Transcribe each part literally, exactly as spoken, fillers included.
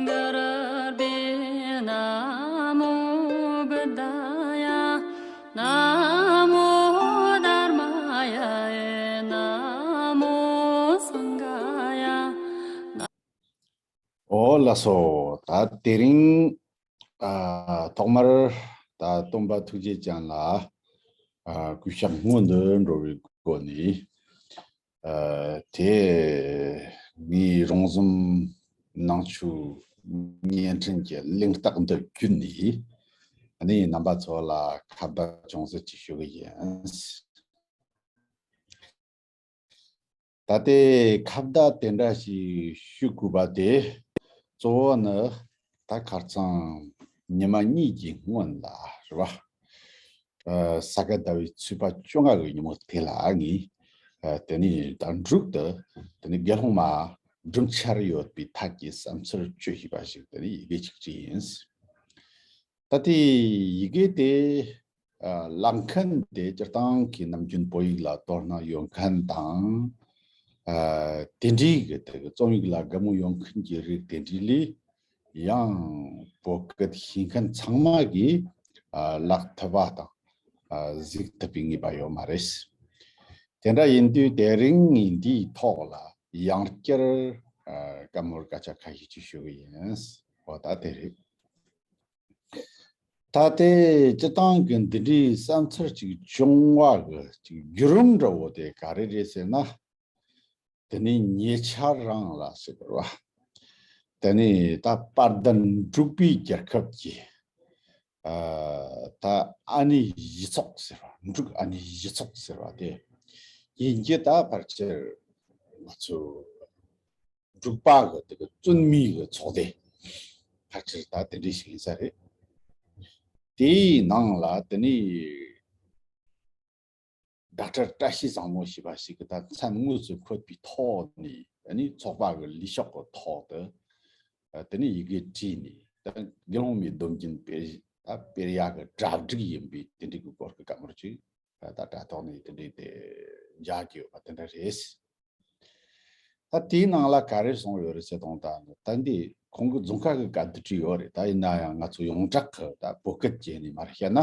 གུ་རུ་བྷྱཿ། ན་མོ་བུདྡྷཱ་ཡ། ན་མོ་དྷརྨཱ་ཡ། ན་མོ་སངྒྷཱ་ཡ། ཨོ་ལགས་སོ། ད་དེ་རིང་ཨ་ཐོག་མར་ད་སྟོན་པ་ཐུགས་རྗེ་ཅན་ལ་ཨ་གུས་ཕྱག་སྔོན་དུ་འགྲོ་བའི་སྒོ་ནས། ཨ་དེ་ངའི་རོང་ཟོམ་ནང་ཆོས་བརྙན་འཕྲིན་གྱི་གླེང་སྟེགས་འདི་བརྒྱུད་ནས་ཨ་ནི་རྣམ་པ་ཚོ་ལ་ཁ་བརྡ་ཅུང་ཟད་ཅིག་ཞུ་གི་ཡིན། ད་ལྟའི་ཁ་བརྡ་དེ་འདྲ་ཞིག་ཞུ་དགོས་པ་དེ་གཙོ་བོ་ནི་ད་ཁ་རྩང་ཉི་མ་གཉིས་ཀྱི་སྔོན་ལ་རེད་བ། ཨ་ས་ག་ཟླ་བའི་ཚེས་པ་བཅོ་ལྔ་གི་ཉིན་མོ་དེ་ལ་ངས་ཨ་དེ་ནས་ད་འབྲུག་ཏུ་དེ་ནས་དགེ་སློང་མ་སྒྲུབ་འཆར་ཡོད་པའི་ཐད་ཀྱི་བསམ་ཚུལ་བཅོས་ཤིག་པ་ཞིག་དེ་ནས་ཡི་གེ་ཅིག་བྲིས་ཡིན། ད་ལྟའི་ཡི་གེ་དེ་ཨ་བཀླག་མཁན་དེ་སྤྱིར་བཏང་གི་ནམ་རྒྱུན་བོད་ཡིག་ལ་དོ་སྣང་ཡོད་མཁན་དང་། ཨ་དེ་འདྲའི་གི་དེ་གི་རྩོམ་ཡིག་ལ་དགའ་མོས་ཡོད་མཁན་གྱི་རིགས་དེ་འདྲའི་ལས་ཡང་བོད་སྐད་ཤེས་མཁན་ཚང་མ་གིས་ཨ་བཀླག་ཐུབ་པ་དང་ཨ་གཟིགས་ཐུབ་པའི་ངེས་པ་ཡོད་མ་རེད། དེ་འདྲ་ཡིན་དུས་དེ་རིང་ངས་འདིའི་ཐོག་ལ་ཡང་བསྐྱར་ཨ་བཀའ་མོལ་སྐད་ཆ་ཁ་ཤས་ཅིག་ཞུ་གི་ཡིན། འོ་ད་དེ་རེད། ད་ལྟའི་སྤྱིར་བཏང་གི་འདི་འདྲའི་བསམ་ཚུལ་ཅིག་བྱུང་བ་གི་ཅིག་བརྒྱུད་རིམ་འདྲ་བོ་དེ་ག་རེ་རེད་ཟེར་ན། དེ་ནི་ཉེ་ཆར་རང་ལ་ཟེར་དགོས་རེད་བ། དེ་ནི་ད་དཔལ་ལྡན་འབྲུག་པའི་རྒྱལ་ཁབ་ཀྱི་ཨ་ད་ཨ་ནེ་གཞི་ཚོགས་ཟེར་བ། འབྲུག་ཨ་ནེ་གཞི་ཚོགས་ཟེར་བ་དེ་ཡིན་གྱི། ད་ཕལ་ཆེར་ང་ཚོ་འབྲུག་པ་གི་དེ་གི་བཙུན་མའི་གི་ཚོགས་སྡེ་ཕལ་ཆེར་ད་དེ་འདྲ་ཞིག་ཡིན་ས་རེད། དེའི་ནང་ལ་དེ་ནི་ཌོག་ཊར་བཀྲ་ཤིས་བཟང་མོ་ཞེས་པ་ཞིག་གིས་ད་མཚན་དངོས་སུ་འཁོད་པའི་ཐོག་ནས་དེ་ནི་ཚོགས་པ་གི་ལས་ཤོག་གི་ཐོག་ཏུ་དེ་ནི་ཡི་གེ་བྲིས་ནས། ད་དགེ་སློང་མའི་སྡོམ་རྒྱུན་སྤེལ་ད་སྤེལ་ཡག་གི་གྲ་སྒྲིག་ཡིན་པའི་དེ་འདྲའི་གི་སྐོར་གྱི་བཀའ་མོལ་ཅིག་ད་དྲ་ཐོག་ནས་དེ་འདྲའི་དེ་མཇལ་གྱི་ཡོད་པ་དེ་འདྲ་རེད། ད་དེའི་ནང་ལ་ག་རེ་གསུངས་ཡོད་རེད་ཟེར་དང་། ད་ད་འདི་ཁོང་གི་རྫོང་ཁ་གི་བཀའ་འདི་བྲིས་ཡོད་རེད། ད་ཡིན་ན་ཡང་ང་ཚོ་ཡོངས་གྲགས་གི་ད་བོད་སྐད་བྱས་ནས་མར་བཤད་ན།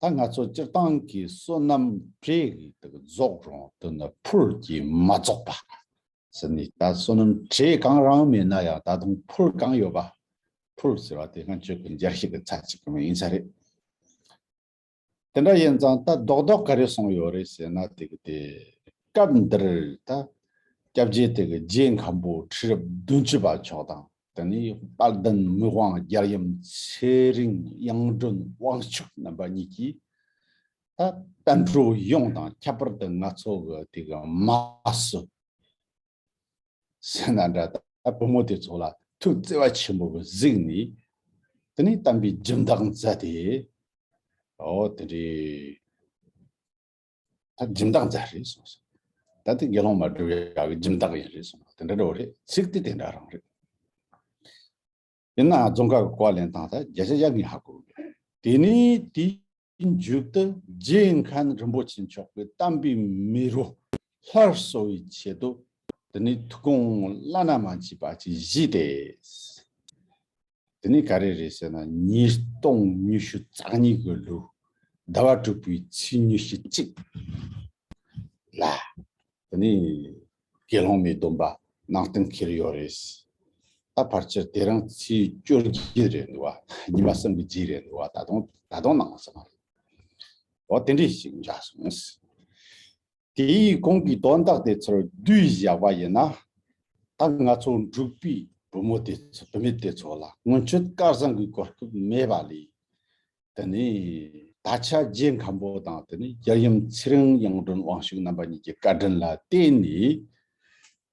ད་ང་ཚོ་སྤྱིར་བཏང་གི་བསོད་ནམས་བྲེ་གི་དེ་གི་རྫོགས་རུང་དེ་ནི་ཕུལ་གྱིས་མ་རྫོགས་པ་ཟེར་ནས། ད་བསོད་ནམས་བྲེ་གང་རང་མེད་ན་ཡང་ད་དུང་ཕུལ་གང་ཡོད་པ། ཕུལ་ཟེར་བ་དེ་སྔོན་ཆད་ཀྱི་འཇལ་བྱེད་ཀྱི་ཚད་ཅིག་གི་མིང་ཡིན་ས་རེད། དེ་འདྲ་ཡིན་ཙང་ད་རྡོག་རྡོག་ག་རེ་གསུངས་ཡོད་རེད་ཟེར་ན། དེ་གི་དེ་སྐབས་འདིར་ད་སྐྱབས་རྗེ་དེ་གི་རྗེ་མཁན་པོ་ཁྲི་རབས་བདུན་ཅུ་པ་མཆོག་དང་། དེ་ནས་དཔལ་ལྡན་མི་དབང་རྒྱལ་ཡུམ་ཚེ་རིང་དབྱངས་སྒྲོན་དབང་ཕྱུག་རྣམ་པ་གཉིས་ཀྱིས་ད་བསྟན་འགྲོ་ཡོངས་དང་། ཁྱད་པར་དུ་ང་ཚོ་གི་དེ་གི་མ་སུ་ཟེར་ན་འདྲ། ད་བུ་མོ་དེ་ཚོ་ལ་ཐུགས་བརྩེ་བ་ཆེན་པོ་གིས་གཟིགས་ནས། དེ་ནས་བསྟན་པའི་སྦྱིན་བདག་མཛད་དེ། ཨོ་དེ་འདྲའི་ད་སྦྱིན་བདག་མཛད་རེད་གསུངས་སོང་། ད་དེ་དགེ་སློང་མ་སྒྲུབ་ཡག་གི་སྦྱིན་བདག་ཡིན་རེད་གསུངས། དེ་འདྲ་འདྲ་བོ་རེད། ཚིག་དེ་དེ་འདྲ་རང་རེད། ཡིན་ནའང་རྫོང་ཁ་གི་བཀའ་ལེན་སྟངས་ད་བརྒྱ་ཆ་བརྒྱ་ངས་ཧ་གོ་གི། དེ་ནས་དེའི་མཇུག་ཏུ་རྗེ་མཁན་རིན་པོ་ཆེ་མཆོག་གིས་དམ་པའི་མེ་རོ་སླར་གསོ་བའི་ཆེད་དུ། དེ་ནས་ཐུགས་དགོངས་བླ་ན་མ་མཆིས་པ་ཅིག་བཞེས་ཏེ། དེ་ནས་ག་རེ་རེད་ཟེར་ན། ཉིས་སྟོང་ཉི་ཤུ་རྩ་གཉིས་ཀྱི་ལོའི་ཟླ་བ་དྲུག་པའི་ཚེས་ཉི་ཤུ་གཅིག་ལ། དེ་ནས་དགེ་སློང་མའི་སྡོམ་པ་ནང་རྟེན་འཁེལ་ཡོད་རེད། ད་ཕལ་ཆེར་དེ་རིང་ཚེས་བཅོ་བརྒྱད་རེད་འདུག་བ། ཉི་མ་གསུམ་གྱི་རྗེས་རེད་འདུག་བ། ད་དུང་ད་དུང་གནང་སོང་བ་རེད། འོ་དེ་འདྲ་ཞིག་མཇལ་སོང་། དེའི་གོང་གི་དོན་དག་དེ་ཚོར་བསྡུས་བཞག་པ་ཡིན་ན། ད་ང་ཚོ་འབྲུག་པའི་བུ་མོ་དེ་ཚོ། བུད་མེད་དེ་ཚོ་ལ་སྔོན་ཆད་སྐལ་བཟང་གི་གོ་སྐབས་མེད་པ་ལས། དེ་ནས་ད་ཆ་རྗེ་མཁན་པོ་དང་། དེ་ནས་རྒྱལ་ཡུམ་ཚེ་རིང་དབྱངས་སྒྲོན་དབང་ཕྱུག་རྣམ་པ་གཉིས་ཀྱི་བཀའ་དྲིན་ལ་བརྟེན་ནས།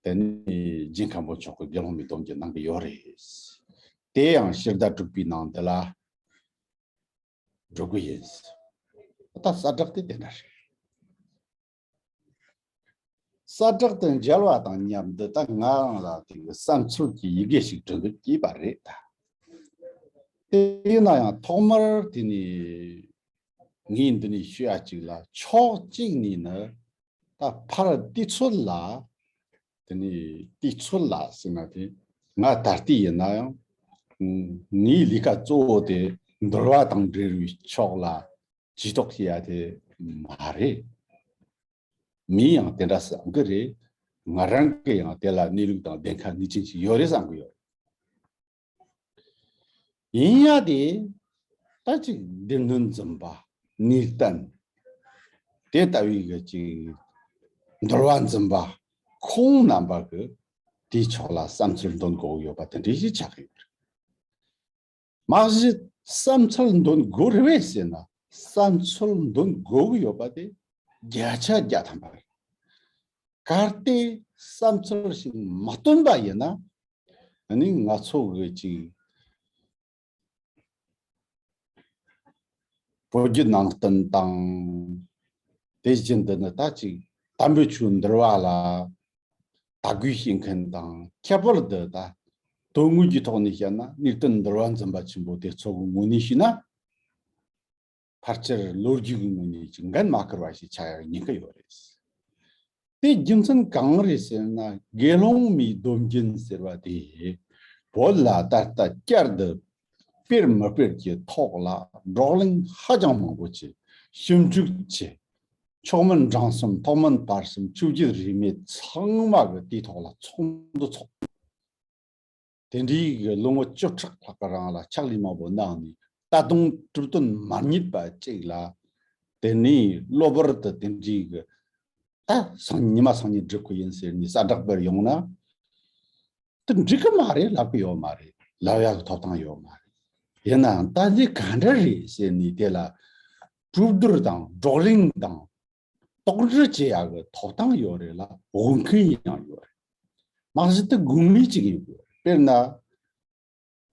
དེ་ནས་རྗེ་མཁན་པོ་མཆོག་གིས་དགེ་སློང་མའི་སྡོམ་རྒྱུན་གནང་གི་ཡོད་རེད། དེ་ཡང་ཕྱིར་ཟླ་དྲུག་པའི་ནང་འདི་ལ་འགྲོ་གི་ཡིན། ད་གསལ་བསྒྲགས་དེ་དེ་འདྲ་རེད། གསལ་བསྒྲགས་དང་མཇལ་བ་དང་མཉམ་དུ་ད་ང་རང་ལ་དེ་གི་བསམ་ཚུལ་གྱི་ཡི་གེ་ཞིག་འབྲི་འདོད་སྐྱེས་པ་རེད་ད། དེ་ཡིན་ན་ཡང་ཐོག་མར་དེ་ནས་ངས་འདི་ནས་ཞུ་ཡ་གཅིག་ལ། ཕྱོགས་གཅིག་ནས་ནི་ད་ཕར་དུས་ཚོད་ལ། དེ་ནས་དུས་ཚོད་ལ་ཟེར་ན་དེ་ ང་ད་ལྟ་ཡིན་ན་ཡང་ངའི་ལས་ཀ་གཙོ་བོ་དེ་འདུལ་བ་དང་འབྲེལ་བའི་ཕྱོགས་ལ་ཇུས་གཏོགས་བྱེད་ཡ་དེ་མ་རེད། མིས་ཡང་དེ་འདྲ་བསམ་གི་རེད། ང་རང་གིས་ཡང་དེ་ལ་གནས་ལུགས་དང་ལྡན་ཁ་ངེས་ཅན་ཞིག་ཡོད་རེད་བསམ་གི་ཡོད། ཡིན་ཡ་དེ་ད་ཅིག་སྡེ་སྣོད་འཛིན་པ། ནུས་ལྡན་དེ་ལྟ་བུའི་གི་ཅིག་འདུལ་བ་འཛིན་པ་ཁོང་རྣམ་པ་གི་དེའི་ཕྱོགས་ལ་བསམ་ཚུལ་འདོན་དགོས་ཡོད་པ་དེ་འདྲ་ཞིག་ཆགས་ཡོད་རེད། མ་གཞི་བསམ་ཚུལ་འདོན་དགོས་རེད་བས་ཟེར་ན། བསམ་ཚུལ་འདོན་དགོས་ཀྱི་ཡོད་པ་དེ་བརྒྱ་ཆ་བརྒྱ་ཐམ་པ་རེད། གལ་ཏེ་བསམ་ཚུལ་ཞིག་མ་བཏོན་པ་ཡིན་ན། ཨ་ནི་ང་ཚོ་གི་ཅིག་བོད་བརྒྱུད་ནང་བསྟན་དང་། དེ་བཞིན་དུ་ནི་ད་ཅིག་དམ་པའི་ཆོས་འདུལ་བ་ལ་དད་གུས་བྱེད་མཁན་དང་། ཁྱད་པར་དུ་ད་དོན་དངོས་ཀྱི་ཐོག་ནས་བཤད་ན། ནུས་ལྡན་འདུལ་བ་འཛིན་པ་ཆེན་པོ་དེ་ཚོ་གི་ངོས་ནས་བཤད་ན། ཕལ་ཆེར་ལོ་རྒྱུས་ཀྱི་ངོས་ནས་ཅིག་འགན་མ་འཁུར་བ་ཞིག་ཆགས་ཡག་ཉེན་ཁ་ཡོད་རེད། དེ་རྒྱུ་མཚན་གང་རེད་ཟེར་ན། དགེ་སློང་མའི་སྡོམ་རྒྱུན་ཟེར་བ་དེ་བོད་ལ་ད་ལྟ་བསྐྱར་དུ་སྤེལ་མི་སྤེལ་གྱི་ཐོག་ལ་བགྲོ་གླེང་ཧ་ཅང་མང་པོ་བྱས། ཞིབ་འཇུག་བྱས། མཆོག་དམན་འབྲིང་གསུམ། ཐོག་དམན་བར་གསུམ། ཆོས་བརྒྱུད་རིས་མེད་ཚང་མ་གི་དེའི་ཐོག་ལ་ཚོགས་འདུ་ཚོགས། དེ་འདྲའི་གི་ལོ་ངོ་བཅུ་ཕྲག་ལྷག་གི་རིང་ལ་ཕྱག་ལས་མང་པོ་གནང་ནས། ད་དུང་གྲུབ་དོན་མ་རྙེད་པ་ཅིག་ལ། དེ་ནས་གློ་བུར་དུ་དེ་འདྲའི་གི་ད་སང་ཉི་མ་སང་ཉིན་སྒྲུབ་གི་ཡིན་ཟེར་ནས་གསལ་བསྒྲགས་སྤེལ་ཡོང་ན། དེ་འགྲིག་གི་མ་རེད། ལབ་གི་ཡོད་མ་རེད། ལབ་ཡག་གི་ཐོབ་ཐང་ཡོད་མ་རེད། ཡིན་ནའང་ད་འདི་ག་འདྲ་རེད་ཟེར་ནས་དེ་ལ་གྲོས་བསྡུར་དང་བགྲོ་གླེང་དང་། དོགས་འདྲི་བྱེད་ཡག་གི་ཐོབ་ཐང་ཡོད་རེད་ལ། དབང་མཁན་ཡང་ཡོད་རེད། མ་གཞི་དེ་དགོས་ངེས་ཅིག་ཡིན་དགོས། དཔེར་ན།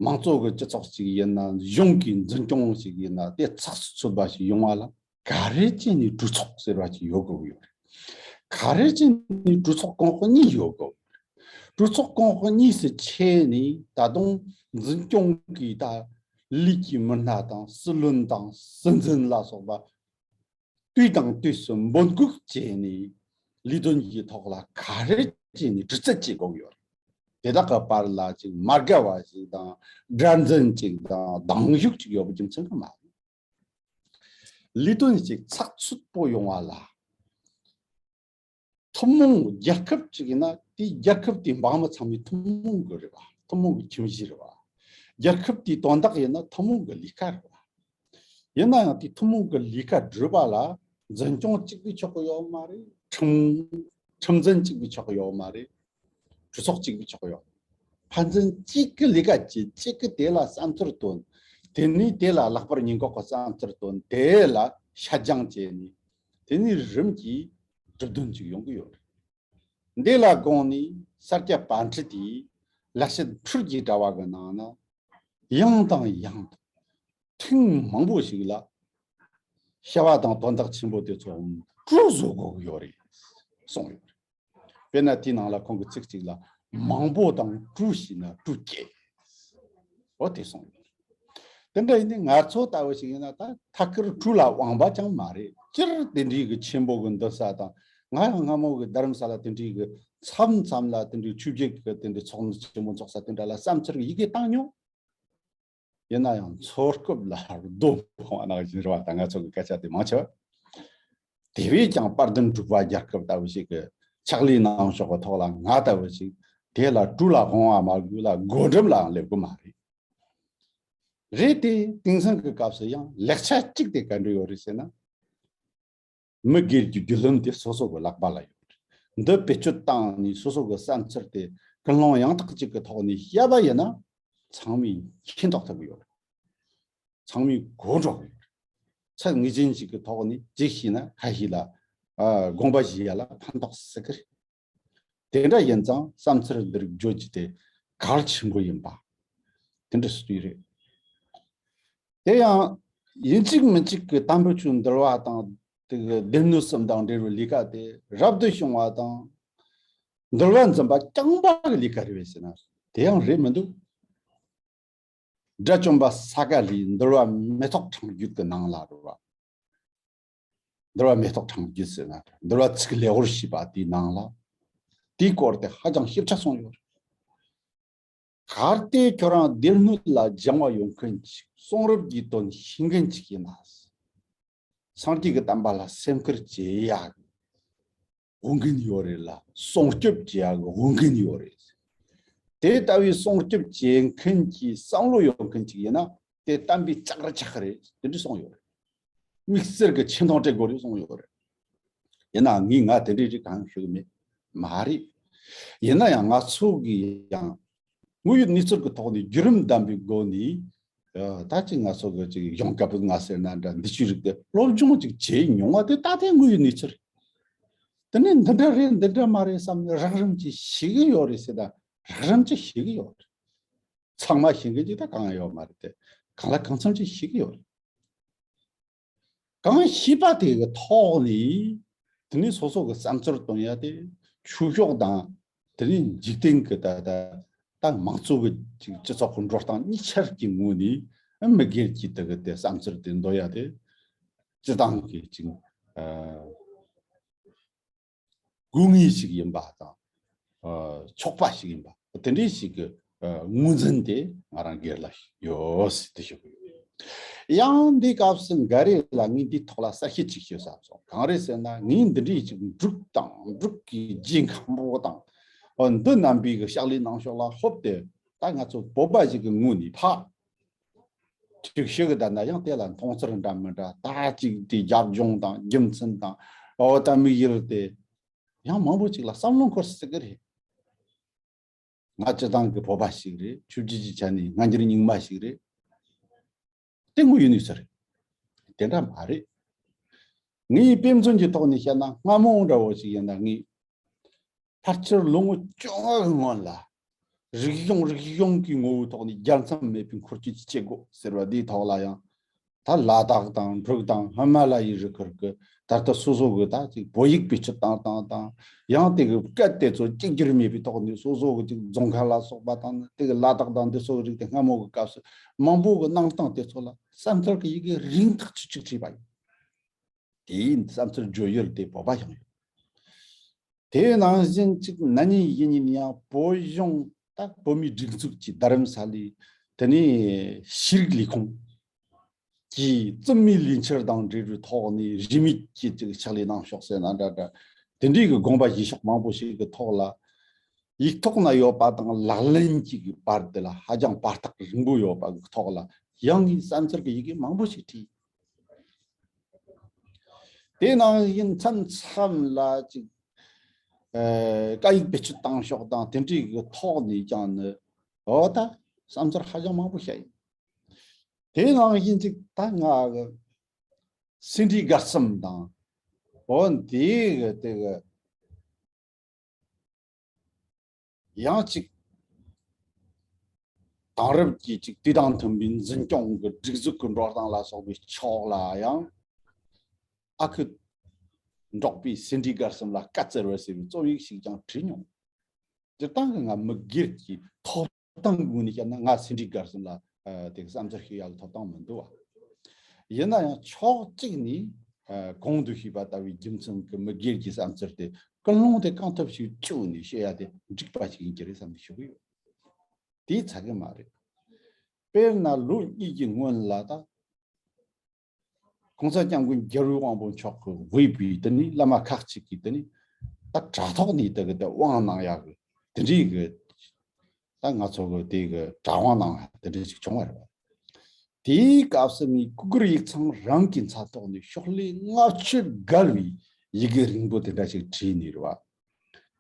མང་གཙོ་གི་སྤྱི་ཚོགས་ཅིག་ཡིན་ན། གཞུང་གི་འཛིན་སྐྱོང་ཞིག་ཡིན་ན། དེ་ཚགས་སུ་ཚུད་པ་ཞིག་ཡོང་བ་ལ་ག་རེ་བྱས་ནས་གྲོས་ཚོགས་ཟེར་བ་ཅིག་ཡོད་དགོས་ཀྱི་ཡོད་རེད། ག་རེ་བྱས་ནས་གྲོས་ཚོགས་གོང་འོག་གཉིས་ཡོད་དགོས། གྲོས་ཚོགས་གོང་འོག་གཉིས་སུ་ཕྱེ་ནས་ད་དུང་འཛིན་སྐྱོང་གི་ད་ལས་ཀྱི་མི་སྣ་དང་། སྲིད་བློན་དང་སྲིད་འཛིན་ལ་སོགས་པ་དུས་དང་དུས་སུ་འབོད་འགུག་བྱས་ནས། ལས་དོན་གྱི་ཐོག་ལ་ག་རེ་བྱས་ནས་དྲི་རྩད་བྱེད་དགོས་ཡོད། དེ་དག་གི་བར་ལ་ཅིག་མ་དགའ་བ་ཞིག་དང་། དགྲར་འཛིན་ཅིག་དང་། སྡང་ཞུགས་ཅིག་ཡོད་པའི་རྒྱུ་མཚན་གང་ཡང་མ་རེད། ལས་དོན་ཞིག་ཚགས་ཚུད་པོ་ཡོང་བ་ལ། ཐུན་མོང་རྒྱལ་ཁབ་ཅིག་ཡིན་ན། དེའི་རྒྱལ་ཁབ་དེའི་འབངས་མི་ཚང་མའི་ཐུན་མོང་གི་རེད་བ། ཐུན་མོང་གི་ཁྱིམ་གཞིས་རེད་བ། རྒྱལ་ཁབ་དེའི་དོན་དག་ཡིན་ན་ཐུན་མོང་གི་ལས་ཀ་རེད་བ། ཡིན་ན་ཡང་དེ་ཐུན་མོང་གི་ལས་ཀ་སྒྲུབ་པ་ལ་འཛིན་སྐྱོང་གཅིག་པུས་ཆོག་གི་ཡོད་མ་རེད། ཁྲིམས་ཁྲིམས་འཛིན་གཅིག་པུས་ཆོག་གི་ཡོད་མ་རེད། གྲོས་ཚོགས་གཅིག་པུས་ཆོག་གི་ཡོད། ཕན་ཚུན་གཅིག་གི་ལས་ཀ་བྱེད། གཅིག་གི་དེ་ལ་བསམ་ཚུལ་བཏོན། དེ་ནས་དེ་ལ་ལྷག་པར་ཉེས་འགོག་གི་བསམ་ཚུལ་བཏོན། དེ་ལ་བཤད་སྦྱང་བྱས་ནས། དེ་ནས་རིམ་གྱིས་གྲུབ་དོན་ཅིག་ཡོང་གི་ཡོད་རེད། འདི་ལ་དགོངས་ནས་ས་སྐྱ་པཎྜི་ཏའི་ལེགས་བཤད་འཕྲུལ་གྱི་དྲ་བ་གི་ནང་ན། ཡང་དང་ཡང་དུ་ཐེངས་མང་པོ་ཞིག་ལ་བྱ་བ་དང་དོན་དག་ཆེན་པོ་དེ་ཚོ་གྲོས་བཟོ་དགོས་ཀྱི་ཡོད་རེད་གསུངས་ཡོད་རེད། དཔེར་ན་དེའི་ནང་ལ་ཁོང་གིས་ཚིག་གཅིག་ལ། མང་པོ་དང་གྲོས་བྱས་ན་གྲོས་སྐྱེ། འོ་དེ་གསུངས་ཡོད་རེད། དེ་འདྲ་ཡིན་དུས་ང་ཚོ་ལྟ་བུ་ཞིག་ཡིན་ན། ད་ཐད་ཀར་གྲོས་ལ་དབང་བ་ཅང་མ་རེད། སྤྱིར་དེ་འདྲའི་གི་ཆེན་པོ་གི་འདུལ་ས་དང་། ང་ཡང་སྔ་མོ་གི་རྡ་རམ་ས་ལ་དེ་འདྲའི་གི་མཚམས་མཚམས་ལ་དེ་འདྲའི་ཆོས་བརྒྱུད་ཀྱི་དེ་འདྲའི་ཚོགས་འདུ་ཆེན་པོ་འཚོགས་ས་དེ་འདྲ་ལ་བསམ་ཚུལ་གྱི་ཡི་གེ་བཏང་མྱོང་། ཡིན་ན་ཡང་འཚོ་སྐབས་ལ་རྡོ་འཕངས་པ་ནང་བཞིན་རེད་བ། ད་ང་ཚོ་གི་སྐད་ཆ་དེ་མང་ཆེ་བ། དེ་བས་ཀྱང་དཔལ་ལྡན་འབྲུག་པ་རྒྱལ་ཁབ་ལྟ་བུ་ཞིག་གི་ཕྱག་ལས་གནང་ཕྱོགས་ཀྱི་ཐོག་ལ། ང་ལྟ་བུ་ཞིག་དེ་ལ་གྲོས་ལ་དབང་བ་མ་དགོས་ལ། བགོ་འགྲེམས་ལའང་སླེབས་གི་མ་རེད། རེད་དེ། དེང་སང་གི་སྐབས་སུ་ཡང་ལེགས་ཆ་གཅིག་དེ་ག་འདྲ་ཡོད་རེད་ཟེར་ན། མི་སྒེར་གྱི་རྒྱུས་ལོན་དེ་སོ་སོ་གི་ལག་པ་ལ་ཡོད་རེད། འདི་བེད་སྤྱོད་བཏང་ནས་སོ་སོ་གི་བསམ་ཚུལ་དེ་ཀུན་སློང་ཡང་དག་ཅིག་གི་ཐོག་ནས་བཤད་པ་ཡིན་ན། ཚང་མས་མཁྱེན་རྟོགས་ཐུབ་ཀྱི་ཡོད་རེད། ཚང་མས་གོ་འགྲོ་གི་ཡོད་རེད། ཚད་ངེས་ཅན་ཞིག་གི་ཐོག་ནས་ཅིག་བཤད་ན་ཁ་ཤས་ལ། ཨ། དགོངས་པ་བཞེས་ཡ་ལ་ཕན་ཐོགས་སྲིད་ཀྱི་རེད། དེ་འདྲ་ཡིན་ཙང་བསམ་ཚུལ་འདི་རིགས་བརྗོད་རྒྱུ་དེ་གལ་ཆེན་པོ་ཡིན་པ་དེ་འདྲ་སྲིད་རེད། དེ་ཡང་ཡིན་གཅིག་མིན་གཅིག་གི་དམ་པའི་ཆོས་འདུལ་བ་དང་། དེ་གི་སྡེ་སྣོད་གསུམ་དང་འབྲེལ་བའི་ལས་ཀ་དེ་རབ་ཏུ་བྱུང་བ་དང་། འདུལ་བ་འཛིན་པ་རྐྱང་པ་གི་ལས་ཀ་རེད་པས་ཟེར་ན། དེ་ཡང་རེད་མི་འདུག་དགྲ་བཅོམ་པ་ས་ག་ལའི་འདུལ་བ་མེ་ཏོག་ཕྲེང་རྒྱུད་ཀྱི་ནང་ལ་རེད་བ། འདུལ་བ་མེ་ཏོག་ཕྲེང་རྒྱུད་ཟེར་ན། འདུལ་བ་ཚིག་ལེགས་པར་ཤེས་པ་དེའི་ནང་ལ། དེའི་སྐོར་དེ་ཧ་ཅང་ཞིབ་ཕྲ་གསུངས་ཡོད་རེད། གལ་ཏེ་ཁྱོད་རང་སྡེ་སྣོད་ལ་སྦྱང་བ་ཡོད་མཁན་ཅིག་གསུང་རབ་ཀྱི་དོན་ཤེས་མཁན་ཅིག་ཡིན་ན། སངས་རྒྱས་ཀྱི་བསྟན་པ་ལ་སེམས་ཁུར་བྱེད་ཡག་འོས་འགན་ཡོད་རེད་ལ། སྲུང་སྐྱོབ་བྱེད་ཡག་འོས་འགན་ཡོད་རེད། དེ་ལྟ་བུའི་སྲུང་སྐྱོབ་བྱེད་མཁན་གྱི་བསམ་བློ་ཡོད་མཁན་ཅིག་ཡིན་ན། དེ་བསྟན་པའི་ལྕགས་རི་ཆགས་རེད། དེ་འདྲ་གསུངས་ཡོད་རེད། དམིགས་བསལ་གྱི་ཆེ་མཐོང་སྤྲད་དགོས་རེད་གསུངས་ཡོད་རེད། ཡིན་ནའང་ངས་ང་དེ་འདྲའི་རིགས་གང་ཡང་ཞུ་གི་མེད། མ་རེད། ཡིན་ན་ཡང་ང་ཚོ་གི་ཡང་དངོས་ཡོད་གནས་ཚུལ་གྱི་ཐོག་ནས་བརྒྱུད་རིམ་ལྡན་པའི་སྒོ་ནས། ཨ། ད་ཅིག་ང་ཚོ་གི་ཅིག་གཞུང་སྐབས་ང་ཟེར་ན་འདྲ། འདི་ཚོའི་རིགས་དེ་སློབ་སྦྱོང་ཅིག་བྱས་མྱོང་བ་དེ་ད་ལྟའི་དངོས་ཡོད་གནས་ཚུལ་རེད། དེ་ནས་འདི་འདྲ་རེད་འདི་འདྲ་མ་རེད་བསམ་ནས་རགས་རིམ་ཅིག་ཤེས་ཀྱི་ཡོད་རེད་ཟེར། ད་རགས་རིམ་ཅིག་ཤེས་ཀྱི་ཡོད་རེད། ཚང་མ་ཤེས་མཁན་ཅིག་ད་གང་ཡང་ཡོད་མ་རེད་དེ། གང་ལ་གང་འཚམ་ཅིག་ཤེས་ཀྱི་ཡོད་རེད། གང་ཤེས་པ་དེ་གི་ཐོག་ནས་དེ་ནས་སོ་སོ་གི་བསམ་ཚུལ་སྟོན་ཡ་དེ། ཆོས་ཕྱོགས་དང་དེ་ནས་འཇིག་རྟེན་གི་ད་ད་ད་མང་གཙོ་གི་ཅིག་སྤྱི་ཚོགས་ཀྱི་འགྲོ་སྟངས་གཉིས་ཆར་གྱི་ངོས་ནས་མི་སྒེར་གྱི་དེ་གི་དེ་བསམ་ཚུལ་དེ་འདོན་ཡ་དེ་སྤྱི་བཏང་གི་ཅིག་ཨ། དགོས་ངེས་ཤིག་ཡིན་པ་དང་། ཨ། ཆོག་པ་ཞིག་ཡིན་པ་དེ་འདྲའི་ཞིག་གི་ཨ། ངོས་འཛིན་དེ་ང་རང་སྒེར་ལ་ཡོད་ཟེར་དེ་ཞུ་གི་ཡོད། ཡང་འདི་སྐབས་སུ་འགའ་རེ་ལ་ངས་འདིའི་ཐོག་ལ་གསལ་བཤད་ཅིག་ཞུ་བསམ་སོང་། གང་རེད་ཟེར་ན། ངས་འདི་འདྲའི་ཅིག་འབྲུག་དང་འབྲུག་གི་རྗེ་མཁན་པོ་དང་། ཨ། འདི་རྣམ་པའི་གི་ཕྱག་ལས་གནང་ཕྱོགས་ལ་ཧོབ་སྟེ་ད་ང་ཚོ་བོད་པ་ཞིག་གི་ངོས་ནས་ཕ། ཅིག་ཤེས་གི་བསྡད་ན་ཡང་དེ་ལ་མཐོང་ཚུལ་འདྲ་མི་འདྲ། ད་ཅིག་དེ་རྒྱབ་ལྗོངས་དང་རྒྱུ་མཚན་དང་། འོ་ད་དམིགས་ཡུལ་དེ་ཡང་མང་པོ་ཅིག་ལ་བསམ་བློ་འཁོར་སྲིད་གི་རེད། ང་སྤྱི་བཏང་གི་བོད་པ་ཞིག་རེད། ཆོས་བརྒྱུད་ཀྱི་ཆ་ནས་སྔ་འགྱུར་རྙིང་མ་ཞིག་རེད། དེ་དངོས་ཡོད་གནས་ཚུལ་རེད། དེ་འདྲ་མ་རེད། ངའི་དཔེ་མཚོན་གྱི་ཐོག་ནས་བཤད་ན། སྔ་མོ་འདྲ་བོ་ཞིག་ཡིན་ན། ངས་ཕལ་ཆེར་ལོ་ངོ་བཅོ་ལྔ་གི་སྔོན་ལ་རིག་གཞུང་རིག་གཞུང་གི་ངོ་བོའི་ཐོག་ནས་རྒྱལ་མཚམས་མེད་པའི་འཁོར་སྐྱོད་ཅིག་བྱེད་དགོས་ཟེར་བ་འདིའི་ཐོག་ལ་ཡང་། ད་ལ་དྭགས་དང་འབྲུག་དང་ཧི་མ་ལ་ཡའི་རི་ཁུལ་གྱི་ད་ལྟ་སོ་སོ་གི་ད་ཅིག་བོད་ཡིག་བེད་སྤྱོད་བཏང་སྟངས་དང་། ཡང་དེ་གི་སྐད་དེ་ཚོ་གཅིག་གྱུར་མེད་པའི་ཐོག་ནས་སོ་སོ་གི་ཅིག་རྫོང་ཁ་ལ་སོགས་པ་དང་། དེ་གི་ལ་དྭགས་དང་འདི་ཚོ་གི་རིགས་དེ་སྔ་མོ་གི་སྐབས་སུ་མང་པོ་གི་གནང་སྟངས་དེ་ཚོ་ལ་བསམ་ཚུལ་གྱི་ཡི་གེ་རིང་ཐག་ཆོད་ཅིག་བྲིས་པ་ཡིན། དེའི་བསམ་ཚུལ་བརྗོད་ཡུལ་དེ་བོད་པ་ཡང་ཡོད། དེ་ནང་བཞིན་ཅིག་ན་ནིང་ཡིན་ཡིན་ཡང་བོད་གཞུང་ད་བོད་མིའི་སྒྲིག་འཛུགས་ཀྱི་རྡ་རམ་ས་ལའི་དེ་ནས་ཤེས་རིག་ལས་ཁུངས་ཀྱིས་བཙུན་མའི་ལས་འཆར་དང་འབྲེལ་བའི་ཐོག་ནས་རིས་མེད་ཀྱི་ཅིག་ཕྱག་ལས་གནང་ཕྱོགས་ཟེར་ན་འདྲ་འདྲ། དེ་འདྲའི་གི་དགོངས་པ་བཞེས་ཕྱོགས་མང་པོ་ཞིག་གི་ཐོག་ལ། ཡིག་ཐོག་ན་ཡོད་པ་དང་ལག་ལེན་གྱི་གི་བར་དེ་ལ་ཧ་ཅང་བར་ཐག་རིང་པོ་ཡོད་པ་གི་ཐོག་ལ་ཡང་ངས་བསམ་ཚུལ་གྱི་ཡི་གེ་མང་པོ་ཞིག་བྲིས། དེ་ནང་བཞིན་མཚམས་མཚམས་ལ་ཅིག་ཨ། སྐད་ཡིག་བེད་སྤྱོད་བཏང་ཕྱོགས་དང་དེ་འདྲའི་གི་ཐོག་ནས་ཀྱང་ནི། འོ་ད་བསམ་ཚུལ་ཧ་ཅང་མང་པོ་བཤད་ཡིན། དེ་ནང་བཞིན་ཅིག་ད་ང་གི་སེ་འབྲས་དགའ་གསུམ་དང་། འོ་དེ་གི་དེ་གི་ཡང་ཅིག་དེང་རབས་ཀྱི་ཅིག་དུས་དང་མཐུན་པའི་འཛིན་སྐྱོང་གི་སྒྲིག་འཛུགས་ཀྱི་འགྲོ་སྟངས་ལ་སོགས་པའི་ཕྱོགས་ལ་ཡང་ཨ་ཁུ་འབྲོག་པའི་སེ་འབྲས་དགའ་གསུམ་ལ་བཀའ་སྩལ་བ་ཟེར་བའི་རྩོམ་ཡིག་ཞིག་ཀྱང་བྲིས་མྱོང་། སྤྱིར་བཏང་གི་ང་མི་སྒེར་གྱི་ཐོབ་ཐང་གི་ངོས་ནས་བཤད་ན། ང་སེ་འབྲས་དགའ་གསུམ་ལ་ཨ་དེ་བསམ་ཚུལ་ཞུ་ཡག་གི་ཐོབ་ཐང་མི་འདུག་བ། ཡིན་ན་ཡང་ཕྱོགས་གཅིག་ནས་ཨ་གོང་དུ་ཞུས་པ་ལྟ་བུའི་རྒྱུ་མཚན་གྱི་མི་སྒེར་གྱི་བསམ་ཚུལ་དེ་ཀུན་སློང་དེ་གང་ཐུབ་ཞིག་བཅུག་ནས་བཤད་ཡ་དེ་འགྲིག་པ་ཞིག་ཡིན་གྱི་རེད་བསམ་ནས་ཞུ་གི་ཡོད། དེས་ཚར་གི་མ་རེད། དཔེར་ན་ལོ་གཉིས་ཀྱི་སྔོན་ལ་ད་གོང་ས་སྐྱབས་མགོན་རྒྱལ་བའི་དབང་པོ་མཆོག་གིས་འོས་པའི་དེ་ནས་བླ་མ་ཁག་ཅིག་གིས་དེ་ནས་ད་དྲ་ཐོག་ནས་དེ་གི་དེ་དབང་གནང་ཡག་གི་དེ་འདྲའི་གི་ད་ང་ཚོ་གི་དེ་གི་དྲ་དབང་གནང་ཡག་དེ་འདྲ་ཅིག་བྱུང་བ་རེད་བ། དེའི་སྐབས་སུ་ངས་གུ་གུལ་ཡིག་ཚང་རང་གི་མཚན་ཐོག་ནས་ཤོག་ལྷེ་ལྔ་བཅུ་བརྒལ་བའི་ཡི་གེ་རིང་པོ་དེ་འདྲ་ཞིག་བྲིས་ནས་རེད་བ།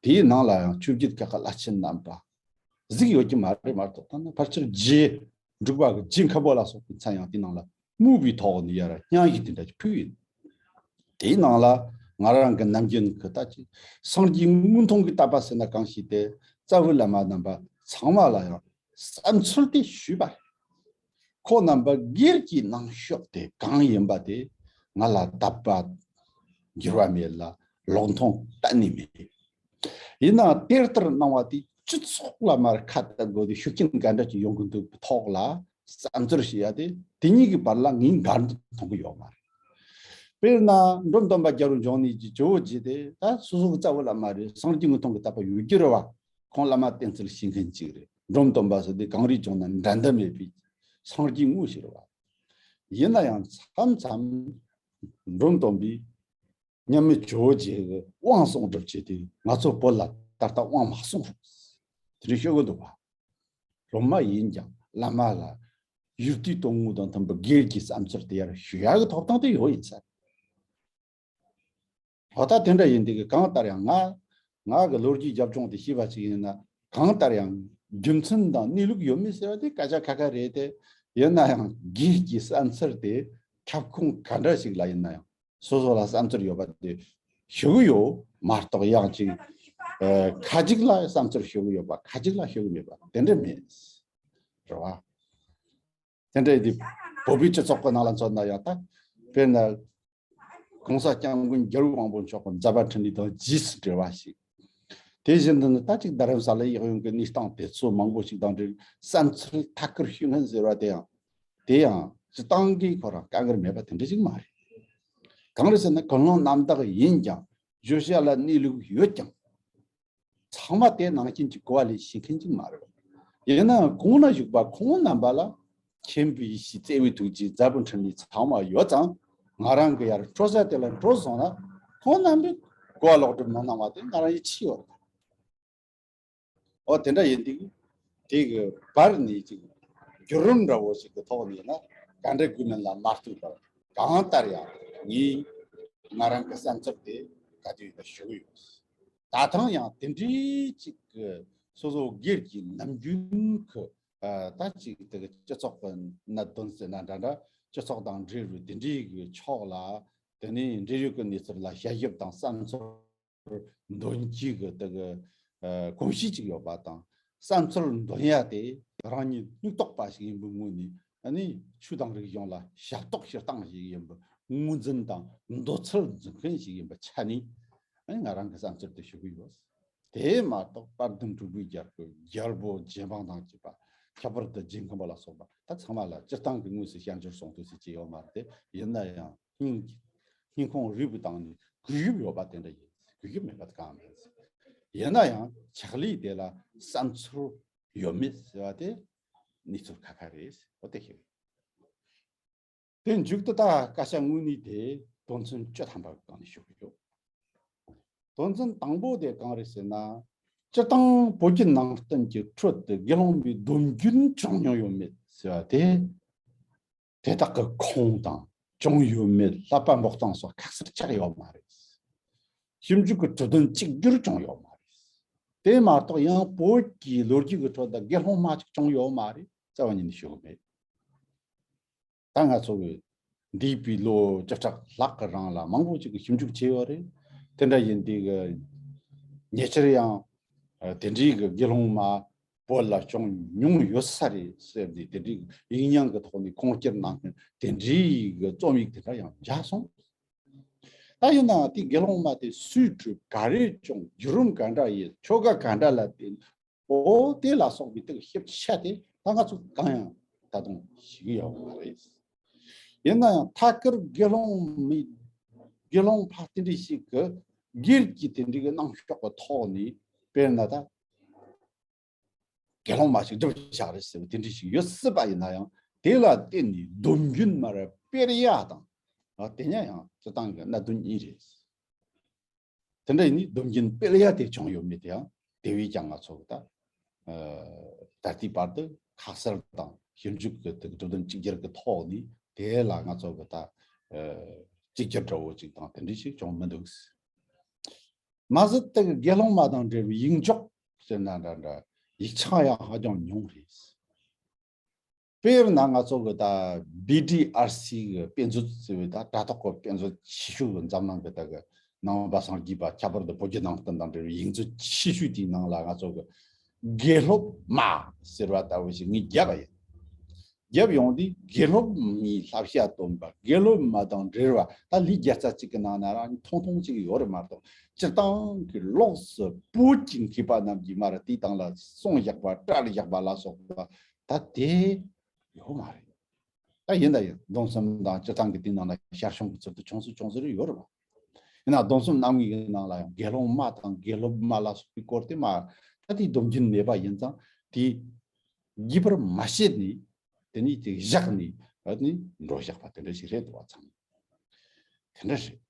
དེའི་ནང་ལ་ཡང་ཆོས་བརྒྱུད་ཁག་གི་བླ་ཆེན་རྣམ་པ་གཟིགས་ཡོད་ཀྱི་མ་རེད་མ་གཏོགས། ད་ནི་ཕལ་ཆེར་རྗེ་འབྲུག་པ་གི་རྗེ་མཁན་པོ་ལ་སོགས་པའི་མཚན་ཡང་དེའི་ནང་ལ་སྨོས་པའི་ཐོག་ནས་ཡར་སྙན་ཞུ་དེ་འདྲ་ཞིག་ཕུལ་ཡིན། དེའི་ནང་ལ་ང་རང་གི་ནམ་རྒྱུན་གྱི་ད་ཅིག་སངས་རྒྱས་དངོས་མཐོང་གི་བསྟན་པ་ཟེར་ན་གང་ཞིག་དེ། རྩ་བའི་བླ་མ་རྣམ་པ་ཚང་མ་ལ་ཡང་བསམ་ཚུལ་དེ་ཞུས་པ་རེད། ཁོང་རྣམ་པ་སྒེར་གྱི་གནང་ཕྱོགས་དེ་གང་ཡིན་པ་དེ་ང་ལ་དད་པ་འགྱུར་བ་མེད་ལ། ལོག་མཐོང་གཏན་ནས་མེད། ཡིན་ནའང་དེ་ལྟར་གནང་བ་དེ་སྤྱི་ཚོགས་ལ་མར་ཁ་གཏད་དགོས་ཏེ་ཤུགས་རྐྱེན་ག་འདྲ་ཞིག་ཡོང་གི་འདུག་གི་ཐོག་ལ་བསམ་ཚུལ་ཞུ་ཡ་དེ། དེ་གཉིས་ཀྱི་བར་ལ་ངས་འགལ་འདུ་མཐོང་གི་ཡོད་མ་རེད། དཔེར་ན་འབྲོམ་སྟོན་པ་རྒྱལ་བ་འབྱུང་གནས་ཀྱི་ཇོ་བོ་རྗེ་དེ་ད་སོ་སོ་གི་རྩ་བའི་བླ་མ་རེད། སངས་རྒྱས་དངོས་མཐོང་གི་བསྟན་པ་ཡོད་རྒྱུ་རེད་བ། ཁོང་བླ་མ་བསྟེན་རྩིས་བྱེད་མཁན་ཅིག་རེད། འབྲོམ་སྟོན་པ་ཟེར་དེ་གངས་རིའི་ལྗོངས་ན་འགྲན་ཟླ་མེད་པའི་སངས་རྒྱས་དངོས་ཤིག་རེད་བ། ཡིན་ན་ཡང་མཚམས་མཚམས་འབྲོམ་སྟོན་པས་མཉམ་མེད་ཇོ་བོ་རྗེ་གི་དབང་གསུང་སྒྲུབ་བྱས་ཏེ་ང་ཚོ་བོད་ལ་ད་ལྟ་དབང་མ་གསུངས་རོགས། དེ་འདྲ་ཤོད་གི་འདུག་བ། སློབ་མ་ཡིན་ཀྱང་བླ་མ་ལ་ཡུལ་དུས་དོན་དངོས་དང་མཐུན་པའི་སྒེར་གྱི་བསམ་ཚུལ་དེ་ཡར་ཞུ་ཡག་གི་ཐོབ་ཐང་དེ་ཡོད་ཡིན་ས་རེད། འོ་ད་དེ་འདྲ་ཡིན་དུས་གང་ལྟར་ཡང་ང་ང་གི་ལོ་རྒྱུས་རྒྱབ་ལྗོངས་དེ་ཤེས་པ་ཅིག་ཡིན་ན། གང་ལྟར་ཡང་རྒྱུ་མཚན་དང་གནས་ལུགས་ཡོད་མེད་ཟེར་བ་དེ་སྐད་ཆ་ཁ་ཁ་རེད་དེ། ཡིན་ན་ཡང་སྒེར་གྱི་བསམ་ཚུལ་དེ་ཁྱབ་ཁོངས་ག་འདྲ་ཞིག་ལ་ཡིན་ན་ཡང་སོ་སོ་ལ་བསམ་ཚུལ་ཡོད་པ་དེ་ཞུ་གི་ཡོད་མ་གཏོགས། ཡང་ཅིག་ཨ་ཁ་ཅིག་ལ་བསམ་ཚུལ་ཞུ་གི་ཡོད་པ། ཁ་ཅིག་ལ་ཞུ་གི་མེད་པ་དེ་འདྲ་མེད། རེད་བ། དེ་འདྲ་ཡིན་དུས་བོད་པའི་སྤྱི་ཚོགས་ཀྱི་ནང་ལ་མཚོན་ན་ཡང་ད། དཔེར་ན། ༸གོང་ས་༸སྐྱབས་མགོན་རྒྱལ་བའི་དབང་པོ་མཆོག་གི་མཛད་པ་འཕྲིན་ལས་དང་རྗེས་སུ་འབྲེལ་བ་ཞིག་དེ་བཞིན་དུ་ནི་ད་ཅིག་རྡ་རམ་ས་ལ་ཡག་ཡོང་གི་གནས་སྟངས་དེ་ཚོ་མང་པོ་ཞིག་དང་འབྲེལ་བསམ་ཚུལ་ཐད་ཀར་ཤོད་མཁན་ཟེར་བ་དེ་ཡང་། དེ་ཡང་སྤྱི་བཏང་གིས་ཁོ་རང་དཀའ་ངལ་མེད་པ་དེ་འདྲ་ཞིག་མ་རེད། གང་རེད་ཟེར་ན་ཀུན་སློང་རྣམ་དག་ཡིན་ཀྱང་བརྗོད་བྱ་ལ་གནས་ལུགས་ཡོད་ཀྱང་། ཚང་མ་དེ་ནང་བཞིན་གྱི་གོ་བ་ལེན་ཤེས་མཁན་ཅིག་མ་རེད། ཡིན་ནའང་གོང་ན་བཞུགས་པ་ཁོང་རྣམ་པ་ལ་མཁྱེན་པའི་ཡེ་ཤེས་བརྩེ་བའི་ཐུགས་རྗེ་མཛད་པ་འཕྲིན་ལས་ཚང་མ་ཡོད་ཙང་། ང་རང་གི་ཡར་འཕྲོ་ས་དེ་ལ་འགྲོ་སོང་ན་ཁོང་རྣམ་པས་གོ་བ་ལོག་སྒྲུབ་མ་གནང་བ་དེ་ང་རང་ཡིད་ཆེས་ཡོད་རེད། འོ་དེ་འདྲ་ཡིན་དུས་དེ་གི་བར་ནས་ཅིག་བརྒྱུད་རིམ་འདྲ་བོ་ཞིག་གི་ཐོག་ནས་ན་ག་འདྲ་དགོས་མིན་ལ་མ་ལྟོས་པར་གང་ལྟར་ཡང་ངས་ང་རང་གི་བསམ་ཚུལ་དེ་ག་དུས་ཡིན་ན་ཞུ་གི་ཡོད། ད་ཐེངས་ཡང་དེ་འདྲའི་ཅིག་གི་སོ་སོ་སྒེར་གྱི་ནམ་རྒྱུན་གྱི་ཨ་ད་ཅིག་དེ་གི་སྤྱི་ཚོགས་ཀྱི་གནད་དོན་ཟེར་ན་འདྲ་འདྲ། སྤྱི་ཚོགས་དང་འབྲེལ་བའི་དེ་འདྲའི་གི་ཕྱོགས་ལ། དེ་ནས་འབྲེལ་ཡོད་ཀྱི་གནས་ཚུལ་ལ་དཔྱད་ཞིབ་དང་བསམ་ཚུལ་འདོན་རྒྱུ་གི་དེ་གི་ཨ་གོམས་གཤིས་ཅིག་ཡོད་པ་དང་། བསམ་ཚུལ་འདོན་ཡ་དེ་རང་ཉིད་སྙིང་སྟོབས་པ་ཞིག་ཡིན་པའི་ངོས་ནས། ཨ་ནི་ཆོས་དང་རིག་གཞུང་ལ་ཞབས་ཏོག་ཞུ་སྟངས་ཤིག་ཡིན་པའི་ངོས་འཛིན་དང་འདོད་ཚུལ་འཛིན་མཁན་ཞིག་ཡིན་པའི་ཆ་ནས། ཨ་ནི་ང་རང་གི་བསམ་ཚུལ་དེ་ཞུ་གི་ཡོད། དེ་མ་གཏོགས་དཔལ་ལྡན་འབྲུག་པའི་རྒྱལ་པོ་རྒྱལ་པོ་རྗེ་འབངས་དང་བཅས་པ། ཁྱད་པར་དུ་རྗེ་མཁན་པ་ལ་སོགས་པ་ད་ཚང་མ་ལ་སྤྱིར་བཏང་གི་དངོས་སུ་ཞལ་འཇོར་གསུང་དུས་སུ་ཅི་ཡོད་མ་རེད་དེ། ཡིན་ན་ཡང་སྙིང་སྙིང་ཁོང་རུས་པའི་སྟེང་ནས་གུས་ཞབས་ཡོད་པ་དེ་འདྲ་ཡིན། གུས་ཞབས་མེད་པ་དེ་གང་མིན། ཡིན་ན་ཡང་ཕྱག་ལས་དེ་ལ་བསམ་ཚུལ་ཡོད་མེད་ཟེར་བ་དེ་གནས་ཚུལ་ཁ་ཁ་རེད། འོ་དེ་ཤེས། དེ་མཇུག་ཏུ་ད་བཀའ་ཤག་དངོས་གནས་དེ་དོན་ཚན་བཅུ་ཐམ་པ་གི་སྒང་ནས་ཞུ་གི་ཡོད། དོན་ཚན་དང་པོ་དེ་གང་རེད་ཟེར་ན། སྤྱིར་བཏང་བོད་བརྒྱུད་ནང་བསྟན་གྱི་ཁྲོད་དུ་དགེ་སློང་པའི་སྡོམ་རྒྱུན་བྱུང་མྱོང་ཡོད་མེད་ཟེར་བ་དེ། དེ་དག་གི་ཁུངས་དང་བྱུང་ཡོད་མེད་བསླབ་པ་འབོགས་སྟངས་སོགས་ཁ་གསལ་ཆགས་ཡོད་མ་རེད། ཞིབ་འཇུག་གི་གྲུབ་དོན་གཅིག་གྱུར་བྱུང་ཡོད་མ་རེད། དེ་མ་གཏོགས་ཡང་བོད་ཀྱི་ལོ་རྒྱུས་ཀྱི་ཁྲོད་དུ་དགེ་སློང་མ་གཅིག་བྱུང་ཡོད་མ་རེད། རྩ་བ་ཉིད་ནས་ཞུ་གི་མེད། ད་ང་ཚོ་གི་འདས་པའི་ལོ་བཅུ་ཕྲག་ལྷག་གི་རིང་ལ་མང་པོ་ཅིག་གིས་ཞིབ་འཇུག་བྱས་ཡོད་རེད། དེ་འདྲ་ཡིན་དུས་གི་ཉེ་ཆར་ཡང་ཨ་དེ་འདྲའི་གི་དགེ་སློང་མ་བོད་ལ་བྱུང་མྱོང་ཡོད་ས་རེད་ཟེར་ནས། དེ་འདྲའི་ཡིག་རྙིང་གི་ཐོག་ནས་ཁུངས་སྐྱེལ་གནང་མཁན་དེ་འདྲའི་གི་རྩོམ་ཡིག་དེ་འདྲ་ཡང་མཇལ་སོང་། ད་ཡིན་ནའང་དེ་དགེ་སློང་མ་དེ་སུའི་ཁྲོད་ག་རེ་བྱུང་། བརྒྱུད་རིམ་ག་འདྲ་ཡིན། ཆོ་ག་ག་འདྲ་ལ་བརྟེན། འོ་དེ་ལ་སོགས་པའི་དེ་གི་ཞིབ་ཆ་དེ་ད་ང་ཚོ་གང་ཡང་ད་དུང་ཤེས་ཀྱི་ཡོད་མ་རེད། ཡིན་ན་ཡང་ཐད་ཀར་དགེ་སློང་མི་དགེ་སློང་ཕ་དེ་འདྲ་ཞིག་གི་སྒེར་གྱི་དེ་འདྲའི་གི་རྣམ་དཔྱོད་ཀྱི་ཐོག་ནས། དཔེར་ན་ད་དགེ་སློང་མ་ཞིག་སྒྲུབ་བཞག་རེད་ཟེར་བ་དེ་འདྲ་ཞིག་ཡོད་སྲིད་པ་ཡིན་ན་ཡང་། དེ་ལ་བརྟེན་ནས་སྡོམ་རྒྱུན་མ་ར་སྤེལ་ཡ་དང་། ཨ་དེ་ཉ་ཡང་སྤྱིར་བཏང་གི་གནད་དོན་གཉིས་རེད། དེ་འདྲ་ཡིན་ནི་སྡོམ་རྒྱུན་སྤེལ་ཡ་དེ་བྱུང་ཡོད་མེད་དེ་ཡང་དེ་བས་ཀྱང་ང་ཚོ་གི་ད་ཨ་ད་ལྟའི་བར་དུ་ཁ་གསལ་དང་ཞིབ་འཇུག་གི་དེ་གྲུབ་དོན་གཅིག་གྱུར་གྱི་ཐོག་ནས་དེ་ལ་ང་ཚོ་གི་ད་ཨ་གཅིག་གྱུར་འདྲ་བོ་ཅིག་དང་དེ་འདྲ་ཞིག་བྱུང་མི་འདུག། མ་ཟད་དེ་གི་དགེ་སློང་མ་དང་འབྲེལ་བའི་ཡིག་འཇོག་ཟེར་ན་འདྲ་འདྲ་ཡིག་ཆ་ཡང་ཧ་ཅང་ཉུང་རེད། དཔེར་ན་ང་ཚོ་གི་ད་བི་ཌི་ཨར་སི་གི་དཔེ་མཛོད་ཟེར་བའི་ད་དྲ་ཐོག་གི་དཔེ་མཛོད་ཆེ་ཤོས་གི་འཛམ་གླིང་གི་ད་གི་ནང་པ་སངས་རྒྱས་པ་ཁྱད་པར་དུ་བོད་བརྒྱུད་ནང་བསྟན་དང་འབྲེལ་བའི་ཡིག་མཛོད་ཆེ་ཤོས་དེའི་ནང་ལ་ང་ཚོ་གི་དགེ་སློབ་མ་ཟེར་བ་ལྟ་བུ་ཞིག་ངས་བརྒྱབ་པ་ཡིན། རྒྱབ་ཡོང་དུས་དགེ་སློབ་མའི་བསླབ་བྱ་སྟོན་པ། དགེ་སློབ་མ་དང་འབྲེལ་བ། ད་ལུས་རྒྱལ་རྩ་གཅིག་གི་ནང་ན་རང་ཐུང་ཐུང་གཅིག་ཡོད་རེད་མ་གཏོགས། སྤྱིར་བཏང་གི་ལོགས་སུ་བོད་ཀྱི་མཁས་པ་རྣམས་ཀྱིས་མར་དེའི་སྟེང་ལ་གསུང་བཞག་པ། བཀྲལ་བཞག་པ་ལ་སོགས་པ་ད་དེ་ཡོད་མ་རེད། ད་ཡིན་ད་ཡིན། སྡོམ་གསུམ་དང་སྤྱིར་བཏང་གི་དེའི་ནང་ལ་ཞར་བྱུང་གི་ཚུལ་དུ་ཆུང་སུ་ཆུང་སུ་རེ་ཡོད་རེད་བ། ཡིན་ན་སྡོམ་གསུམ་རྣམ་ངེས་ཀྱི་ནང་ལ་ཡང་དགེ་སློང་མ་དང་དགེ་སློབ་མ་ལ་སོགས་པའི་སྐོར་དེ་མ་ད་དེའི་སྡོམ་རྒྱུན་མེད་པ་ཡིན་ཙང་། དེ་རྒྱས་པར་མ་བཤད་ནས་དེ་ནས་དེ་བཞག་ནས་ཨ་ནི་འགྲོ་བཞག་པ་དེ་འདྲ་ཞིག་རེད་འདུག་བ། ཚང་མ་དེ་འདྲ་རེད།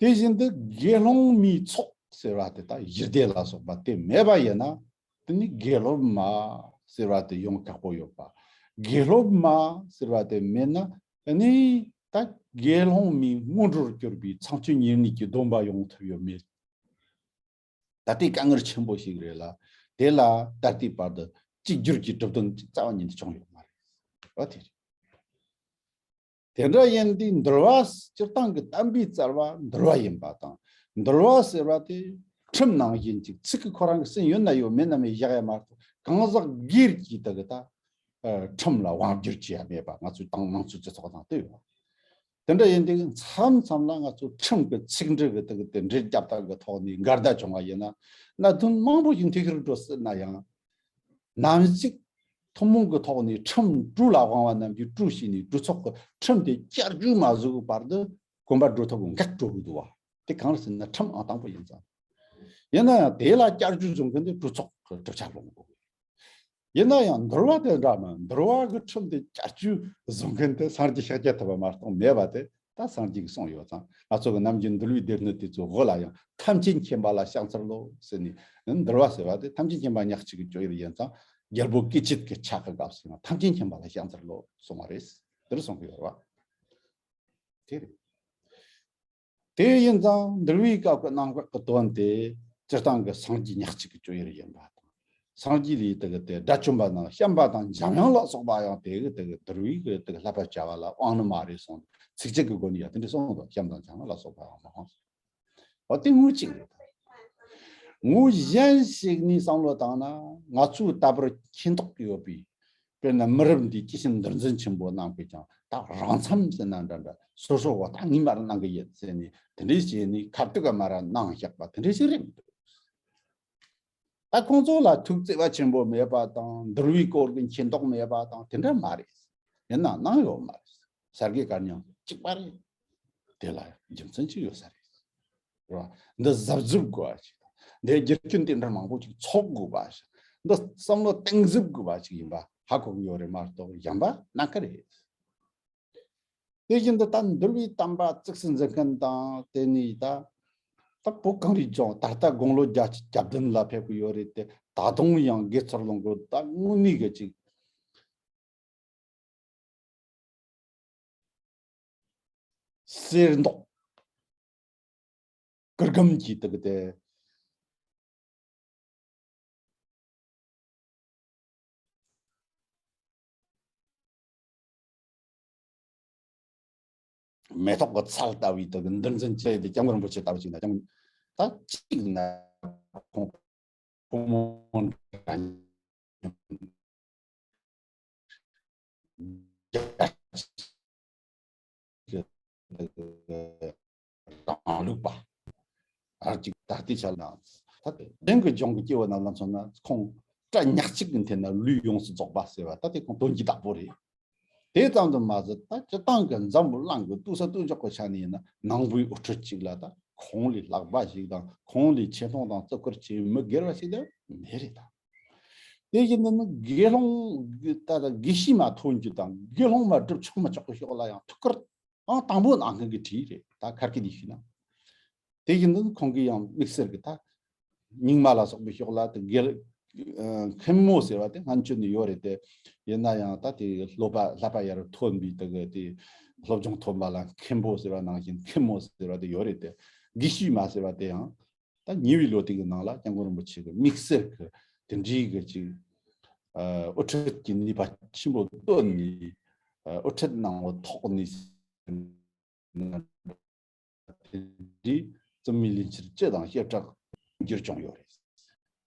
དེ་བཞིན་དུ་དགེ་སློང་མའི་ཚོགས་ཟེར་བ་དེ་དག་གཞི་སྡེ་ལ་སོགས་པ་དེ་མེད་པ་ཡིན་ན། དེ་ནི་དགེ་སློབ་མ་ཟེར་བ་དེ་ཡོང་ཁག་པོ་ཡོད་པ། དགེ་སློབ་མ་ཟེར་བ་དེ་མེད་ན། དེ་ནི་ད་དགེ་སློང་མའི་སྔོན་འགྲོར་གྱུར་པའི་ཚངས་སྤྱོད་ཉེར་གཉིས་ཀྱི་སྡོམ་པ་ཡོང་ཐུབ་ཡོད་མེད། ད་ལྟའི་དཀའ་ངལ་ཆེན་པོ་ཞིག་རེད་ལ། དེ་ལ་ད་ལྟའི་བར་དུ་གཅིག་གྱུར་གྱི་གྲུབ་དོན་གཅིག་རྩ་བ་ཉིད་དུ་བྱུང་ཡོད་མ་རེད། འོ་དེ་རེད། དེ་འདྲ་ཡིན་དུས་འདུལ་བ། སྤྱིར་བཏང་གི་དམ་པའི་རྩ་བ་འདུལ་བ་ཡིན་པ་དང་། འདུལ་བ་ཟེར་བ་དེ་ཁྲིམས་ནང་བཞིན་ཅིག་ཚིག་གི་ཁོ་རང་གི་སེམས་ཡོད་ན་ཡོད་མེད་ན་མེད་བཞག་ཡ་མ་གཏོགས། གང་ཟག་སྒེར་གྱིས་དེ་གི་ད་ཨ་ཁྲིམས་ལ་དབང་བསྒྱུར་བྱེད་ཡ་མེད་པ། ང་ཚོའི་ཏང་དམངས་གཙོའི་སྤྱི་ཚོགས་ནང་དེ་ཡོད་པ། དེ་འདྲ་ཡིན་དུས་མཚམས་མཚམས་ལ་ང་ཚོ་ཁྲིམས་ཀྱི་ཚིག་འབྲུ་གི་དེ་གི་དེ་འབྲེལ་རྒྱབ་སྟངས་ཀྱི་ཐོག་ནས་འགལ་ཟླ་བྱུང་བ་ཡིན་ན། གནད་དོན་མང་པོ་ཞིག་འཐུས་ཤོར་འགྲོ་སྲིད་ན་ཡང་། ནམ་ཞིག་ཐུན་མོང་གི་ཐོག་ནས་ཁྲིམས་གྲོས་ལ་དབང་བ་རྣམས་ཀྱིས་གྲོས་བྱས་ནས་གྲོས་ཚོགས་ཀྱི་ཁྲིམས་དེ་བསྐྱར་བཅོས་མ་བཟོས་བར་དུ་གོམ་པ་འགྲོ་ཐབས་འགག་འགྲོ་གི་འདུག་བ། དེ་གང་རེད་ཟེར་ན་ཁྲིམས་ཨང་དང་པོ་ཡིན་ཙང་། ཡིན་ན་ཡང་དེ་ལ་བསྐྱར་བཅོས་བཟོ་མཁན་དེ་གྲོས་ཚོགས་ཀྱི་གྲུབ་ཆ་སློང་དགོས། ཡིན་ན་ཡང་འདུལ་བ་དེ་འདྲ་མིན། འདུལ་བ་གི་ཁྲིམས་དེ་བསྐྱར་བཅོས་བཟོ་མཁན་དེ་སངས་རྒྱས་ཤཱཀྱ་ཐུབ་པ་མ་གཏོགས་མེད་པ་དེ། ད་སངས་རྒྱས་ཀྱིས་གསུངས་ཡོད་ཙང་། ང་ཚོ་གི་ནམ་རྒྱུན་འདུལ་བའི་སྡེ་སྣོད་དེ་ཚོའི་འོག་ལ་ཡང་ཐམས་ཅད་མཁྱེན་པ་ལ་ཕྱག་འཚལ་ལོ་ཟེར་ནས། འདུལ་བ་ཟེར་བ་དེ་ཐམས་ཅད་མཁྱེན་པ་ཉག་གཅིག་གི་སྤྱོད་ཡུལ་ཡིན་ཙང་། རྒྱལ་པོ་སྐུ་མཆེད་ཀྱི་ཕྱག་གི་སྐབས་སུ་ཡང་ཐམས་ཅད་མཁྱེན་པ་ལ་ཕྱག་འཚལ་ལོ་གསུངས་པ་རེད། དེར་གསུང་གི་ཡོད་རེད་བ། དེ་རེད། དེ་ཡིན་ཙང་འདུལ་བའི་སྐབས་ཀྱི་རྣམ་གཞག་གི་དོན་དེ་སྤྱིར་བཏང་གི་སངས་རྒྱས་ཉག་གཅིག་གི་སྤྱོད་ཡུལ་ཡིན་པ་དང་། སངས་རྒྱས་ལས་དེ་གི་དེ་དགྲ་བཅོམ་པ་དང་བྱམས་པ་དང་འཇམ་དབྱངས་ལ་སོགས་པ་ཡང་དེ་གི་དེ་གི་འདུལ་བའི་གི་དེ་གི་བསླབ་པ་བྱ་བ་ལ་དབང་ནི་མ་རེད་གསུངས། ཚིགས་བཅད་ཀྱི་སྒོ་ནས་ཡང་དེ་འདྲ་གསུངས་འདུག། བྱམས་དང་འཇམ་དབྱངས་ལ་སོགས་པ་ཡང་མ་དབང་གསུངས། འོ་དེ་ངོས་གཅིག་རེད། ངོས་གཞན་ཞིག་ནས་བསམ་བློ་བཏང་ན། ང་ཚོའི་ལྟ་བུར་མཁྱེན་རྟོགས་ཡོད་པའི། དཔེར་ན་མི་རབས་འདིའི་སྐྱེས་ཆེན་འདུལ་འཛིན་ཆེན་པོ་རྣམས་ཀྱིས་ཀྱང་ད་རང་མཚམས་ཟེར་ན་འདྲ་འདྲ། སོ་སོ་བ་ད་ངས་མར་གནང་གི་ཡིན་ཟེར་ནས་དེ་འདྲས་བྱས་ནས་ཁ་ཐུག་ག་མར་གནང་བཞག་པ་དེ་འདྲས་ཞིག་རེད་མི་འདུག། ད་ཁོང་ཚོ་ལ་ཐུགས་བརྩེ་བ་ཆེན་པོ་མེད་པ་དང་། འདུལ་བའི་སྐོར་གྱི་མཁྱེན་རྟོགས་མེད་པ་དང་དེ་འདྲ་མ་རེད། ཡིན་ན་གནང་ཡོད་མ་རེད། ས་དགེ་བཀའ་རྙིང་གཅིག་པ་རེད། དེ་ལ་རྒྱུ་མཚན་ཅིག་ཡོད་ས་རེད། རེད་བ། འདི་གཟབ་གཟབ་དགོས་པ་ཞིག་དང་། འདི་རྒྱུ་རྐྱེན་དེ་འདྲ་མང་པོ་ཅིག་ཚོགས་དགོས་པ་ཞིག། འདི་བསམ་བློ་གཏིང་ཟབ་དགོས་པ་ཞིག་ཡིན་པ་ཧ་གོ་གི་ཡོད་རེད་མ་གཏོགས་གཞན་པ་སྣ་ཁ་རེད། དེ་བཞིན་དུ་ད་འདུལ་བའི་དམ་པ་གཙིགས་སུ་འཛིན་མཁན་དང་། དེ་ནས་ད་ད་བོད་གངས་རིའི་ལྗོངས་ད་ལྟ་དགུང་ལོ་བརྒྱད་ཅུ་གྱ་བདུན་ལ་ཕེབས་ཀྱི་ཡོད་རེད་དེ། ད་དུང་ཡང་དགེ་ཚུལ་སློང་གི་ད་དངོས་གནས་གི་ཅིག་གསེར་མདོག་གུར་གུམ་གྱི་དེ་གི་དེ། མེ་ཏོག་གི་ཚལ་ལྟ་བུའི་དེ་གི་འདུལ་འཛིན་བྱས་ཏེ། སྐྱབས་མགོན་རིན་པོ་ཆེ་ལྟ་བུ་ཅིག་ན་ཀྱང་ད་གཅིག་ན་ཁོང་ཕོ་མོ་འདྲ་མཉམ། རང་ལུགས་པ། ཨ་ཅིག་ད་ལྟའི་ཆ་ལ་ད་དེང་གི་ལྗོངས་ཀྱི་སྐྱེ་བོ་རྣམས་ལ་མཚོན་ན་ཁོང་སྐྲ་ཉག་གཅིག་གི་འཐེན་ན་ལུས་ཡོངས་སུ་རྫོགས་པ་ཟེར་བ་ད་དེ་ཁོང་དོན་གྱི་བདག་པོ་རེད། དེ་ཙམ་དུ་མ་ཟད། ད་སྤྱིར་བཏང་གི་འཛམ་བུ་གླིང་གི་ལྟོས་ས་ལྟོས་འཇོག་གི་ཆ་ནས་ཡིན་ན། ནང་པའི་དབུ་ཁྲིད་ཅིག་ལ་ད་ཁོང་ལས་ལྷག་པ་ཞིག་དང་། ཁོང་ལས་ཆེ་མཐོང་དང་བརྩི་བཀུར་བྱེད་མི་སྒེར་བ་ཞིག་ལ་མེད་རེད་ད། དེ་བཞིན་དུ་ནི་དགེ་སློང་གི་ད་ད་དགེ་བཤེས་མ་ཐོན་རྒྱུ་དང་། དགེ་སློང་མ་སྒྲུབ་ཆོག་མི་ཆོག་གི་ཕྱོགས་ལ་ཡང་ཐུགས་ཁུར་ཨང་དང་པོ་གནང་མཁན་གྱི་གྲས་རེད། ད་ཁ་སྐད་ནས་ཞུས་ན། དེ་བཞིན་དུ་ཁོང་གིས་ཡང་དམིགས་བསལ་གྱི་ད་རྙིང་མ་ལ་སོགས་པའི་ཕྱོགས་ལ་དེ་དགེ་ཨ་མཁན་མོ་ཟེར་བ་དེ་སྔོན་ཆད་ནས་ཡོད་རེད་དེ། ཡིན་ན་ཡང་ད་དེ་སློབ་པ་བསླབ་པ་ཡར་ཐོན་པའི་དེ་གི་དེ་སློབ་སྦྱོང་ཐོན་པ་ལ་མཁན་པོ་ཟེར་བ་ནང་བཞིན་མཁན་མོ་ཟེར་བ་དེ་ཡོད་རེད་དེ། དགེ་བཤེས་མ་ཟེར་བ་དེ་ཡང་ད་ཉེ་བའི་ལོ་དེ་གི་ནང་ལ་སྐྱབས་མགོན་རིན་པོ་ཆེ་གི་དམིགས་བསལ་གྱི་དེ་འདྲའི་གི་ཅིག་ཨ་དབུ་ཁྲིད་ཀྱི་ནུས་པ་ཆེན་པོ་བཏོན་ནས། ཨ་དབུ་ཁྲིད་གནང་བ་ཐོག་ནས་དེ་འདྲའི་བཙུན་མའི་ལས་འཁྱུར་སྤྱི་དང་བྱེ་བྲག་འགྱུར་བྱུང་ཡོད་རེད།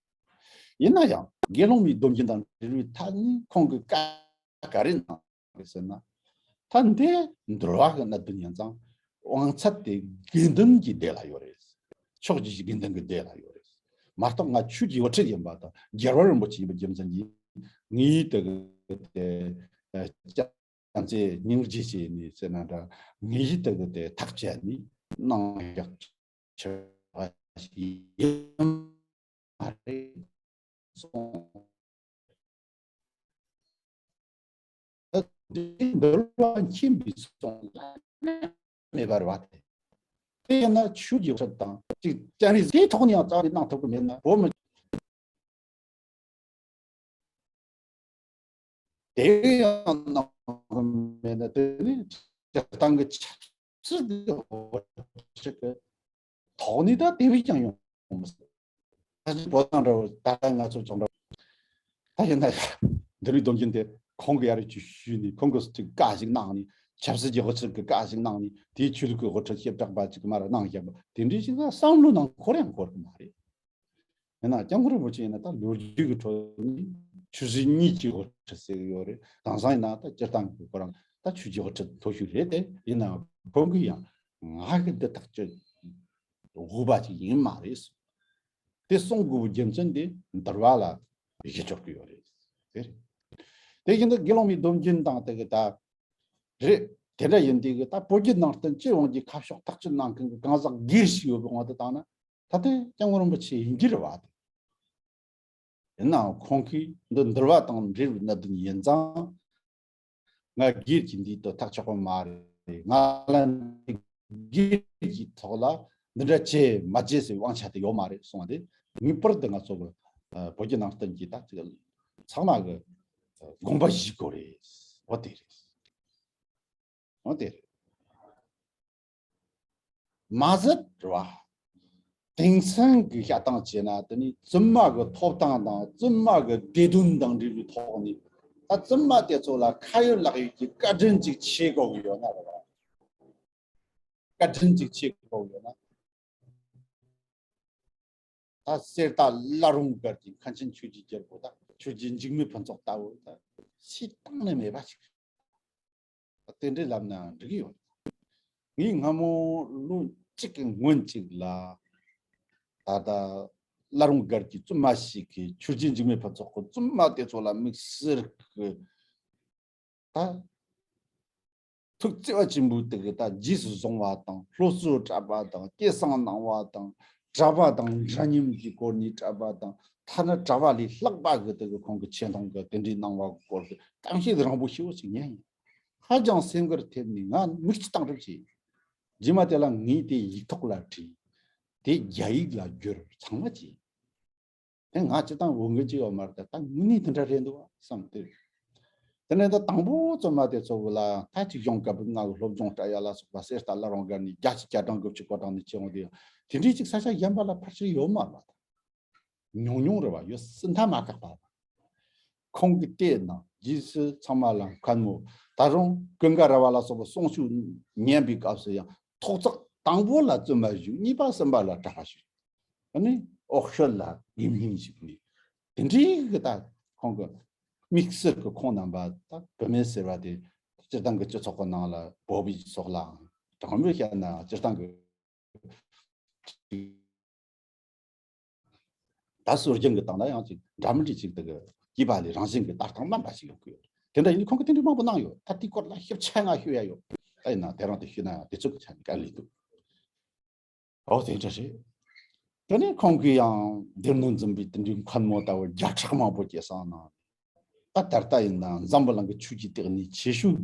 ཡིན་ན་ཡང་དགེ་སློང་མའི་སྡོམ་རྒྱུན་དང་འབྲེལ་བའི་ཐད་ནས་ཁོང་གིས་བཀའ་ག་རེ་གནང་རེད་ཟེར་ན། ད་འདི་འདུལ་བ་གི་གནད་དོན་ཡིན་ཙང་། དབང་ཚད་དེ་དགེ་འདུན་གྱི་སྡེ་ལ་ཡོད་རེད། ཕྱོགས་བཅུའི་དགེ་འདུན་གྱི་སྡེ་ལ་ཡོད་རེད། མ་གཏོགས་ང་ཆོས་ཀྱི་དབུ་ཁྲིད་ཡིན་པ་དང་རྒྱལ་བ་རིན་པོ་ཆེ་ཡིན་པའི་རྒྱུ་མཚན་གྱིས་ངའི་དེ་གི་དེ་བྱམས་བརྩེ་སྙིང་རྗེ་བྱས་ནས་ཟེར་ན་འདྲ། ངའི་དེ་གི་དེ་ཐག་བཅད་ནས་གནང་བཞག་ཆོག་པ་ཞིག་ཡིན་མ་རེད། སོང་། འདུལ་བ་མཁྱེན་པའི་སོང་ལ་མེད་པར་བ་སྟེ། དེ་ཡིན་ན་ཆོས་ཀྱི་ཁྲིད་དང་གཅིག་སྤྱན་རས་གཟིགས་ཐོག་ནས་ཡང་རྩ་བ་ནས་གནང་ཐུབ་ཀྱི་མེད་ན་བོད་མི། དེ་ཡང་གནང་གི་མེད་ན་དེ་ནི་སྤྱིར་བཏང་གི་ཆབ་སྲིད་ཀྱི་འོ་ཆེ་གི་ཐོག་ནས་ད་དེ་བས་ཀྱང་ཡོང་མི་སྲིད། ད་ཅི་བོད་དང་འདྲ་བོ་ད་ལྟ་ང་ཚོ་ཅོང་འདྲ་བོ་ད་ཡིན་ན་ཡང་འདུལ་བའི་སྡོམ་རྒྱུན་དེ་ཁོང་གི་ཡ་རེ་ཅིག་ཞུས་ནས་ཁོང་གིས་ཅིག་བཀའ་ཞིག་གནང་ནས་ཆབ་སྲིད་ཀྱི་འོ་ཆེ་གི་བཀའ་ཞིག་གནང་ནས་དེའི་ཆོས་ལུགས་ཀྱི་འོ་ཆེ་ཞིབ་ཕྲ་པ་ཅིག་མ་ར་གནང་བཞག་པ་དེ་འདྲའི་ཞིག་ལ་བསམ་བློ་ནང་འཁོར་ཡང་འཁོར་གི་མ་རེད། ཡིན་ན་སྐྱབས་མགོན་རིན་པོ་ཆེ་ཡིན་ན་ད་ལོ་རྒྱུས་ཀྱི་ཁྲོད་ནས་ཆོས་སྲིད་གཉིས་ཀྱི་འགོ་ཁྲིད་ཟེར་གྱི་ཡོད་རེད། དེང་སང་ཡིན་ན་ད་སྤྱིར་བཏང་གི་ཁོ་རང་ད་ཆོས་ཀྱི་འགོ་ཁྲིད་མཐོ་ཤོས་རེད་དེ། ཡིན་ནའང་ཁོང་གིས་ཡང་ང་གི་འདི་ཐག་གཅོད་དགོས་པ་ཅིག་ཡིན་མ་རེད་གསུངས། དེ་གསུང་དགོས་པའི་རྒྱུ་མཚན་དེ་འདུལ་བ་ལ་གཞི་གཅོག་གི་ཡོད་རེད། དེ་རེད། དེ་བཞིན་དུ་དགེ་སློང་མའི་སྡོམ་རྒྱུན་དང་དེ་གི་ད་རེད། དེ་འདྲ་ཡིན་དུས་ཀྱི་ད་བོད་བརྒྱུད་ནང་བསྟན་སྤྱི་ཡོངས་ཀྱི་ཁ་ཕྱོགས་ཐག་གཅོད་གནང་མཁན་གྱི་གང་ཟག་སྒེར་ཞིག་ཡོད་པའི་དབང་དུ་བཏང་ན། ད་ལྟའི་སྐྱབས་མགོན་རིན་པོ་ཆེ་ཡིན་གྱི་རེད་བ། དེ་ཡིན་ནའང་ཁོང་གིས་འདི་འདུལ་བ་དང་འབྲེལ་བའི་གནད་དོན་ཡིན་ཙང་། ང་སྒེར་གྱི་འདི་ལྟ་ཐག་ཆོད་པ་མ་རེད། ང་ལ་འདི་སྒེར་གྱི་ཐོག་ལ་འདི་འདྲ་བྱེད་མ་བྱེད་ཟེར་དབང་ཆ་དེ་ཡོད་མ་རེད་གསུངས་པ་དེ། ངེས་པར་དུ་ང་ཚོ་གི་བོད་བརྒྱུད་ནང་བསྟན་གྱི་ད་ཚང་མ་གི་དགོངས་པ་བཞེས་དགོས་རེད། འོ་དེ་རེད། འོ་དེ་རེད། མ་ཟད་རེད་བ། དེང་སང་གི་བྱ་སྟངས་བྱས་ན་དེ་ནི་བཙུན་མ་གི་ཐོབ་ཐང་དང་བཙུན་མ་གི་བདེ་དོན་དང་འབྲེལ་བའི་ཐོག་ནས་ད་བཙུན་མ་དེ་ཚོ་ལ་ཁ་ཡོད་ལག་ཡོད་ཀྱི་བཀའ་དྲིན་ཅིག་ཆེ་དགོས་ཀྱི་ཡོད་ན་རེད་བ། བཀའ་དྲིན་ཅིག་ཆེ་དགོས་ཀྱི་ཡོད་ན། ད་གསེར་རྟ་བླ་རུང་སྒར་གྱི་མཁན་ཆེན་ཆོས་ཀྱི་རྒྱལ་པོ་དང་ཆོས་རྗེ་འཇིགས་མེད་ཕུན་ཚོགས་ལྟ་བུ་ད་སྲིད་བཏང་ནས་མེད་པ་ཞིག་རེད། དེ་འདྲའི་ལབ་ན་འགྲིག་གི་ཡོད། ངས་སྔ་མོ་ལོ་གཅིག་གི་སྔོན་གཅིག་ལ་ད་ལྟ་བླ་རུང་སྒར་གྱི་བཙུན་མ་ཞིག་གིས་ཆོས་རྗེ་འཇིགས་མེད་ཕུན་ཚོགས་ཀྱི་བཙུན་མ་དེ་ཚོ་ལ་དམིགས་བསལ་གྱི་ད་ཐུགས་བརྩེ་བ་ཆེན་པོའི་སྟེང་གི་ད་རྗེས་སུ་བཟུང་བ་དང་སློབ་གསོ་སྤྲད་པ་དང་སྐད་གསང་གནང་བ་དང་གྲྭ་པ་དང་འདྲ་མཉམ་གྱི་སྐོར་ནས་སྤྲད་པ་དང་ཐ་ན་གྲྭ་པ་ལས་ལྷག་པ་གི་དེ་གི་ཁོང་གི་ཆེ་མཐོང་གི་དེ་འདྲའི་གནང་བ་གི་སྐོར་གྱི་གཏམ་བཤད་རིང་པོ་ཞེ་པོ་ཅིག་ཉན་ཡིན། ཧ་ཅང་སེམས་འགུལ་ཐེབས་ནས་ང་མིག་ཆུ་བཏང་གྲབས་བྱས། རྗེས་མ་དེ་ལ་ངས་དེ་ཡིག་ཐོག་ལ་བྲིས། དེ་རྒྱ་ཡིག་ལ་བསྒྱུར། ཚང་མ་བྱས། དེ་ང་སྤྱིར་བཏང་འོས་འགན་ཅི་ཡོད་མ་རེད། ད་ད་དངོས་གནས་དེ་འདྲ་རེད་འདུག་བསམ་སྟེ། དེ་ནས་ད་དང་པོ་བཙུན་མ་དེ་ཚོ་གི་ལ་ད་ཅིག་གཞུང་བཀའ་པོད་ལྔ་གི་སློབ་སྦྱོང་སྤྲད་ཡ་ལ་སོགས་པ་གསེར་རྟ་བླ་རུང་སྒར་ནས་བརྒྱ་ཆ་བརྒྱ་གྲངས་དགུ་བཅུ་གོ་གྲངས་ནས་བྱེད་འོང་དུས་དེ་འདྲའི་ཅིག་ས་ཆ་གཞན་པ་ལ་ཕལ་ཆེར་ཡོད་མ་རེད་པ། ད་ཉུང་ཉུང་རེད་བ། ཡོད་སྲིད་མཐའ་མ་བཀག་པ་རེད། ཁོང་གིས་བལྟས་ན་རྗེས་སུ་ཚང་མ་ལ་མཁན་མོ། ད་རུང་ཀུན་དགའ་ར་བ་ལ་སོགས་པ་གསུང་ཆོས་ཉན་པའི་སྐབས་སུ་ཡང་ཐོག་བརྩེགས་དང་པོ་ལ་བཙུན་མ་བཞུགས། གཉིས་པ་གསུམ་པ་ལ་གྲྭ་པ་བཞུགས། ཨ་ནི་འོག་ཤོད་ལ་དགེ་བསྙེན་ཞིག་ནི་དེ་འདྲའི་གི་ད་ཁོང་གི་དམིགས་བསལ་གི་ཁོང་རྣམ་པ་ད་བུད་མེད་ཟེར་བ་དེ་སྤྱིར་བཏང་གི་སྤྱི་ཚོགས་ཀྱི་ནང་ལ་བོད་པའི་ཚོགས་ལའང་དྲང་མོས་བཤད་ན་སྤྱིར་བཏང་གི་ད་སྲོལ་རྒྱུན་གི་སྟེང་ལ་ཡང་ཅིག་འདྲ་མི་འདྲ་ཅིག་དེ་གི་སྐྱེས་པ་ལས་རང་བཞིན་གི་ལྟ་སྟངས་དམན་པ་ཞིག་ཡོང་གི་ཡོད། དེ་འདྲ་ཡིན་དུས་ཁོང་གིས་དེ་འདྲའི་མང་པོ་གནང་ཡོད། ད་དེའི་སྐོར་ལ་ཞིབ་ཆ་ང་ཤོད་ཡ་ཡོད། ད་ཡིན་ན་དེ་རིང་དེ་ཞུས་ན་ཡང་དུས་ཚོད་གི་ཆ་ནས་དཀའ་ལས་འདུག་ཨོ་དེ་འདྲ་རེད། དེ་ནས་ཁོང་གིས་ཡང་སྡེ་སྣོད་འཛིན་པའི་དེ་འདྲའི་མཁན་མོ་ལྟ་བུ་བརྒྱ་ཕྲག་མང་པོ་སྐྱེད་སྲིང་གནང་། ད་ད་ལྟ་ཡིན་ན་འཛམ་བུ་གླིང་གི་ཆོས་ཀྱི་སྟེགས་ནས་ཆེ་ཤོས་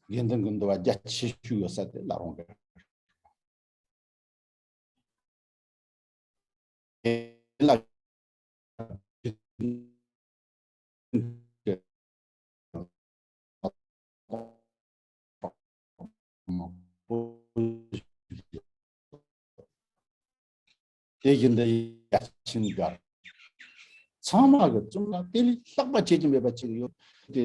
དགེ་འདུན་གྱི་འདུལ་བ་རྒྱ་ཆེ་ཤོས་ཡོད་ས་དེ་བླ་རུང་གི། དེ་ལ་དེ་བཞིན་དུ་ཡ་ཆིན་སྒར། ཚང་མ་གི་བཙུན་མ་དེ་ལས་ལྷག་པ་བྱེད་ཀྱི་མེད་པ་ཅིག་ཡོད། དེ་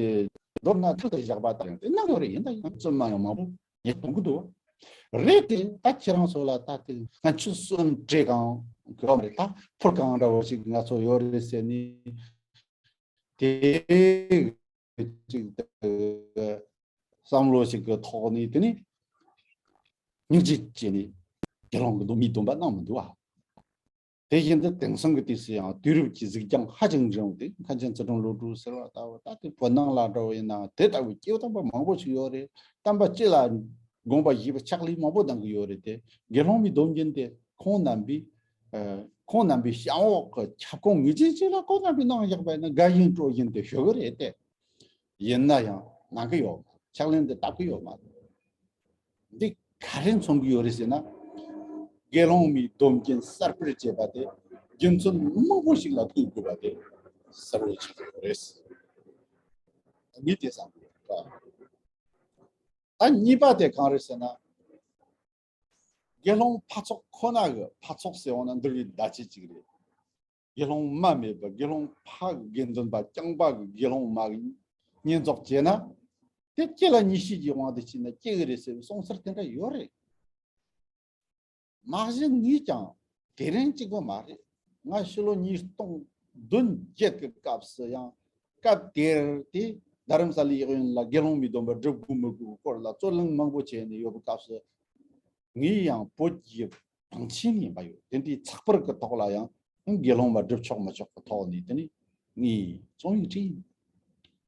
མདོར་ན་ཐུགས་སུ་བཞག་པ་དང་ཡང་དེ་གནང་ཡོད་རེད། ཡིན་ད་ཡང་བཙུན་མ་ཡང་མང་པོ་ངས་མཐོང་གི་འདུག་རེད་དེ་ད་ཁྱེད་རང་ཚོ་ལ་ད་དེ་སྔ་ཆུ་གསོན་བྲེ་གང་གི་བ་མ་རེད། ད་ཕུར་གང་འདྲ་བོ་ཞིག་ང་ཚོ་ཡོད་རེད་ཟེར་ནས་དེ་ཅིག་བསམ་བློ་ཞིག་གི་ཐོག་ནས་དེ་ནི་སྙིང་རྗེ་བྱས་ནས་དགེ་སློང་གི་སྡོམ་པའི་སྡོམ་པ་གནང་མི་འདུག་བ། དེ་བཞིན་དུ་དེང་སང་གི་དུས་སུ་ཡང་དུས་རབས་ཀྱི་གཟིགས་རྒྱང་ཧ་ཅང་འབྲིང་སྟེ་མཁན་ཆེན་ཚུལ་ཁྲིམས་བློ་གྲོས་ཟེར་བ་ལྟ་བུ་ད་དེ་བོད་ནང་ལ་འགྲོ་བ་ཡིན་ན་དེ་ལྟ་བུའི་སྐྱེས་བུ་དམ་པ་མང་པོ་ཞིག་ཡོད་རེད། དམ་པ་སྤྱི་ལ་དགོངས་པ་བཞེས་པའི་ཕྱག་ལས་མང་པོ་གནང་གི་ཡོད་རེད་དེ། དགེ་སློང་མའི་སྡོམ་རྒྱུན་དེ་ཁོང་རྣམ་པས་ཨ་ ཁོང་རྣམ་པའི་བྱང་འོག་གི་ཁྱབ་ཁོངས་ངེས་ཅན་ཅིག་ལ་ཁོང་རྣམ་པའི་གནང་བཞག་པ་ཡིན་ན་དགའ་བཞིན་སྤྲོ་བཞིན་དུ་ཞུ་གི་རེད་དེ། ཡིན་ན་ཡང་གནང་གི་ཡོད་མ་རེད། ཕྱག་ལེན་དུ་བཏབ་གི་ཡོད་མ་རེད། འདི་ག་རེ་མཚོན་གྱི་ཡོད་རེད་ཟེར་ན། དགེ་སློང་མའི་སྡོམ་རྒྱུན་གསར་སྤེལ་བྱས་པ་དེ་རྒྱུ་མཚན་མང་པོ་ཞིག་ལ་ལྟོས་དགོས་པ་དེ་གསལ་བོ་ཆགས་ཡོད་རེད། ངས་དེ་བསམ་གྱི་ཡོད། ད་གཉིས་པ་དེ་གང་རེད་ཟེར་ན། དགེ་སློང་འཕགས་ཚོགས་ཁོ་ན་གི་འཕགས་ཚོགས་ཟེར་འོང་ན་འདུལ་བའི་བརྡ་ཆད་ཅིག་རེད། དགེ་སློང་མ་མེད་པ་དགེ་སློང་ཕ་གི་དགེ་འདུན་པ་རྐྱང་པ་གི་དགེ་སློང་མ་གི་བསྙེན་རྫོགས་བྱས་ན། དེ་སྐྱེ་ལ་ཉེས་བྱས་ཀྱི་དབང་དུ་བྱས་ན་སྐྱེ་གི་རེད་ཟེར་བའི་གསུང་ཚུལ་དེ་འདྲ་ཡོད་རེད། མ་གཞི་ངས་ཀྱང་དེ་རིང་གཅིག་པོ་མ་རེད། ང་ཕྱི་ལོ་ཉིས་སྟོང་བདུན་བརྒྱད་ཀྱི་སྐབས་སུ་ཡང་སྐབས་དེར་དེ་རྡ་རམ་ས་ལའི་གཡས་གཡོན་ལ་དགེ་སློང་མའི་སྡོམ་པ་སྒྲུབ་དགོས་མི་དགོས་ཀྱི་སྐོར་ལ་རྩོད་གླེང་མང་པོ་བྱས་ནས་ཡོད་པའི་སྐབས་སུ། ངས་ཡང་བོད་ཀྱི་གྲངས་ཆེན་ཡིན་པ་ཡོད། དེ་འདྲའི་ཚགས་པར་གྱི་ཐོག་ལ་ཡང་དགེ་སློང་མ་སྒྲུབ་ཆོག་མི་ཆོག་གི་ཐོག་ནས་དེ་ནས་ངས་རྩོམ་ཡིག་བྲིས་ཡིན།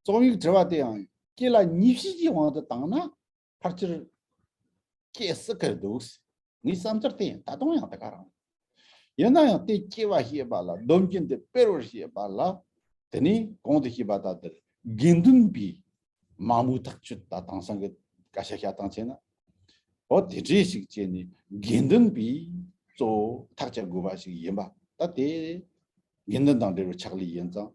རྩོམ་ཡིག་བྲིས་པ་དེ་ཡང་སྐྱེ་ལ་ཉེས་བྱས་ཀྱི་དབང་དུ་བཏང་ན། ཕལ་ཆེར་སྐྱེ་སྲིད་ཀྱི་འདུག་ངའི་བསམ་ཚུལ་དེ་ཡིན། ད་དུང་ཡང་དེ་ག་རང་། ཡིན་ན་ཡང་དེ་སྐྱེ་བར་བྱེད་པ་ལ་སྡོམ་རྒྱུན་དེ་སྤེལ་བར་བྱེད་པ་ལ། དེ་ནི་གོང་དུ་ཞུས་པ་ལྟར་དེར་དགེ་འདུན་པའི་མ་མོའི་ཐག་གཅོད་ད་དེང་སང་གི་སྐད་ཆ་བཤད་སྟངས་བྱས་ན། འོ་དེ་འདྲའི་ཞིག་བྱས་ནས་དགེ་འདུན་པའི་གཙོ་བོ་ཐག་བཅད་དགོས་པ་ཞིག་ཡིན་པ་ད་དེ་དགེ་འདུན་དང་འབྲེལ་བའི་ཕྱག་ལས་ཡིན་ཙང་།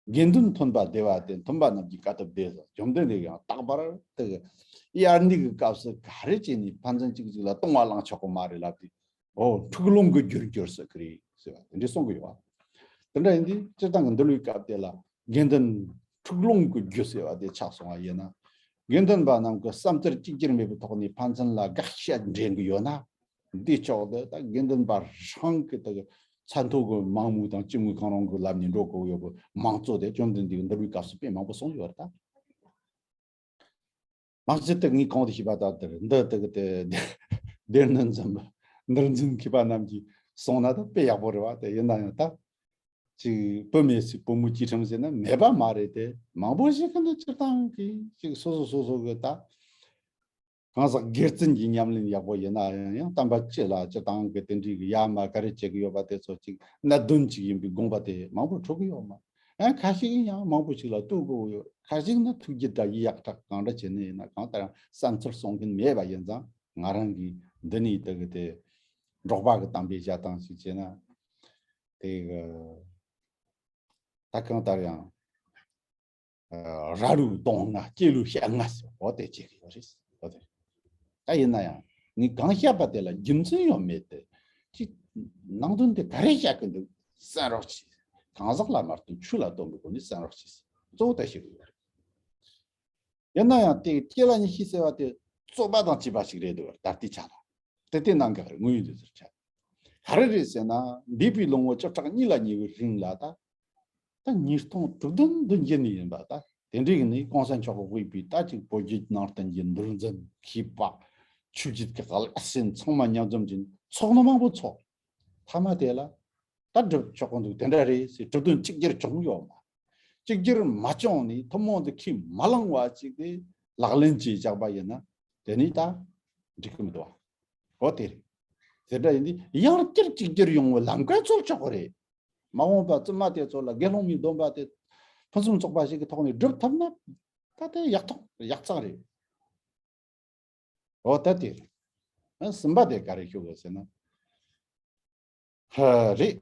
དགེ་འདུན་མཐུན་པ་བདེ་བ་སྟེ། མཐུན་པ་རྣམས་ཀྱི་དཀའ་ཐུབ་བདེ་ཟེར། བཅོམ་ལྡན་འདས་ཀྱིས་ཡང་རྟག་པར་དེ་གི་དབྱར་གནས་ཀྱི་སྐབས་སུ་ག་རེ་བྱས་ནས་ཕན་ཚུན་གཅིག་གཅིག་ལ་ལྟུང་བ་བླང་ཆོག་གི་མ་རེད་ལབ་དུས། འོ་འཁྲུག་ལོང་གི་རྒྱུར་འགྱུར་སྲིད་ཀྱི་རེད་ཟེར་བ་དེ་འདྲ་གསུང་གི་ཡོད་པ། དེ་འདྲ་ཡིན་དུས་སྤྱིར་བཏང་གི་འདུལ་བའི་སྐབས་དེ་ལ་དགེ་འདུན་འཁྲུག་ལོང་གི་རྒྱུ་ཟེར་བ་དེ་ཆགས་སོང་བ་ཡིན་ན། དགེ་འདུན་པ་རྣམས་ཀྱི་བསམ་ཚུལ་གཅིག་གྱུར་མེད་པའི་ཐོག་ནས་ཕན་ཚུན་ལ་དགག་བྱ་འདྲེན་གྱི་ཡོད་ན། འདི་ཕྱོགས་འདི་ད་དགེ་འདུན་པ་རང་གི་དེ་གི་ཚད་མཐོ་གི་མང་མོས་དང་སྐྱེ་དངོས་གང་རུང་གི་ལམ་ནས་འགྲོ་དགོས་ཡོད་པའི་མང་གཙོ་དེ་བཅོམ་ལྡན་འདས་ཀྱི་འདུལ་བའི་སྐབས་སུ་དཔེ་མང་པོ་གསུངས་ཡོད་རེད་ད། མ་གཞི་དེ་ངས་གོང་དུ་ཞུས་པ་ལྟར་དེར་འདི་དེ་གི་དེ་སྡེ་སྣོད་འཛིན་པ་འདུལ་འཛིན་མཁས་པ་རྣམས་ཀྱིས་གསུངས་ན་ད་དཔེ་ཡག་པོ་རེད་བ། དེ་ཡིན་ན་ཡང་ད་ཅིག་བུ་མེད་ཚེ་བུ་མོའི་སྐྱེས་ཁྲིམས་ཟེར་ན་མེད་པ་མ་རེད་དེ། མང་པོ་ཞིག་གི་ནི་སྤྱིར་བཏང་གི་ཅིག་སོ་སོ་སོ་སོ་གི་ད། གང་ཟག་སྒེར་བཙུན་གྱི་ཉམས་ལེན་ཡག་པོ་ཡིན་ན་ཡང་ཡང་བསྟན་པ་སྤྱི་ལ་སྤྱིར་བཏང་གི་དེ་འདྲའི་གི་ཡ་མ་ག་རེ་བྱེད་ཀྱི་ཡོད་པ་དེ་ཚོ་ཅིག་གནད་དོན་ཅིག་ཡིན་པའི་དགོངས་པ་དེ་མང་པོ་འཕྲོད་ཀྱི་ཡོད་མ། ཡང་ཁ་ཤས་ཀྱིས་ཡང་མང་པོ་ཞིག་ལ་ལྟོས་དགོས་ཡོད། ཁ་ཤས་ནི་ཐུགས་རྒྱུད་དང་ཡིད་ཡག་དྲག་གང་འདྲ་བྱས་ནས་ཡིན་ན་གང་ལྟར་ཡང་བསམ་ཚུལ་གསུང་མཁན་མེད་པ་ཡིན་ཙང་། ང་རང་གིས་འདི་ནས་དེ་གི་དེ་འབྲོག་པ་གི་གཏམ་དཔེ་བཞག་སྟངས་ཤིག་བྱས་ན། དེ་གི་ད་གང་ལྟར་ཡང་ར་ལུག་གདོང་ལྔ་སྐྱེ་ལུག་ཤ་ལྔ་ཟེར་བ་དེ་བྱེད་ཀྱི་ཡོད་རེད། འོ་དེ་རེད། ད་ཡིན་ན་ཡང་ངས་གང་བཤད་པ་དེ་ལ་རྒྱུ་མཚན་ཡང་མེད་དེ། ཅིག་ནང་དོན་དེ་ག་རེ་བཤད་ཀྱི་འདུག་གསན་རོགས་གྱིས། གང་ཟག་ལ་མ་ལྟོས་ཆོས་ལ་ལྟོས་པའི་སྒོ་ནས་གསན་རོགས་གྱིས། གཙོ་བོ་དེ་བཤད་ཀྱི་ཡོད་རེད། ཡིན་ན་ཡང་དེ་སྐྱེ་ལ་ཉེས་བྱས་ཟེར་བ་དེ་རྩོད་པ་དང་བཅས་པ་ཞིག་རེད་འདུག་ད་ལྟའི་ཆ་ལ། དེ་ལྟའི་གནད་འགག་རེད། དངོས་ཡོད་དུ་ཟེར་ཆ། ག་རེ་རེད་ཟེར་ན། འདས་པའི་ལོ་ངོ་བཅུ་ཕྲག་གཉིས་ལ་ཉེ་བའི་རིང་ལ་ད། ད་ཉིས་སྟོང་དྲུག་བདུན་བདུན་བརྒྱད་ནས་ཡིན་པ་ད། དེ་འདྲའི་ནས་གོང་ས་མཆོག་གིས་དབུས་པའི་ད་ཅིག་བོད་བརྒྱུད་ནང་བསྟན་གྱི་འདུལ་འཛིན་མཁས་པ་ཆོས་བརྒྱུད་ཀྱི་བླ་སེམས་ཚང་མ་མཉམ་འཛོམས་ཀྱིས་ཚོགས་འདུ་མང་པོ་ཚོགས། མཐའ་མ་དེ་ལ་ད་སྒྲུབ་ཆོག་གི་འདུག་དེ་འདྲ་རེད་ཟེར་གྲོས་དོན་གཅིག་གྱུར་བྱུང་ཡོད་མ། གཅིག་གྱུར་མ་བྱུང་ནས་ཐུན་མོང་དུ་ཁས་མ་བླངས་པ་ཅིག་དེ་ལག་ལེན་བྱས་བཞག་པ་ཡིན་ན། དེ་ནི་ད་འགྲིག་གི་མི་འདུག་བ། འོ་དེ་རེད། དེ་འདྲ་ཡིན་དུས་ཡང་བསྐྱར་གཅིག་གྱུར་ཡོང་བའི་ལམ་ཁ་འཚོལ་ཆོག་གི་རེད། མ་འོངས་པ་བཙུན་མ་དེ་ཚོ་ལ་དགེ་སློང་མའི་སྡོམ་པ་དེ་ཕུན་སུམ་ཚོགས་པ་ཞིག་གི་ཐོག་ནས་སྒྲུབ་ཐུབ་ན་ད་དེ་ཡག་ཐོག་ཡག་ཚང་རེད། འོ་ད་དེ་རེད། ཨ་གསུམ་པ་དེ་ག་རེ་ཞུ་དགོས་ཟེར་ན། ཧ་རེད།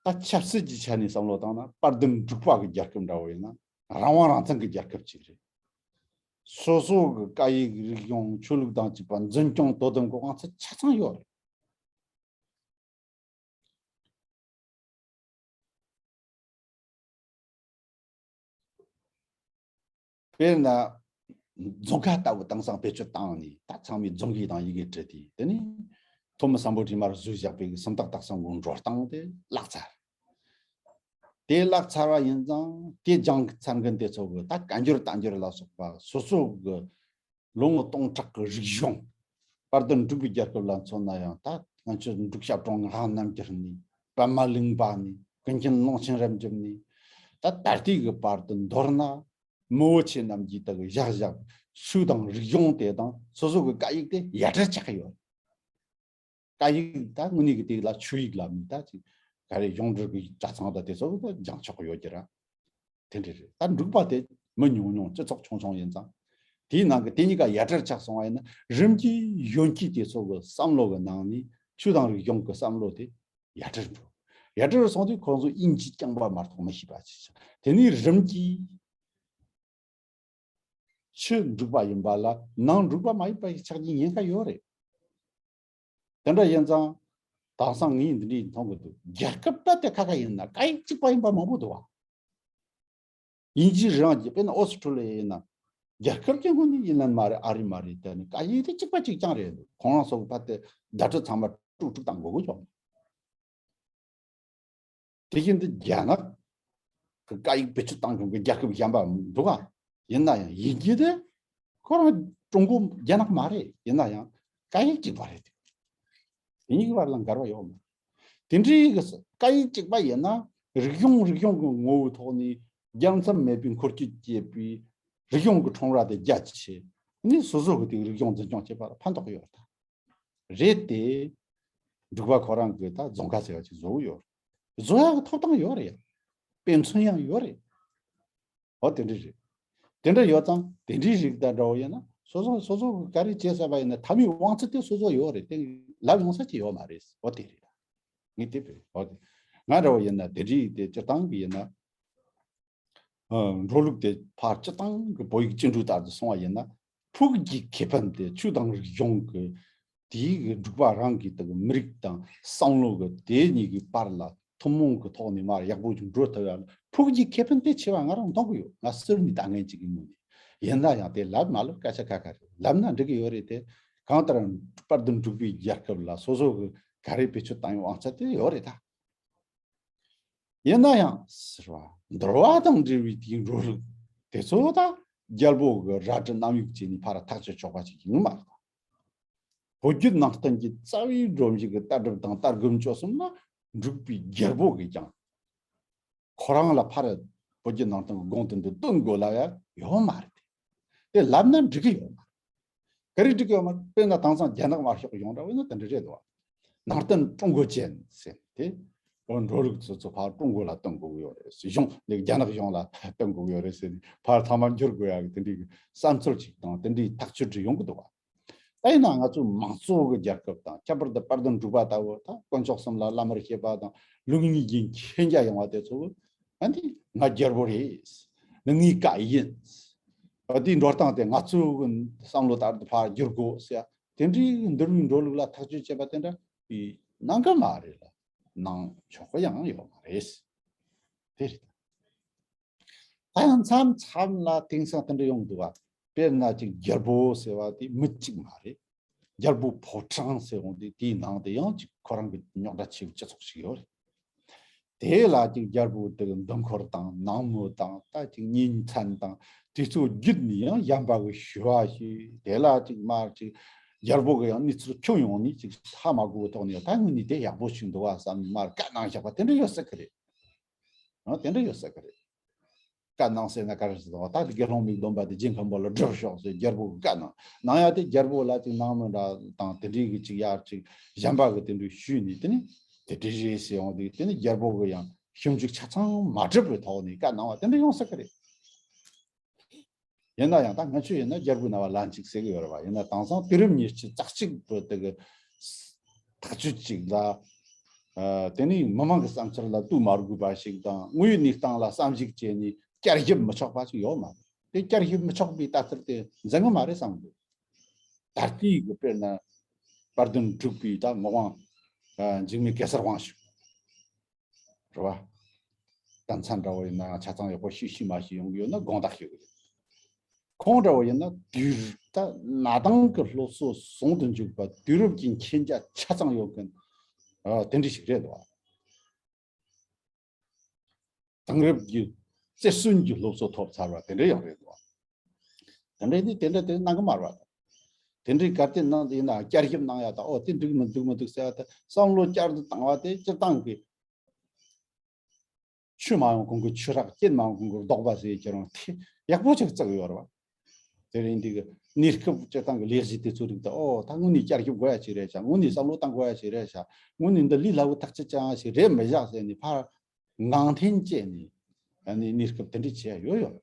ད་ཆབ་སྲིད་ཀྱི་ཆ་ནས་བསམ་བློ་བཏང་ན་དཔལ་ལྡན་འབྲུག་པ་གི་རྒྱལ་ཁབ་འདྲ་བོ་ཡིན་ན་རང་དབང་རང་བཙན་གྱི་རྒྱལ་ཁབ་ཅིག་རེད། སོ་སོ་གི་སྐད་ཡིག་རིག་གཞུང་ཆོས་ལུགས་དང་བཅས་པ་འཛིན་སྐྱོང་དོ་དམ་གྱི་དབང་ཚད་ཆ་ཚང་ཡོད་རེད། དཔེར་ན། རྫོང་ཁ་ལྟ་བུ་དེང་སང་བེད་སྤྱོད་བཏང་ནས་ད་ཚང་མས་རྫོང་གི་དང་ཡི་གེ་བྲིས་ཏེ། དེ་ནས་ཐོན་མི་སམ་བྷོ་ཊ་མར་བཟོས་བཞག་པའི་སུམ་རྟགས་དག་ས་འགོ་འགྲོ་སྟངས་དེ་བརླག་ཚར། དེ་བརླག་ཚར་བ་ཡིན་ཙང་དེ་སྦྱང་ཚར་མཁན་དེ་ཚོ་གི་ད་བཀའ་འགྱུར་བསྟན་འགྱུར་ལ་སོགས་པ་སོ་སོ་གི་ལོ་ངོ་སྟོང་ཕྲག་གི་རིག་གཞུང་། དཔལ་ལྡན་འབྲུག་པའི་རྒྱལ་ཁབ་ལ་མཚོན་ན་ཡང་ད་ང་ཚོ་འབྲུག་ཞབས་དྲུང་ངག་དབང་རྣམ་རྒྱལ་ནས་པདྨ་གླིང་པ་ནས་ཀུན་མཁྱེན་ཀློང་ཆེན་རབ་འབྱམས་ནས་ད་ད་ལྟའི་གི་བར་དུ་མདོར་ན། མི་བོ་ཆེ་རྣམས་ཀྱིས་དག་བཞག་བཞག་ཆོས་དང་རིག་གཞུང་དེ་དང་སོ་སོ་གི་སྐད་ཡིག་དེ་ཡ་བྲལ་ཆགས་ཡོད། སྐད་ཡིག་ད་དངོས་གནས་ཀྱི་དེ་ལ་ཆོས་ཡིག་ལབ་ནས་ད་ཅིག་ ག་རེ་གཞུང་འབྲེལ་གྱི་གྲྭ་ཚང་དང་དེ་ཚོ་གི་ད་སྦྱང་ཆོག་ཡོད་ཀྱི་ར། དེ་འདྲ་རེད། ད་འབྲུག་པ་དེ་མི་ཉུང་ཉུང་སྤྱི་ཚོགས་ཆུང་ཆུང་ཡིན་ཙང་། དེའི་ནང་གི་དེ་གཉིས་ཀ་ཡ་བྲལ་ཆགས་སོང་བ་ཡིན་ན། རིམ་གྱིས་གཞོན་སྐྱེས་དེ་ཚོ་གི་བསམ་བློ་གི་ནང་ནས་ཆོས་དང་རིག་གཞུང་གི་བསམ་བློ་དེ་ཡ་བྲལ་འགྲོ། ཡ་བྲལ་སོང་དུས་ཁོང་ཚོ་དབྱིན་ཇི་རྐྱང་པ་མ་གཏོགས་མི་ཤེས་པ་ཅིག་ཆགས། དེ་ནས་རིམ་གྱིས་ཕྱི་འབྲུག་པ་ཡིན་པ་ལ་ནང་འབྲུག་པ་མ་ཡིན་པ་ཞིག་ཆགས་རྒྱུའི་ཉེན་ཁ་ཡོད་རེད། དེ་འདྲ་ཡིན་ཙང་། དེང་སང་ངས་འདི་འདྲའི་མཐོང་གི་འདུག་རྒྱལ་ཁབ་རྦད་དེ་ཁ་ཁ་ཡིན་ན་སྐད་ཡིག་གཅིག་པ་ཡིན་པ་མང་པོ་འདུག་བ། དབྱིན་ཇིའི་རང་གི་དཔེར་ན་ཨོ་སི་ཁྲུ་ལི་ཡ་ཡིན་ན། རྒྱལ་ཁབ་ཀྱི་ངོས་ནས་ཡིན་ན་མ་རེད། ཨ་རི་མ་རེད། དེ་ནི་སྐད་ཡིག་དེ་གཅིག་པ་གཅིག་རྐྱང་རེད་འདུག་ཁོང་རང་ཚོ་གི་ཕར་དེ་བརྡ་སྤྲོད་ཚང་མ་དཀྲུག་དཀྲུག་བཏང་དགོས་ཀྱི་ཡོད། དེ་བཞིན་དུ་རྒྱ་ནག་གི་སྐད་ཡིག་བེད་སྤྱོད་བཏང་མཁན་གྱི་རྒྱལ་ཁབ་གཞན་པ་འདུག་ག་ཡིན་ན་ཡང་དབྱིན་ཇི་དེ་ཁོ་རང་ཀྲུང་གོ་རྒྱ་ནག་མ་རེད། ཡིན་ན་ཡང་སྐད་ཡིག་གཅིག་པ་རེད། དེ་གཉིས་ཀྱི་བར་ལ་འགལ་བ་ཡོད་མ་རེད། དེ་འདྲའི་གི་སྐད་ཡིག་གཅིག་པ་ཡིན་ན་རིག་གཞུང་རིག་གཞུང་གི་ངོ་བོའི་ཐོག་ནས་རྒྱལ་མཚམས་མེད་པའི་འཁོར་སྐྱོད་བྱེད་པའི་རིག་གཞུང་གི་ཁྲོམ་ར་དེ་རྒྱ་ཆེ་ནས་སོ་སོ་གི་དེ་རིག་གཞུང་འཛིན་སྐྱོང་བྱེད་པ་ལ་ཕན་ཐོགས་ཡོད་ད། རེད་དེ། འབྲུག་པ་ཁོ་རང་གིས་ད་རྫོང་ཁ་ཟེར་བ་ཅིག་བཟོ་གི་ཡོད་རེད། བཟོ་ཡག་གི་ཐོབ་ཐང་ཡོད་རེད་ཡ། དཔེ་མཚོན་ཡང་ཡོད་རེད། འོ་དེ་འདྲ་རེད། དེ་འདྲ་ཡོད་ཙང་དེ་འདྲའི་རིགས་དང་འདྲ་བོ་ཡིན་ན་སོ་སོ་སོ་སོ་གིས་ག་རེ་བྱེད་ཟེར་བ་ཡིན་ན་མཐའ་མའི་དབང་ཚད་དེ་སོ་སོ་ཡོད་རེད་དེ། ལབ་ཡོང་ས་ཅིག་ཡོད་མ་རེད། འོ་དེ་རེད། ངས་དེ་བས་འོ་དེ། ང་འདྲ་བོ་ཡིན་ན་དེ་འདྲའི་དེ་སྤྱིར་བཏང་གི་ཡིན་ན། ཨ། འགྲོ་ལུགས་དེ་ཕར་སྤྱི་བཏང་གི་བོད་ཡིག་སྤྱི་འགྲོས་ལྟར་དུ་སོང་བ་ཡིན་ན། ཕྲུ་གུ་གི་ཁེ་ཕན་དེ་ཆོས་དང་རིག་གཞུང་གི་དེའི་གི་འབྲུག་པ་རང་གི་དེ་གི་མི་རིགས་དང་བསམ་བློ་གི་དེ་གཉིས་ཀྱི་བར་ལ་ཐུན་མོང་གི་ཐོག་ནས་མར་ཡག་པོ་ཅིག་འགྲོ་ཐུབ་ཡ་ལ་ཕྲུ་གུ་གི་ཁེ་ཕན་དེ་ཆེ་བ་ང་རང་མཐོང་གི་ཡོད། ང་སུར་ནི་ལྟ་མཁན་ཅིག་གི་ངོས་ནས་ཡིན་ན་ཡང་དེ་ལབ་མ་ལབ་སྐད་ཆ་ཁ་ཁ་རེད། ལབ་ན་འགྲིག་གི་ཡོད་རེད་དེ། གང་ལྟར་དཔལ་ལྡན་འབྲུག་པའི་རྒྱལ་ཁབ་ལ་སོ་སོ་གི་ག་རེ་བེད་སྤྱོད་བཏང་ཡོང་དབང་ཆ་དེ་ཡོད་རེད་ད། ཡིན་ན་ཡང་ཟེར་བ། འདུལ་བ་དང་འབྲེལ་བའི་དེའི་འགྲོ་ལུགས་དེ་ཚོ་ད་རྒྱལ་པོ་གི་རལ་གྲི་གནམ་ཡུག་བཅས་ནས་ཕར་ཐག་གཅོད་ཆོག་པ་ཞིག་ཡིན་མ་རེད། བོད་བརྒྱུད་ནང་བསྟན་གྱི་རྩ་བའི་སྒྲོམ་གཞི་གི་ལྟ་གྲུབ་དང་ལྟ་སྒོམ་སྤྱོད་གསུམ་ལ་འབྲུག་པའི་རྒྱལ་པོ་གིས་ཀྱང་ཁོ་རང་ལ་ཕར་བོད་བརྒྱུད་ནང་བསྟན་གྱི་དགོངས་དོན་དེ་སྟོན་དགོས་ལབ་ཡ་ཡོད་མ་རེད། དེ་ལབ་ན་འགྲིག་གི་ཡོད་མ་རེད། ག་རེ་འགྲིག་གི་ཡོད་མ་རེད། དཔེར་ན་དེང་སང་རྒྱ་ནག་མར་ཤོག་ཡོང་འདྲ་བས་ན་དེ་འདྲ་རེད་དོ། ནང་བསྟན་ཀྲུང་གོ་ཅན་ཟེར་ཏེ། འགྲོ་ལུགས་ཚོ་ཚོ་ཕར་ཀྲུང་གོ་ལ་གཏོང་དགོས་ཀྱི་ཡོད་རེད་ཟེར། གཞུང་ནས་རྒྱ་ནག་གཞུང་ལ་གཏོང་དགོས་ཀྱི་ཡོད་རེད་ཟེར་ནས་ཕར་ཚང་མ་འགྱུར་དགོས་ཡག་གི་དེ་འདྲའི་བསམ་ཚུལ་ཅིག་དང་དེ་འདྲའི་ཐག་གཅོད་ཅིག་ཡོང་གི་འདུག་བ། ད་ཡིན་ན་ང་ཚོའི་མང་གཙོ་གི་རྒྱལ་ཁབ་དང་ཁྱད་པར་དུ་དཔལ་ལྡན་འབྲུག་པ་ལྟ་བུ་ད་དཀོན་མཆོག་གསུམ་ལ་བླ་མར་བཤད་པ་དང་ལུགས་གཉིས་ཀྱི་མཁྱེན་རྒྱ་ཡོང་བ་དེ་ཚོ་ཨ་འདི་ང་རྒྱལ་པོ་རེད། འདི་ངའི་བཀའ་ཡིན། ཨ་འདིའི་འགྲོ་སྟངས་དེ་ང་ཚོའི་བསམ་བློ་ལྟར་དུ་ཕར་བསྒྱུར་དགོས་ཟེར་དེ་འདྲའི་འདུལ་བའི་འགྲོ་ལུགས་ལ་ཐག་གཅོད་བྱེད་པ་དེ་འདྲ་གནང་གི་མ་རེད་ལ་གནང་ཆོག་གི་ཡང་ཡོད་མ་རེད། དེ་རེད། ད་ཡང་མཚམས་མཚམས་ལ་དེང་སང་དེ་འདྲ་ཡོང་འདུག་བ། དཔེར་ན་ཅིག་རྒྱལ་པོ་ཟེར་བ་དེ་མི་གཅིག་མ་རེད། རྒྱལ་པོ་ཕོ་བྲང་ཟེར་འོང་དུས་དེའི་ནང་དུ་ཡང་ཅིག་ཁོ་རང་གི་རྙོག་དྲ་ཆེ་བའི་སྤྱི་ཚོགས་ཤིག་ཡོད་རེད། དེ་ལ་ཅིག་རྒྱལ་པོ་དེ་གི་འདུ་འཁོར་དང་ནང་མི་དང་ད་ཅིག་ཉིན་མཚན་དང་དུས་ཚོད་བརྒྱུད་ནས་ཡང་གཞན་པ་གི་ཞུ་བ་ཞུས། དེ་ལ་ཅིག་མར་ཅིག་རྒྱལ་པོ་གི་ཡང་གནས་ཚུལ་ཁྱོན་ཡོངས་ནས་ཅིག་ཧ་མ་གོ་བའི་ཐོག་ནས་ད་ངོས་ནས་དེ་ཡག་པོ་ཞིག་འདུག་བ་བསམ་ནས་མར་བཀའ་གནང་བཞག་པ་དེ་འདྲ་ཡོད་སྲིད་གི་རེད། ཨ་དེ་འདྲ་ཡོད་ས་གི་རེད། བཀའ་གནང་ཟེར་ན་ག་རེ་ཟེར་དང་ད་དེ་དགེ་སློང་མིག་སྡོམ་པ་དེ་རྗེ་མཁན་པོ་ལ་སྒྲུབ་ཤོག་ཟེར་རྒྱལ་པོ་གི་བཀའ་གནང་གནང་ཡ་དེ་རྒྱལ་པོ་ལ་ཅིག་ནང་མི་འདྲ་དང་དེ་འདྲའི་གི་ཅིག་ཡར་ཅིག་གཞན་པ་གི་དེ་འདྲའི་ཞུས་ནས་དེ་ནི་དེ་འདྲ་རེད་ཟེར་ཡོང་དུས་དེ་ནི་རྒྱལ་པོ་གི་ཡང་ཞིབ་འཇུག་ཆ་ཚང་མ་གྲུབ་པའི་ཐོག་ནས་བཀའ་གནང་བ་དེ་འདྲ་ཡོང་ས་གི་རེད། ཡིན་ན་ཡང་ད་སྔ་ཆོས་ཡིན་ན་རྒྱལ་པོའི་རྣ་བ་ལན་གཅིག་ཟེར་གི་ཡོད་རེད་བ། ཡིན་ན་དེང་སང་དུས་རབས་ཉེར་གཅིག་རྩ་གཅིག་པོ་དེ་གི་ཐག་གཅོད་ཅིག་ལ། ཨ་དེ་ནི་མི་མང་གི་བསམ་འཆར་ལ་ལྟོས་མ་དགོས་པ་ཞིག་དང་དངོས་ཡོད་གནས་སྟངས་ལ་བསམ་གཞིགས་བྱས་ནས་བསྐྱར་ཞིབ་མི་ཆོག་པ་ཞིག་ཡོད་མ་རེད། དེ་བསྐྱར་ཞིབ་མི་ཆོག་པའི་ལྟ་ཚུལ་དེ་འཛིན་གི་མ་རེད་བསམ་གི་འདུག་ད་ལྟའི་གི་དཔེར་ན་དཔལ་ལྡན་འབྲུག་པའི་ད་ངག་དབང་ཨ་འཇིགས་མེད་གེ་སར་དབང་ཕྱུག་རེད་བ། ད་མཚན་འདྲ་བོ་ཡིན་ན་ཆ་ཚང་ཡག་པོ་ཤེས་ཤེས་མ་ཤེས་ཡོང་གི་ཡོད་ན་དགོངས་དག་ཞུ་གི་ཡོད། ཁོང་འདྲ་བོ་ཡིན་ན་དུས་རབས་ད་གནའ་དེང་གི་སློབ་གསོ་ཟུང་དུ་འཇུག་པ་དུས་རབས་ཀྱི་མཁྱེན་རྒྱ་ཆ་ཚང་ཡོད་མཁན་ཨ་དེ་འདྲ་ཞིག་རེད་འདུག་བ། དེང་རབས་ཀྱི་རྩེར་སོན་གྱི་སློབ་གསོ་ཐོབ་ཚར་བ་དེ་འདྲ་ཡང་རེད་འདུག་བ། དེ་འདྲ་ནི་དེ་འདྲ་དེ་གནང་གི་མ་རེད་བ། དེ་འདྲའི་གལ་ཏེ་གནང་དེ་ཡིན་ན་བསྐྱར་ཞིབ་གནང་ཡ་ད་ཨོ་དེ་འགྲིག་མི་འདུག་མི་འདུག་ཟེར་ཡ་ད་བསམ་བློ་བསྐྱར་དུ་བཏང་བ་དེ་སྤྱིར་བཏང་གི་ཆོས་མ་ཡོང་གོང་གི་ཆོས་རག་རྐྱེན་མ་ཡོང་གོང་གི་ལྡོག་པ་ཟེར་ཁྱེད་རང་དེ་ཡག་པོ་ཅིག་བརྩི་གི་ཡོད་རེད་བ། དེ་རིང་འདི་གི་གནས་སྐབས་སྤྱིར་བཏང་གི་ལས་གཞི་དེ་ཚོ་རིགས་དང་། ཨོ་ད་དངོས་གནས་བསྐྱར་ཞིབ་དགོས་ཡ་ཞིག་རེད་ཤག་དངོས་གནས་བསམ་བློ་བཏང་དགོས་ཡ་ཞིག་རེད་ཤག་དངོས་གནས་འདི་ལས་སླ་བོ་ཐག་ཆོད་ཅན་ཞིག་རེད་མི་བཞག་ཟེར་ནས་ཕར་ངང་འཐེན་བྱས་ནས་ཨ་ནི་གནས་སྐབས་དེ་འདྲ་བྱས་ཡོད་ཡོད།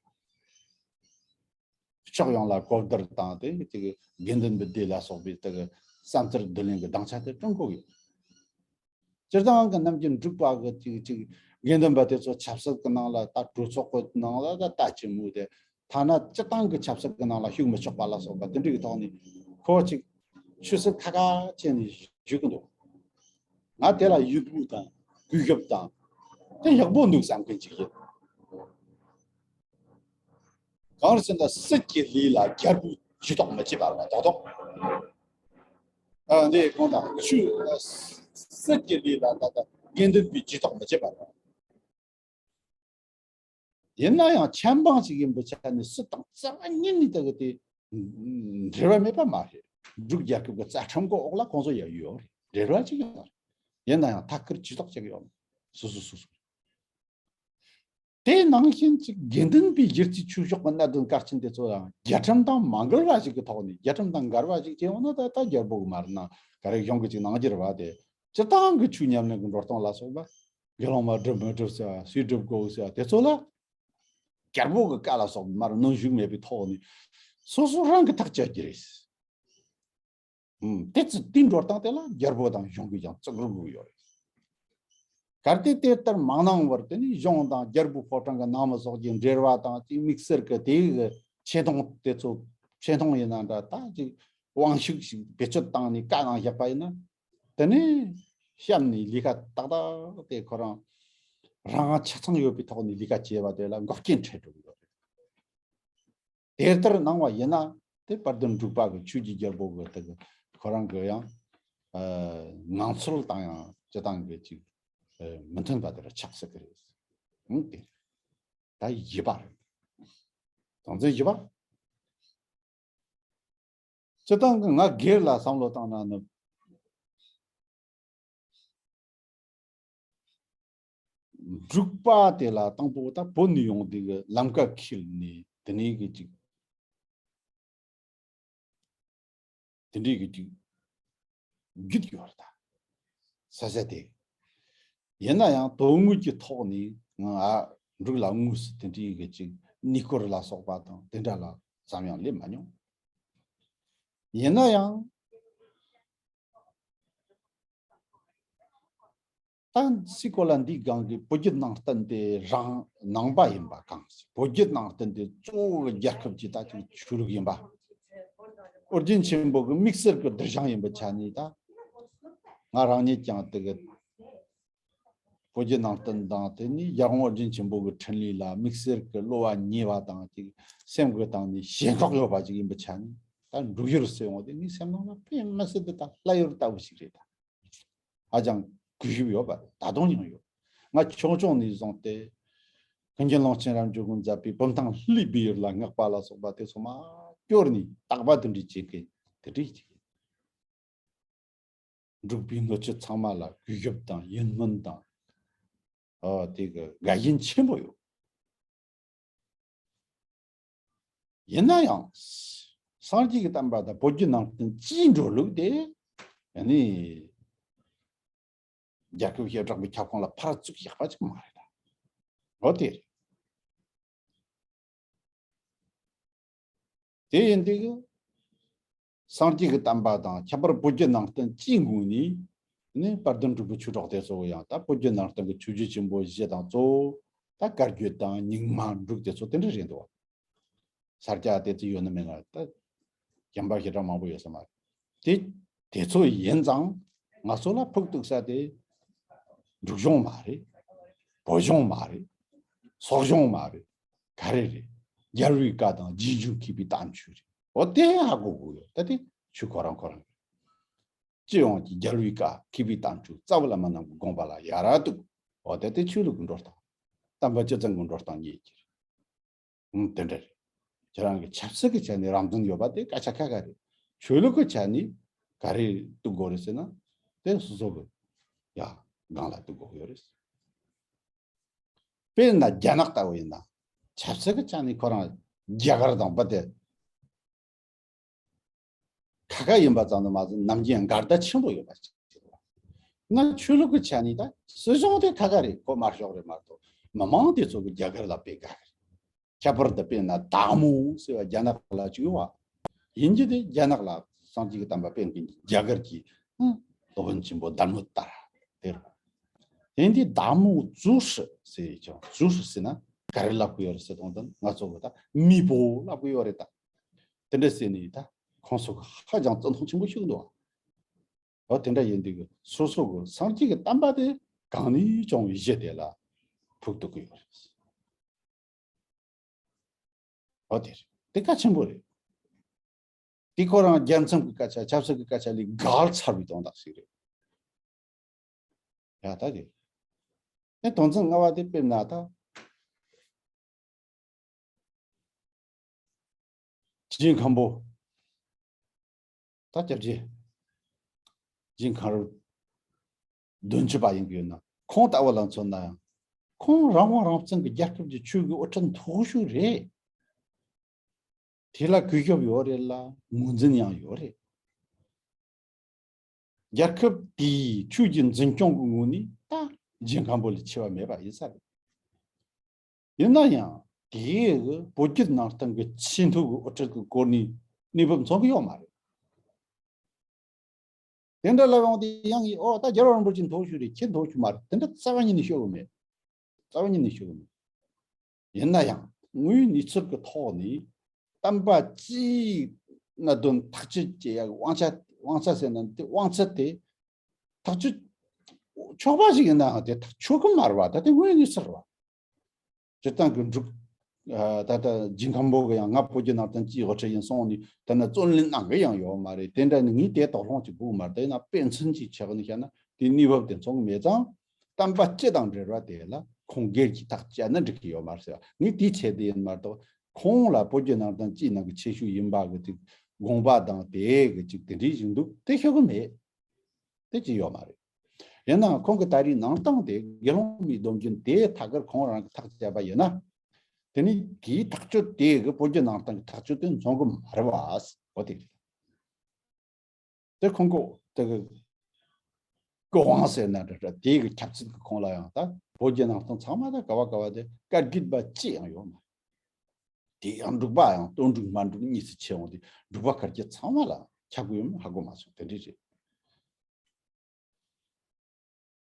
ཕྱོགས་ཡོངས་ལ་གོ་བསྡུར་དང་དེ་དེ་གི་དགེ་འདུན་པའི་སྡེ་ལ་སོགས་པའི་དེ་གི་བསམ་ཚུལ་བསྡུ་ལེན་གྱི་སྡིངས་ཆ་དེ་བསྐྲུན་དགོས་ཡོད། སྤྱིར་བཏང་གི་ནམ་རྒྱུན་འབྲུག་པ་གི་ཅིག་ཅིག་དགེ་འདུན་པ་དེ་ཚོ་ཆབ་སྲིད་ཀྱི་ནང་ལ་ད་གྲོས་ཚོགས་ཀྱི་ནང་ལ་ད་ལྟ་ཅི་མོ་དེ། ཐ་ན་སྤྱིར་བཏང་གི་ཆབ་སྲིད་ཀྱི་ནང་ལ་ཞུགས་མི་ཆོག་པ་ལ་སོགས་པ་དེ་འདྲ་གི་ཐོག་ནས་ཁོ་ཅིག་ཆོས་སྲིད་ཁ་ཁ་བྱས་ནས་བཞུགས་ཀྱི་འདུག་ང་དེ་ལ་ཡུས་པོ་དང་གུས་ཞབས་དང་དེ་ཡག་པོ་འདུག་བསམ་མཁན་ཅིག་ཡིན། གང་རེད་ཟེར་ན་སྲིད་ཀྱི་ལས་ལ་རྒྱལ་པོས་ཇུས་གཏོགས་མི་བྱེད་པ་རེད་མ་གཏོགས། ཨ་འདི་གང་དང་ཆོས་སྲིད་ཀྱི་ལས་ལ་ད་ལྟ་དགེ་འདུན་པས་ཇུས་གཏོགས་མི་བྱེད་པ་རེད། ཡིན་ན་ཡང་ཆབ་འབངས་ཤིག་ཡིན་པའི་ཆ་ནས་སྲིད་དང་རྩ་བ་ཉིད་ནས་ད་གི་དེ་འབྲེལ་བ་མེད་པ་མ་རེད། འབྲུག་རྒྱལ་ཁབ་ཀྱི་རྩ་ཁྲིམས་ཀྱི་འོག་ལ་ཁོང་ཚོ་ཡང་ཡོད་རེད། འབྲེལ་བ་ཅིག་ཡོད་རེད། ཡིན་ན་ཡང་ཐད་ཀར་ཇུས་གཏོགས་བྱེད་ཀྱི་ཡོད་མ་རེད། སོ་སོ་སོ་སོ། དེ་ནང་བཞིན་ཅིག་དགེ་འདུན་པའི་གཞི་རྩའི་ཆོས་ཕྱོགས་ཀྱི་གནད་དོན་གལ་ཆེན་དེ་ཚོ་ཡང་རྒྱལ་ཁྲིམས་དང་མ་འགལ་བ་ཞིག་གི་ཐོག་ནས། རྒྱལ་ཁྲིམས་དང་འགལ་བ་ཞིག་བྱས་ཡོང་ན་ད་ལྟ་རྒྱལ་པོ་གི་མ་རེད་ན་ག་རེ་གཞུང་གི་ཅིག་གནང་རྒྱུ་རེད་བ། དེ་སྤྱིར་བཏང་གི་ཆོས་ཉམས་ལེན་གྱི་འགྲོ་སྟངས་ལ་སོགས་པ། དགེ་སློང་མ་སྒྲུབ་མི་སྒྲུབ་ཟེར་བ། སུས་སྒྲུབ་དགོས་ཟེར་བ་དེ་ཚོ་ལ་རྒྱལ་པོ་གི་བཀའ་ལ་སོགས་པ་མར་གནོན་ཤུགས་མེད་པའི་ཐོག་ནས་སོ་སོ་རང་གིས་ཐག་གཅོད་རྒྱུ་རེད། ཨུམ། དེ་ཚོ་དེའི་འགྲོ་སྟངས་དེ་ལ་རྒྱལ་པོ་དང་གཞུང་གིས་ཀྱང་བརྩི་བཀུར་དགོས་ཡོད་རེད། གལ་ཏེ་དེ་ལྟར་མ་གནང་བར་དེ་ནི་གཞུང་དང་རྒྱལ་པོའི་ཕོ་བྲང་གི་ནང་མི་སོགས་ཀྱི་འབྲེལ་བ་དང་དེའི་དམིགས་བསལ་གྱི་དེའི་གི་ཆེ་མཐོང་དེ་ཚོ། ཆེ་མཐོང་ཡིན་ན་འདྲ། ད་ཅིག་དབང་ཤུགས་ཤིག་བེད་སྤྱོད་བཏང་ནས་བཀའ་གནང་བཞག་པ་ཡིན་ན། དེ་ནས་གཤམ་ནས་ལས་ཀ་ཏག་ཏག་དེ་ཁོ་རང་རང་དབང་ཆ་ཚང་ཡོད་པའི་ཐོག་ནས་ལས་ཀ་བྱས་པ་དེ་ལ་འགོག་རྐྱེན་འཕྲད་འགྲོ་གི་ཡོད་རེད། དེ་ལྟར་གནང་བ་ཡིན་ན་དེ་དཔལ་ལྡན་འབྲུག་པ་གི་ཆོས་ཀྱི་རྒྱལ་པོ་གི་དེ་གི་ཁོ་རང་གི་ཡང་ཨ་ངང་ཚུལ་དང་ཡང་སྤྱི་བཏང་གི་ཅིག་ཨ་མི་མཐུན་པ་དེ་ར་ཆགས་སྲིད་ཀྱི་རེད། ཨང་། དེ་ད་བཞི་པ་རེད། དོན་ཚན་བཞི་པ། སྤྱིར་བཏང་གི་ང་སྒེར་ལ་བསམ་བློ་བཏང་ན་ནི། འབྲུག་པ་དེ་ལ་དང་པོ་ད་བོད་ནས་ཡོང་དུས་ཀྱི་ལམ་ཀ་འཁེལ་ནས་དེ་ནས་གི་ཅིག་དེ་འདྲའི་གི་ཅིག་རྒྱུད་ཡོད་རེད་ད། ས་ཆ་དེ། ཡིན་ན་ཡང་དོན་དངོས་ཀྱི་ཐོག་ནས་ང་ཨ་འབྲུག་ལ་དངོས་སུ་དེ་འདྲའི་གི་ཅིག་གནས་སྐོར་ལ་སོགས་པ་དང་དེ་འདྲ་ལ་ཙམ་ཡང་སླེབས་མ་མྱོང་། ཡིན་ན་ཡང་། ད་སའི་གོ་ལ་འདིའི་སྒང་གི་བོད་བརྒྱུད་ནང་བསྟན་དེ་རང་ནང་པ་ཡིན་པ་གང་ཞིག་བོད་བརྒྱུད་ནང་བསྟན་དེ་གཙོ་བོ་གི་རྒྱལ་ཁབ་ཀྱི་ད་ཅིག་ཆོས་ལུགས་ཡིན་པ། ཨོ་རྒྱན་ཆེན་པོ་གི་དམིགས་བསལ་གྱི་གདུལ་ཞིང་ཡིན་པའི་ཆ་ནས། ད་ང་རང་ཉིད་ཀྱང་དེ་གི་བོད་བརྒྱུད་ནང་བསྟན་དང་དེ་ནས་རྒྱལ་དབང་ཨོ་རྒྱན་ཆེན་པོ་གི་འཕྲིན་ལས་ལ་དམིགས་བསལ་གྱི་བློ་བ་ཉེ་བ་དང་ཅིག་སེམས་ཀྱི་སྟེང་ནས་ཞེན་ཁོག་ཡོད་པ་ཅིག་ཡིན་པའི་ཆ་ནས། ད་འབྲུག་ཡུལ་ཟེར་ཡོང་དེ་ངའི་སེམས་ནང་ལ་དཔེ་མི་སྲིད་དེ་ད་ལྷ་ཡུལ་ལྟ་བུ་ཞིག་རེད་ད། ཧ་ཅང་གུས་ཞབས་ཡོད་པ་ད་དུང་ཡང་ཡོད། ང་ཆུང་ཆུང་ནས་བཟུང་སྟེ་ཀུན་མཁྱེན་ཀློང་ཆེན་རབ་འབྱམས་ཀྱིས་མཛད་པའི་བུམ་ཐང་ལྷའི་སྦས་ཡུལ་ལ་བསྔགས་པ་ལ་སོགས་པ་དེ་ཚོ་མ་སྐྱོར་ནས་བརྟག་པ་དེ་འདྲ་བྱེད་མཁན་དེ་འདྲ་ཞིག་ཡིན། འབྲུག་པའི་སྣོད་བཅུད་ཚང་མ་ལ་གུས་ཞབས་དང་ཡིད་སྨོན་དང་། ཨ་དེ་གི་དགའ་ཞེན་ཆེན་པོ་ཡོད། ཡིན་ན་ཡང་། སངས་རྒྱས་ཀྱི་བསྟན་པ་དང་བོད་བརྒྱུད་ནང་བསྟན་སྤྱིའི་འགྲོ་ལུགས་དེ། ཨ་ནི། རྒྱལ་ཁབ་བྱེ་བྲག་པའི་ཁྱབ་ཁོངས་ལ་ཕར་བཙུགས་བཞག་པ་ཅིག་མ་རེད་ད། འོ་དེ་རེད། དེ་ཡིན་དུས། སངས་རྒྱས་ཀྱི་བསྟན་པ་དང་ཁྱད་པར་བོད་བརྒྱུད་ནང་བསྟན་སྤྱིའི་ངོས་ནས་ནི་དཔལ་ལྡན་འབྲུག་པའི་ཆོས་གྲོགས་དེ་ཚོ་ཡང་ད་བོད་བརྒྱུད་ནང་བསྟན་གྱི་ཆོས་བརྒྱུད་ཆེན་པོ་བཞི་དང་གཙོ་བོ་ད་བཀའ་བརྒྱུད་དང་རྙིང་མ་འབྲུག་དེ་ཚོ་དེ་འདྲ་རེད་འདུག་བ། ས་སྐྱ་དེ་ཚོ་ཡོད་ན་མེད་ན་ད་གཞན་པ་ཞེ་དྲག་མང་པོ་ཡོད་ས་མ་རེད། དེ་དེ་ཚོ་ཡིན་ཙང་ང་ཚོ་ལ་ཕུགས་གཏུགས་ས་དེ་འབྲུག་གཞུང་མ་རེད། བོད་གཞུང་མ་རེད། སོག་གཞུང་མ་རེད། ག་རེ་རེད། རྒྱལ་བའི་བཀའ་དང་རྗེས་འཇུག་མཁས་པའི་བསྟན་བཅོས་རེད། འོ་དེ་ཧ་གོ་དགོས་ཡོད། ད་དེ་ཆོས་ཁོ་རང་ཁོ་རང་རེད། སྤྱི་ཡོངས་ཀྱི་རྒྱལ་བའི་བཀའ་མཁས་པའི་བསྟན་བཅོས་རྩ་བའི་བླ་མ་རྣམས་ཀྱི་དགོངས་པ་ལ་ཡ་རབས་གཏུགས། འོ་དེ་དེ་ཆོས་ལུགས་ཀྱི་འགྲོ་སྟངས། བསྟན་པ་སྤྱི་བཙན་གྱི་འགྲོ་སྟངས་ཉིད་ཀྱི་རེད། ཨང་། དེ་འདྲ་རེད། ཁྱེད་རང་གི་ཆབ་སྲིད་ཀྱི་ཆ་ནས་རང་བཙན་ཡོད་པ་དེ་སྐད་ཆ་ཁ་ཁ་རེད། ཆོས་ལུགས་ཀྱི་ཆ་ནས་ག་རེ་གཏུགས་དགོས་རེད་ཟེར་ན། དེ་སོ་སོ་གི་ཡ་སྒང་ལ་གཏུགས་དགོས་ཡོད་རེད། དཔེར་ན་རྒྱ་ནག་ལྟ་བུ་ཡིན་ན། ཆབ་སྲིད་ཀྱི་ཆ་ནས་ཁོ་རང་རྒྱ་གར་དང་རྦད་དེ་ ཁ་ཡིན་པ་ཙམ་དུ་མ་ཟད་ནམ་རྒྱུན་འགལ་ཟླ་ཆེན་པོ་ཡོད་པ་ཞིག་རེད་བ། ང་ཆོས་ལུགས་ཀྱི་ཆ་ནས་ད་སྲིད་གཞུང་དེ་ཁ་ཁ་རེད། ཁོ་དམར་ཤོག་རེད་མ་གཏོགས་མི་མང་དེ་ཚོ་གི་རྒྱ་གར་ལ་དཔེ་དགའ་རེད། ཁྱད་པར་དུ་དཔེར་ན་དཱ་མོ་ཟེར་བ་རྒྱ་ནག་ལ་བཅུག་པ་ཡིན་གྱི་དེ། རྒྱ་ནག་ལ་སངས་རྒྱས་ཀྱི་བསྟན་པ་སྤེལ་མཁན་གྱི་རྒྱ་གར་གྱི་སློབ་དཔོན་ཆེན་པོ་དཱ་མོ་དར་དེ་རེད། དེ་འདི་དཱ་མོ་ཙུའུ་ཧྲི་ཟེར་ཀྱང་ཙུའུ་ཧྲི་ཟེར་ན་ག་རེ་ལབ་ཀྱི་ཡོད་རེད་ཟེར་དང་དོན་ང་ཚོ་གི་ད་མི་པོ་ལབ་ཀྱི་ཡོད་རེད་ད། དེ་འདྲ་ཟེར་ནས་ད་ཁོང་ཚོ་གི་ཧ་ཅང་བརྩི་མཐོང་ཆེན་པོ་ཞིག་འདུག་འོ་དེ་འདྲ་ཡིན་དུས་སོ་སོ་གི་སངས་རྒྱས་ཀྱི་བསྟན་པ་དེ་གང་ནས་བྱུང་བའི་གཞི་དེ་ལ་ཕུགས་གཏུགས་ཀྱི་ཡོད་རེད། འོ་དེ་རེད། དེ་གལ་ཆེན་པོ་རེད། དེ་ཁོ་རང་རྒྱལ་མཚམས་ཀྱི་སྐད་ཆ་ཆབ་སྲིད་ཀྱི་སྐད་ཆ་ལས་བརྒལ་ཚར་བའི་དོན་དག་ཞིག་རེད། ཡ་ད་དེ་ཨེ་དོན་ཚན་ལྔ་པ་དེ་དཔེར་ན་ད། ཇིན་ཁམ་པོ། ད་སྐྱབས་རྗེ་ཇིན་ཁམ་རུ་བདུན་ཅུ་པ་ཡིན་གྱི་ཡོད་ན་ཁོང་ལྟ་བུ་ལ་མཚོན་ན་ཡང་ཁོང་རང་དབང་རང་བཙན་གྱི་རྒྱལ་ཁབ་ཀྱི་ཆོས་ཀྱི་དབུ་ཁྲིད་མཐོ་ཤོས་རེད། དེ་ལ་གུས་ཞབས་ཡོད་རེད་ལ་ངོས་འཛིན་ཡང་ཡོད་རེད། རྒྱལ་ཁབ་དེའི་ཆོས་ཀྱི་འཛིན་སྐྱོང་གི་ངོས་ནས་ད་ཇིན་ཁམ་པོ་ལས་ཆེ་བ་མེད་པ་ཡིན་ས་རེད། ཡིན་ན་ཡང་དེའི་བོད་བརྒྱུད་ནང་བསྟན་གྱི་ཆེས་མཐོའི་དབུ་ཁྲིད་ཀྱི་སྐོར་ནས་གནས་བབ་མཚོན་གྱི་ཡོད་མ་རེད། དེ་འདྲ་ལབ་ཡོང་དུས་ཡང་ཨོ་ད་རྒྱལ་བ་རིན་པོ་ཆེ་མཐོ་ཤོས་རེད། ཁྱེད་མཐོ་ཤོས་མ་རེད། དེ་འདྲ་རྩ་བ་ཉིད་ནས་ཤོད་གི་མེད། རྩ་བ་ཉིད་ནས་ཤོད་གི་མེད། ཡིན་ན་ཡང་དངོས་ཡོད་གནས་ཚུལ་གྱི་ཐོག་ནས་བསྟན་པ་སྤྱིའི་གནད་དོན་ཐག་གཅོད་བྱེད་ཡག་དབང་ཆ་དབང་ཆ་ཟེར་ན་དེ་དབང་ཚད་དེ་ཐག་གཅོད་ཆོག་པ་ཞིག་ཡིན་ནའང་དེ་ཐག་ཆོད་གི་མ་རེད་བ། ད་དེ་དངོས་ཡོད་གནས་ཚུལ་རེད་བ། སྤྱིར་བཏང་གི་འབྲུག་ད་ལྟ་ཇིན་ཁམ་པོ་གི་ཡང་ང་བོད་བརྒྱུད་ནང་བསྟན་སྤྱིའི་དབུ་ཁྲིད་ཡིན་གསུངས་ནས་དེ་ན་བརྩོན་ལེན་གནང་གི་ཡང་ཡོད་མ་རེད། དེ་འདྲ་ནི་ངས་དེ་དོགས་སློང་གཅིག་དགོས་མ་རེད། དེ་ན་དཔེ་མཚོན་གྱི་ཆ་ནས་བཤད་ན་དེ་གནས་བབ་དེ་མཚོན་གི་མེད་ཙང་བསྟན་པ་སྤྱི་དང་འབྲེལ་བ་དེ་ལ་ཁོང་སྒེར་གྱིས་ཐག་བཅད་ན་འགྲིག་གི་ཡོད་མ་རེད་ཟེར་བ། ངས་དེའི་ཆེད་དུ་ཡིན་མ་གཏོགས་ཁོང་ལ་བོད་བརྒྱུད་ནང་བསྟན་སྤྱིའི་ནང་གི་ཆེ་ཤོས་ཡིན་པ་གི་ཅིག་དགོངས་པ་དང་དེ་གི་ཅིག་དེ་འདྲའི་ཞིག་འདུག་དེ་ཤོད་གི་མེད། དེ་ཅི་ཡོད་མ་རེད། ཡིན་ནའང་ཁོང་གི་ད་རེས་གནང་སྟངས་དེ་དགེ་སློང་མའི་སྡོམ་རྒྱུན་དེ་ཐད་ཀར་ཁོང་རང་གི་ཐག་བཅད་པ་ཡིན་ན། དེ་ནི་དེའི་ཐག་གཅོད་དེ་གི་བོད་བརྒྱུད་ནང་བསྟན་གྱི་ཐག་གཅོད་དེ་མཚོན་གི་མ་རེད་བ། འོ་དེ་རེད། དེ་ཁོང་གི་དེ་གི་ཀོ་ཝང་ཟེར་ན་འདྲ་འདྲ་དེ་གི་ཁྱབ་ཚུལ་གི་ཁོང་ལ་ཡང་ད་བོད་བརྒྱུད་ནང་བསྟན་ཚང་མ་ད་ག་བ་ག་བ་དེ་བཀའ་བརྒྱུད་པ་ཅི་ཡང་ཡོད་མ་རེད། དེ་ཡང་འབྲུག་པ་ཡང་སྟོན་འབྲུག་སྨད་འབྲུག་གཉིས་སུ་ཕྱེ་འོང་དུས་འབྲུག་པ་ཁ་རྒྱ་ཚང་མ་ལ་ཁྱབ་གི་ཡོད་མེད་ཧ་གོ་མ་སོང་། དེ་འདྲ་རེད།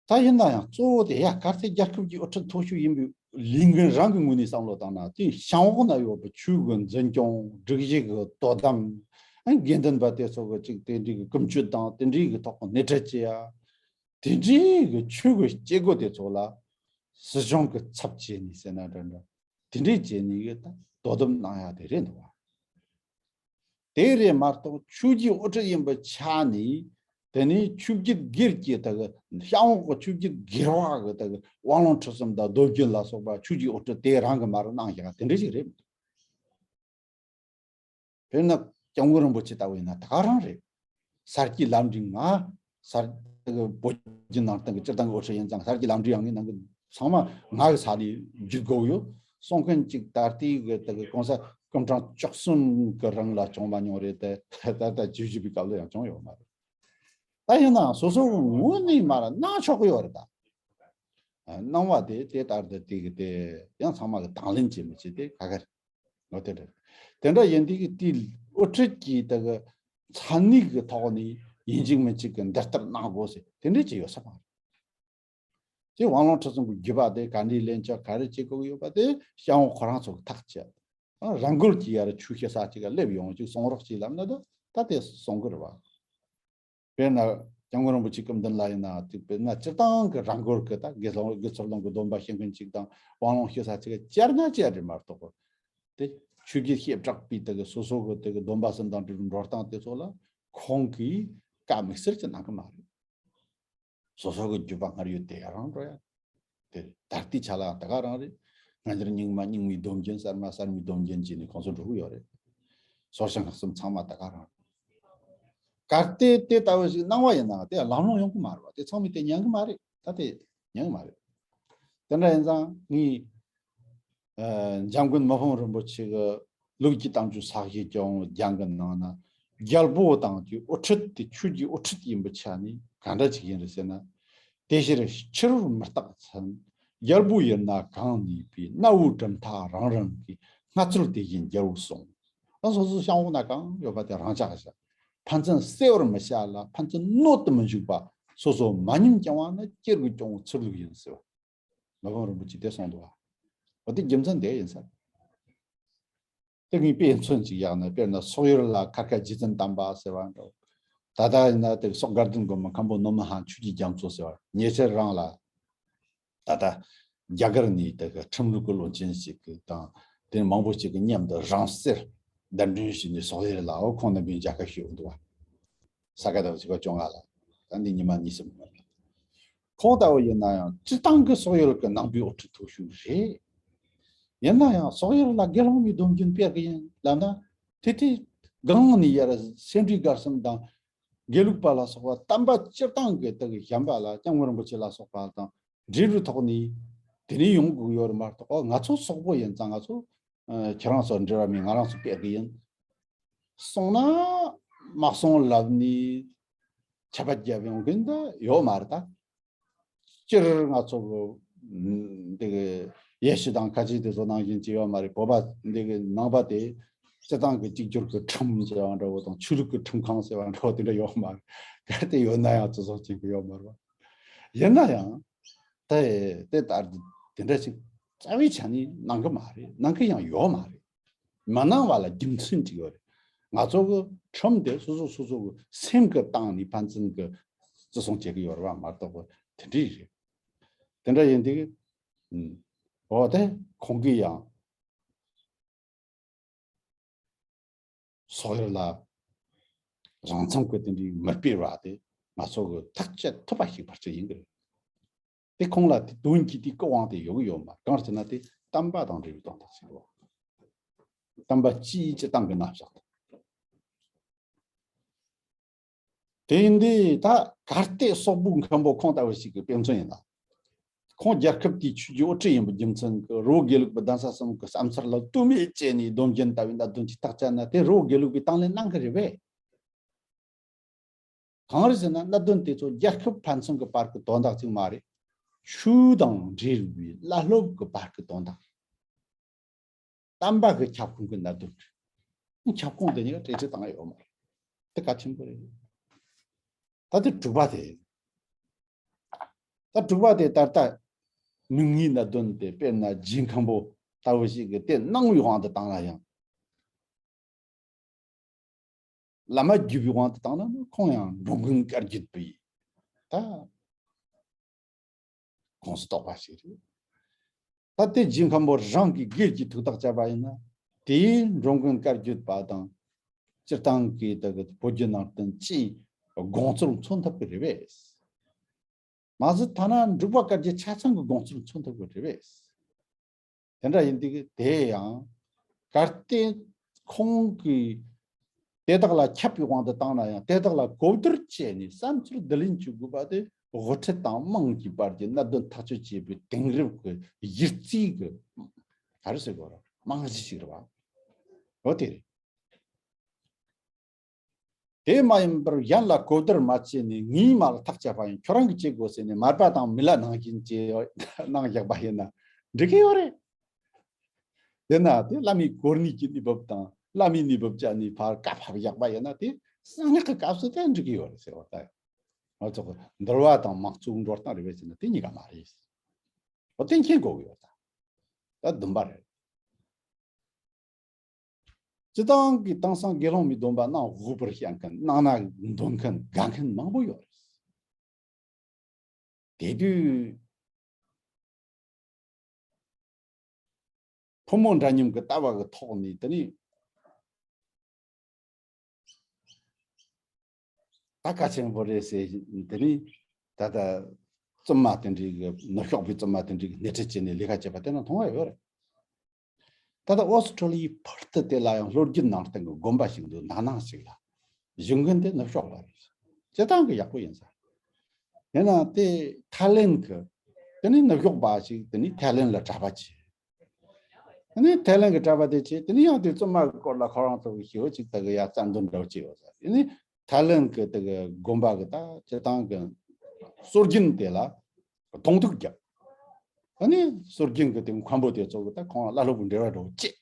ད་ཡིན་ན་ཡང་གཙོ་བོ་དེ་ཡ་གལ་ཏེ་རྒྱལ་ཁབ་ཀྱི་དབུ་ཁྲིད་མཐོ་ཤོས་ཡིན་པའི་ལས་འགན་རང་གི་ངོས་ནས་བསམ་བློ་བཏང་ན་དེ་བྱང་འོག་ན་ཡོད་པའི་ཆོས་ཀྱི་འཛིན་སྐྱོང་སྒྲིག་གཞི་གི་དོ་དམ་ཨ་དགེ་འདུན་པ་དེ་ཚོ་གི་ཅིག་དེ་འདྲའི་གི་ཀུན་སྤྱོད་དང་དེ་འདྲའི་གི་ཐོག་གི་སྣེ་ཁྲིད་བྱེད་ཡ། དེ་འདྲའི་གི་ཆོས་ཀྱི་སྐྱེ་སྒོ་དེ་ཚོ་ལ་སྲིད་གཞུང་གི་ཚབ་བྱས་ནས་ཟེར་ན་འདྲ་འདྲ་དེ་འདྲའི་བྱས་ནས་གི་ད་དོ་དམ་གནང་ཡ་དེ་རེད་འདུག་བ། དེ་རེད་མ་གཏོགས་ཆོས་བརྒྱུད་དབུ་ཁྲིད་ཡིན་པའི་ཆ་ནས་དེ་ནས་ཆོས་བརྒྱུད་སྒེར་གྱི་ད་གི་བྱང་འོག་གི་ཆོས་བརྒྱུད་སྒེར་བ་གི་ད་གི་དབང་ལུང་ཁྲིད་གསུམ་དང་སྡོམ་རྒྱུན་ལ་སོགས་པ་ཆོས་བརྒྱུད་དབུ་ཁྲིད་དེ་རང་གི་མ་རུ་གནང་བཞག་དེ་འདྲ་ཞིག་རེད། དཔེར་ན་སྐྱབས་མགོན་རིན་པོ་ཆེ་ལྟ་བུ་ཡིན་ན་ད་ག་རང་རེད། གསར་གྱི་ལམ་འབྲས་ང་གསར་བོད་བརྒྱུད་ནང་བསྟན་གྱི་སྤྱིར་བཏང་གི་དབུ་ཁྲིད་ཡིན་ཙང་གསར་གྱི་ལམ་འབྲས་ཡང་ངའི་ནང་གི་ཚང་མ་ང་གི་ས་ནས་བརྒྱུད་དགོས་ཡོད་གསུང་མཁན་གཅིག་ད་ལྟའི་གི་ད་གི་གོང་ས་སྐུ་ཕྲེང་བཅུ་གསུམ་གི་རིང་ལ་བྱུང་མ་མྱོང་རེད། དེ་ད་ལྟ་བཅུ་བཞི་པའི་སྐབས་ལ་ཡང་བྱུང་ཡོད་མ་རེད། ད་ཡིན་ནའང་སོ་སོ་གི་ངོས་ནས་མར་གནང་ཆོག་གི་ཡོད་རེད་ད། གནང་བ་དེ་དེ་ལྟར་དུ་དེ་གི་དེ་ཡང་ཚང་མ་གི་དང་ལེན་བྱེད་མི་བྱེད་དེ་ག་ག་རེད། འོ་དེ་འདྲ། དེ་འདྲ་ཡིན་དུས་ཀྱི་དེའི་དབུ་ཁྲིད་ཀྱི་དེ་གི་མཚན་ཉིད་ཀྱི་ཐོག་ནས་ཡིན་གཅིག་མིན་གཅིག་གི་འདི་ལྟར་གནང་དགོས་ཟེར་དེ་འདྲས་ཅིག་ཡོད་ས་མ་རེད། དེ་དབང་ལུང་ཁྲིད་གསུམ་གྱི་བརྒྱུད་པ་དེ་ག་འདྲའི་ལེན་ཆོག་ག་རེ་བྱེད་དགོས་ཀྱི་ཡོད་པ་དེ་སྐྱབས་མགོན་ཁོ་རང་ཚོ་གི་ཐག་བཅད། རང་འགུལ་གྱིས་ཡར་ཆོས་བཤད་ས་ཅིག་ག་སླེབས་ཡོང་ཅིག་གསུང་རོགས་ཅིག་ལབ་ན་ད་ད་དེ་གསུང་གི་རེད་བ། དཔེར་ན་སྐྱབས་མགོན་རིན་པོ་ཆེ་སྐུ་མདུན་ལ་ཡིན་ན་དེ་དཔེར་ན་སྤྱིར་བཏང་གི་རང་འགུལ་གི་ད་དགེ་སློང་དགེ་ཚུལ་སློང་གི་སྡོམ་པ་བྱེད་མཁན་ཅིག་དང་དབང་ལུང་བྱེད་ས་ཅིག་ག་བཅར་ན་བཅར་རེད་མ་གཏོགས་དེ་ཆོས་བརྒྱུད་བཤད་གྲྭ་པའི་དེ་གི་སོ་སོ་གི་དེ་གི་སྡོམ་པ་གསུམ་དང་འབྲེལ་བའི་འགྲོ་སྟངས་དེ་ཚོ་ལ་ཁོང་གིས་བཀའ་དམིགས་བསལ་གྱི་གནང་གི་མ་རེད། སོ་སོ་གི་བརྒྱུད་པ་སྔར་ཡོད་དེ་རང་འགྲོ་ཡ། དེ་ད་ལྟའི་ཆ་ལ་ད་ག་རང་རེད། སྔ་འགྱུར་རྙིང་མ་རྙིང་མའི་སྡོམ་རྒྱུན་གསར་མ་གསར་མའི་སྡོམ་རྒྱུན་བྱས་ནས་ཁོང་ཚོ་འགྲོ་གི་ཡོད་རེད། ཟོར་ཞིང་ལྷག་བསམ་ཚང་མ་ད་ག་རང་རེད། གལ་ཏེ་དེ་ལྟ་བུ་ཞིག་གནང་བ་ཡིན་ན་དེ་ལམ་ལྷོང་ཡོང་གི་མ་རེད་བ། དེ་ཚང་མས་དེ་ཉན་གི་མ་རེད། ད་དེ་ཉན་གི་མ་རེད། དེ་འདྲ་ཡིན་ཙང་ངས་ཨ་འཇམ་མགོན་མི་ཕམ་རིན་པོ་ཆེ་གི་ལུགས་ཀྱི་གཏམ་རྒྱུད་ས་བཞི་རྒྱལ་དབང་རྒྱན་གྱི་ནང་ན་ རྒྱལ་པོ་དང་གི་དབུ་ཁྲིད་དེ་ཆོས་ཀྱི་དབུ་ཁྲིད་ཡིན་པའི་ཆ་ནས་ག་འདྲ་ཅིག་ཡིན་རེད་ཟེར་ན། དེ་ཕྱིར་ཕྱི་རོལ་མི་རྟག་མཚན། རྒྱལ་པོ་ཡིན་ན་གང་ནུས་པའི། སྣ་བོའི་གྲུབ་མཐའ་རང་རང་གི། སྔ་ཚོད་དེ་བཞིན་རྒྱལ་པོ་གསུངས། ཨ་སོ་སོ་ཤང་འོག་ན་གང་ཡོད་པ་དེ་རང་ཅག་བཞག་ཕན་ཚུན་བསྲེ་བར་མི་བྱ་ལ། ཕན་ཚུན་གནོད་དུ་མི་འཇུག་པ། སོ་སོ་མ་ཉམས་བསྐྱང་བ་ནི། སྐྱེ་དགུ་སྐྱོང་བའི་ཚུལ་ལུགས་ཡིན་ཟེར་བ། མི་ཕམ་རིན་པོ་ཆེས་དེ་གསུངས་འདུག་བ། འོ་དེ་རྒྱུ་མཚན་དེ་ཡིན་ས། དེ་ངས་དཔེ་མཚོན་ཅིག་བཞག་ན། དཔེར་ན་སོག་ཡུལ་ལ་ཁར་ཁ་རྗེ་བཙུན་དམ་པ་ཟེར་བ་འདྲ། ད་ལྟ་ཡིན་ན་དེ་སོག་དགའ་ལྡན་དགོན་པ་མཁན་པོ་ནོར་མི་ཧན་ཆོས་ཀྱི་རྒྱ་མཚོ་ཟེར་བ། ཉེ་ཆར་རང་ལ་ད་ལྟ་རྒྱ་གར་ནས་དེ་གི་ཁྲིམས་ལུགས་ཀྱི་བློན་ཆེན་ཞིག་གི་དང་དེ་མང་པོ་ཞིག་གི་མཉམ་དུ་རང་སྲིད་གདན་འདྲེན་བྱས་ནས་སོག་ཡུལ་ལ། འོ་ཁོང་རྣམ་པས་མཇལ་ཁ་ཞུས་འདུག་བ། ས་ག་ཟླ་བཅུ་པ་བཅོ་ལྔ་ལ། ད་འདི་ཉི་མ་གཉིས་གསུམ་སྔོན་ལ། ཁོང་ལྟ་བུ་ཡིན་ན་ཡང་སྤྱིར་བཏང་གི་སོག་ཡུལ་གྱི་ནང་པའི་དབུ་ཁྲིད་ཐོག་ཞུགས་རེད། ཡིན་ན་ཡང་སོག་ཡུལ་ལ་དགེ་སློང་མའི་སྡོམ་རྒྱུན་སྤེལ་གི་ཡིན་ལབ་ན། དེ་དེ་སྒང་ནས་ཡར་སེ་འབྲས་དགའ་གསུམ་དང་དགེ་ལུགས་པ་ལ་སོགས་པ་དམ་པ་སྤྱིར་བཏང་གི་དེ་གི་གཞན་པ་ལ། སྐྱབས་མགོན་རིན་པོ་ཆེ་ལ་སོགས་པ་དང་འབྲེལ་བའི་ཐོག་ནས་དེ་ནས་ཡོང་དགོས་ཡོད་རེད་མ་གཏོགས། ཨོ་ང་ཚོ་སོག་པོ་ཡིན་ཙང་ང་ཚོ་ཨ་ཁྱེད་རང་ཚོ་འབྲེལ་བ་མེད། ང་རང་ཚོ་སྤེལ་གི་ཡིན། སོང་ན་མ་སོང་ལབ་ནས་ཆད་པ་བརྒྱབ་ཡོང་གི་འདི་ཡོད་མ་རེད་ད། སྤྱིར་ང་ཚོ་གི་འདི་གི་ཡེ་ཤུ་དང་ཁ་ཆེ་དེ་ཚོ་ནང་བཞིན་ཅི་ཡོད་མ་རེད། བོད་པ་འདི་གི་ནང་པ་དེ་སྤྱིར་བཏང་གི་གཅིག་གྱུར་གྱི་ཁྲིམས་ཅི་ཡང་འདྲ་བོ་དང་། ཆོས་ལུགས་ཀྱི་ཁྲིམས་ཁང་ཟེར་བ་འདྲ་བོ་དེ་འདྲ་ཡོད་མ་རེད། གལ་ཏེ་ཡོད་ན་ཡང་བརྩི་སྲུང་བྱེད་གི་ཡོད་མ་རེད་བ། ཡིན་ན་ཡང་དེ་དེ་ལྟར་དེ་འདྲ་ཞིག་རྩ་བའི་ཆ་ནས་གནང་གི་མ་རེད། གནང་གི་ཡང་ཡོད་མ་རེད། མ་གནང་བ་ལ་རྒྱུ་མཚན་ཅིག་ཡོད་རེད། ང་ཚོ་གི་ཁྲིམས་དེ་སོ་སོ་སོ་སོ་གི་སེམས་ཀྱི་སྟེང་ནས་ཕན་ཚུན་གྱི་བརྩི་སྲུང་བྱེད་ཀྱི་ཡོད་རེད་བ་མ་གཏོགས་པ། དེ་འདྲ་རེད། དེ་འདྲ་ཡིན་དུས་ཨུམ། འོ་དེ་ཁོང་གིས་ཡང་སོག་ཡུལ་ལ་རང་མཚང་གི་དེ་འདྲའི་མི་སྤེལ་བ་དེ་ང་ཚོ་གི་ཐག་བཅད་ཐུབ་པ་ཞིག་ཕལ་ཆེར་ཡིན་གི་རེད། དེ་ཁོང་ལ་དེ་དོན་གྱི་དེ་སྐུ་དབང་དེ་ཡོད་གི་ཡོད་མ་རེད། གང་ཟེར་ན་དེ་བསྟན་པ་དང་འབྲེལ་བའི་དོན་དག་ཞིག་རེད། བསྟན་པ་སྤྱིའི་སྤྱི་བཏང་གི་རྣམ་གཞག་དང་། དེ་ཡིན་དུས་ད་གལ་ཏེ་སོག་པོའི་མཁན་པོ་ཁོང་ལྟ་བུ་ཞིག་གི་དཔེ་མཚོན་ཡིན་ན། ཁོང་རྒྱལ་ཁབ་དེའི་ཆོས་ཀྱི་དབུ་ཁྲིད་ཡིན་པའི་རྒྱུ་མཚན་གྱིས་རི་བོ་དགེ་ལུགས་པའི་གདན་ས་གསུམ་གྱི་བསམ་ཚུལ་ལ་དོ་མེད་བྱས་ནས་སྡོམ་རྒྱུན་ལྟ་བུའི་གནད་དོན་ཅིག་ཐག་བཅད་ན། དེ་རི་བོ་དགེ་ལུགས་པས་དང་ལེན་གནང་གི་རེད་པས། གང་རེད་ཟེར་ན་གནད་དོན་དེ་ཚོ་རྒྱལ་ཁབ་ཕན་ཚུན་གྱི་བར་གྱི་དོན་དག་ཅིག་མ་རེད། ཆོས་དང་འབྲེལ་བའི་བླ་སློབ་ཀྱི་བར་གྱི་དོན་དག་རེད། བསྟན་པ་གི་ཁྱབ་ཁོངས་ཀྱི་གནད་དོན་རེད། ཁྱབ་ཁོངས་དེ་གཉིས་ཀ་འབྲེལ་འདྲིས་བཏང་ཡོད་མ་རེད། དེ་གལ་ཆེན་པོ་རེད། ད་དེ་དྲུག་པ་དེ། ད་དྲུག་པ་དེ་ད་ལྟ་མིག་སྔའི་གནད་དོན་དེ། དཔེར་ན་རྗེ་མཁན་པོ་ལྟ་བུ་ཞིག་གིས་དེ་གནང་བའི་དབང་དུ་བཏང་ན་ཡང་། བླ་མ་བརྒྱུད་པའི་དབང་དུ་བཏང་ན་ནི་ཁོང་ཡང་འགྲོ་མགོན་བཀའ་བརྒྱུད་པའི་ད་ཁོངས་སུ་གཏོགས་པ་ཞིག་རེད། ད་དེ་རྗེ་མཁན་པོ་རང་གིས་སྒེར་གྱི་ཐུགས་ཐག་བཅད་པ་ཡིན་ན། དེའི་འགྲོ་མགོན་བཀའ་བརྒྱུད་པ་དང་སྤྱིར་བཏང་གི་ད་གི་བོད་བརྒྱུད་ནང་བསྟན་སྤྱིའི་དགོངས་ཚུལ་མཚོན་ཐུབ་ཀྱི་རེད་པས། མ་ཟད་ཐ་ན་འབྲུག་པ་བཀའ་བརྒྱུད་ཆ་ཚང་གི་དགོངས་ཚུལ་མཚོན་ཐུབ་ཀྱི་རེད་པས། དེ་འདྲ་ཡིན་དུས་དེ་ཡང་གལ་ཏེ་ཁོང་གིས་དེ་དག་ལ་ཁྱབ་པའི་དབང་དུ་བཏང་ན་ཡང་། དེ་དག་ལ་གོ་བསྡུར་བྱས་ནས་བསམ་ཚུལ་བསྡུ་ལེན་བྱེད་དགོས་པ་དེ་དབུ་ཁྲིད་དང་དམངས་ཀྱི་བར་གྱི་གནད་དོན་ཐག་གཅོད་བྱེད་པའི་དེང་རབས་ཀྱི་གཞི་རྩའི་གི་ག་རེ་ཟེར་དགོས་རེད། རྨང་གཞི་ཞིག་རེད་བ། འོ་དེ་རེད། དེ་མ་ཡིན་པར་གཞན་ལ་གོ་བསྡུར་མ་བྱས་ནས་ངའི་མ་ལ་ཐག་བཅད་པ་ཡིན། ཁྱོད་རང་གིས་བྱེད་དགོས་ཟེར་ནས་མར་པ་དང་མི་ལ་ནང་བཞིན་བྱས་གནང་བཞག་པ་ཡིན་ན་འགྲིག་གི་ཡོད་རེད། དེ་ན་དེ་བླ་མའི་གོ་གནས་ཀྱི་གནས་བབ་དང་བླ་མའི་གནས་བབ་ཅན་ནས་ཕར་བཀའ་ཕབ་བཞག་པ་ཡིན་ན། དེ་གསང་སྔགས་ཀྱི་སྐབས་སུ་དེ་འགྲིག་གི་ཡོད་རེད་ཟེར་བ་ལྟ་ཡོད། ང་ཚོ་གི་འདུལ་བ་དང་དམངས་གཙོའི་འགྲོ་སྟངས་རེད་པས་ཟེར་ན་དེ་གཉིས་ཀ་མ་རེད། འོ་དེ་མཁྱེན་དགོས་ཀྱི་ཡོད་ད། ད་བདུན་པ་རེད། སྤྱི་བཏང་གི་དེང་སང་དགེ་སློང་མའི་སྡོམ་པ་གནང་དགོས་པར་བཤད་མཁན། གནང་ན་འདོད་མཁན་དགའ་མཁན་མང་པོ་ཡོད་རེད། དེ་དུས་ཕོ་མོ་འདྲ་མཉམ་གྱི་ལྟ་བ་གི་ཐོག་ནས་དེ་ནི་ད་གལ་ཆེན་པོ་རེད་ཟེར། དེ་ནི་ད་ལྟ་བཙུན་མ་དེ་འདྲའི་གི་ནུབ་ཕྱོགས་པའི་བཙུན་མ་དེ་འདྲའི་གི་སྣེ་ཁྲིད་བྱས་ནས་ལས་ཀ་བྱེད་པ་དེ་ན་མཐོང་བ་ཡོད་རེད། ད་ལྟ་ཨོ་སི་ཁྲུ་ལི་ཡའི་ཕུལ་དུ་དེ་ལ་ཡང་ལྷོ་རྒྱུད་ནང་བསྟན་གྱི་དགོན་པ་ཞིག་འདུག་ནང་ནང་ཞིག་ལ། གཞུང་མགོན་དེ་ནུབ་ཕྱོགས་པ་རེད། སྤྱིར་བཏང་གི་ཡག་པོ་ཡིན་ས། ཡིན་ནའང་དེ་ཐའི་ལེན་གྱི་དེ་ནི་ནུབ་ཕྱོགས་པ་ཞིག་དེ་ནི་ཐའི་ལེན་ལ་གྲྭ་པ་བྱས། ཨ་ནི་ཐའི་ལན་གྱི་གྲྭ་པ་དེ་བྱས། དེ་ནས་ཡང་དེ་བཙུན་མ་གི་སྐོར་ལ་ཁོ་རང་ཚོ་གི་ཞེ་པོ་ཅིག་ད་གི་ཡ་རྩ་འདོན་འདྲ་བོ་བྱས་ཡོད་ས་རེད། ཨ་ནི་ཐའི་ལན་གྱི་ད་གི་དགོན་པ་གི་ད་སྤྱི་བཏང་གི་སྲོལ་རྒྱུན་དེ་ལ་གདོང་ཐུག་བརྒྱབ། ཨ་ནི་སྲོལ་རྒྱུན་གྱི་དེ་མཁན་པོ་དེ་ཚོ་གི་ད་ཁོང་ལ་བླ་སློབ་གི་འབྲེལ་བ་འདྲ་བོ་བྱས།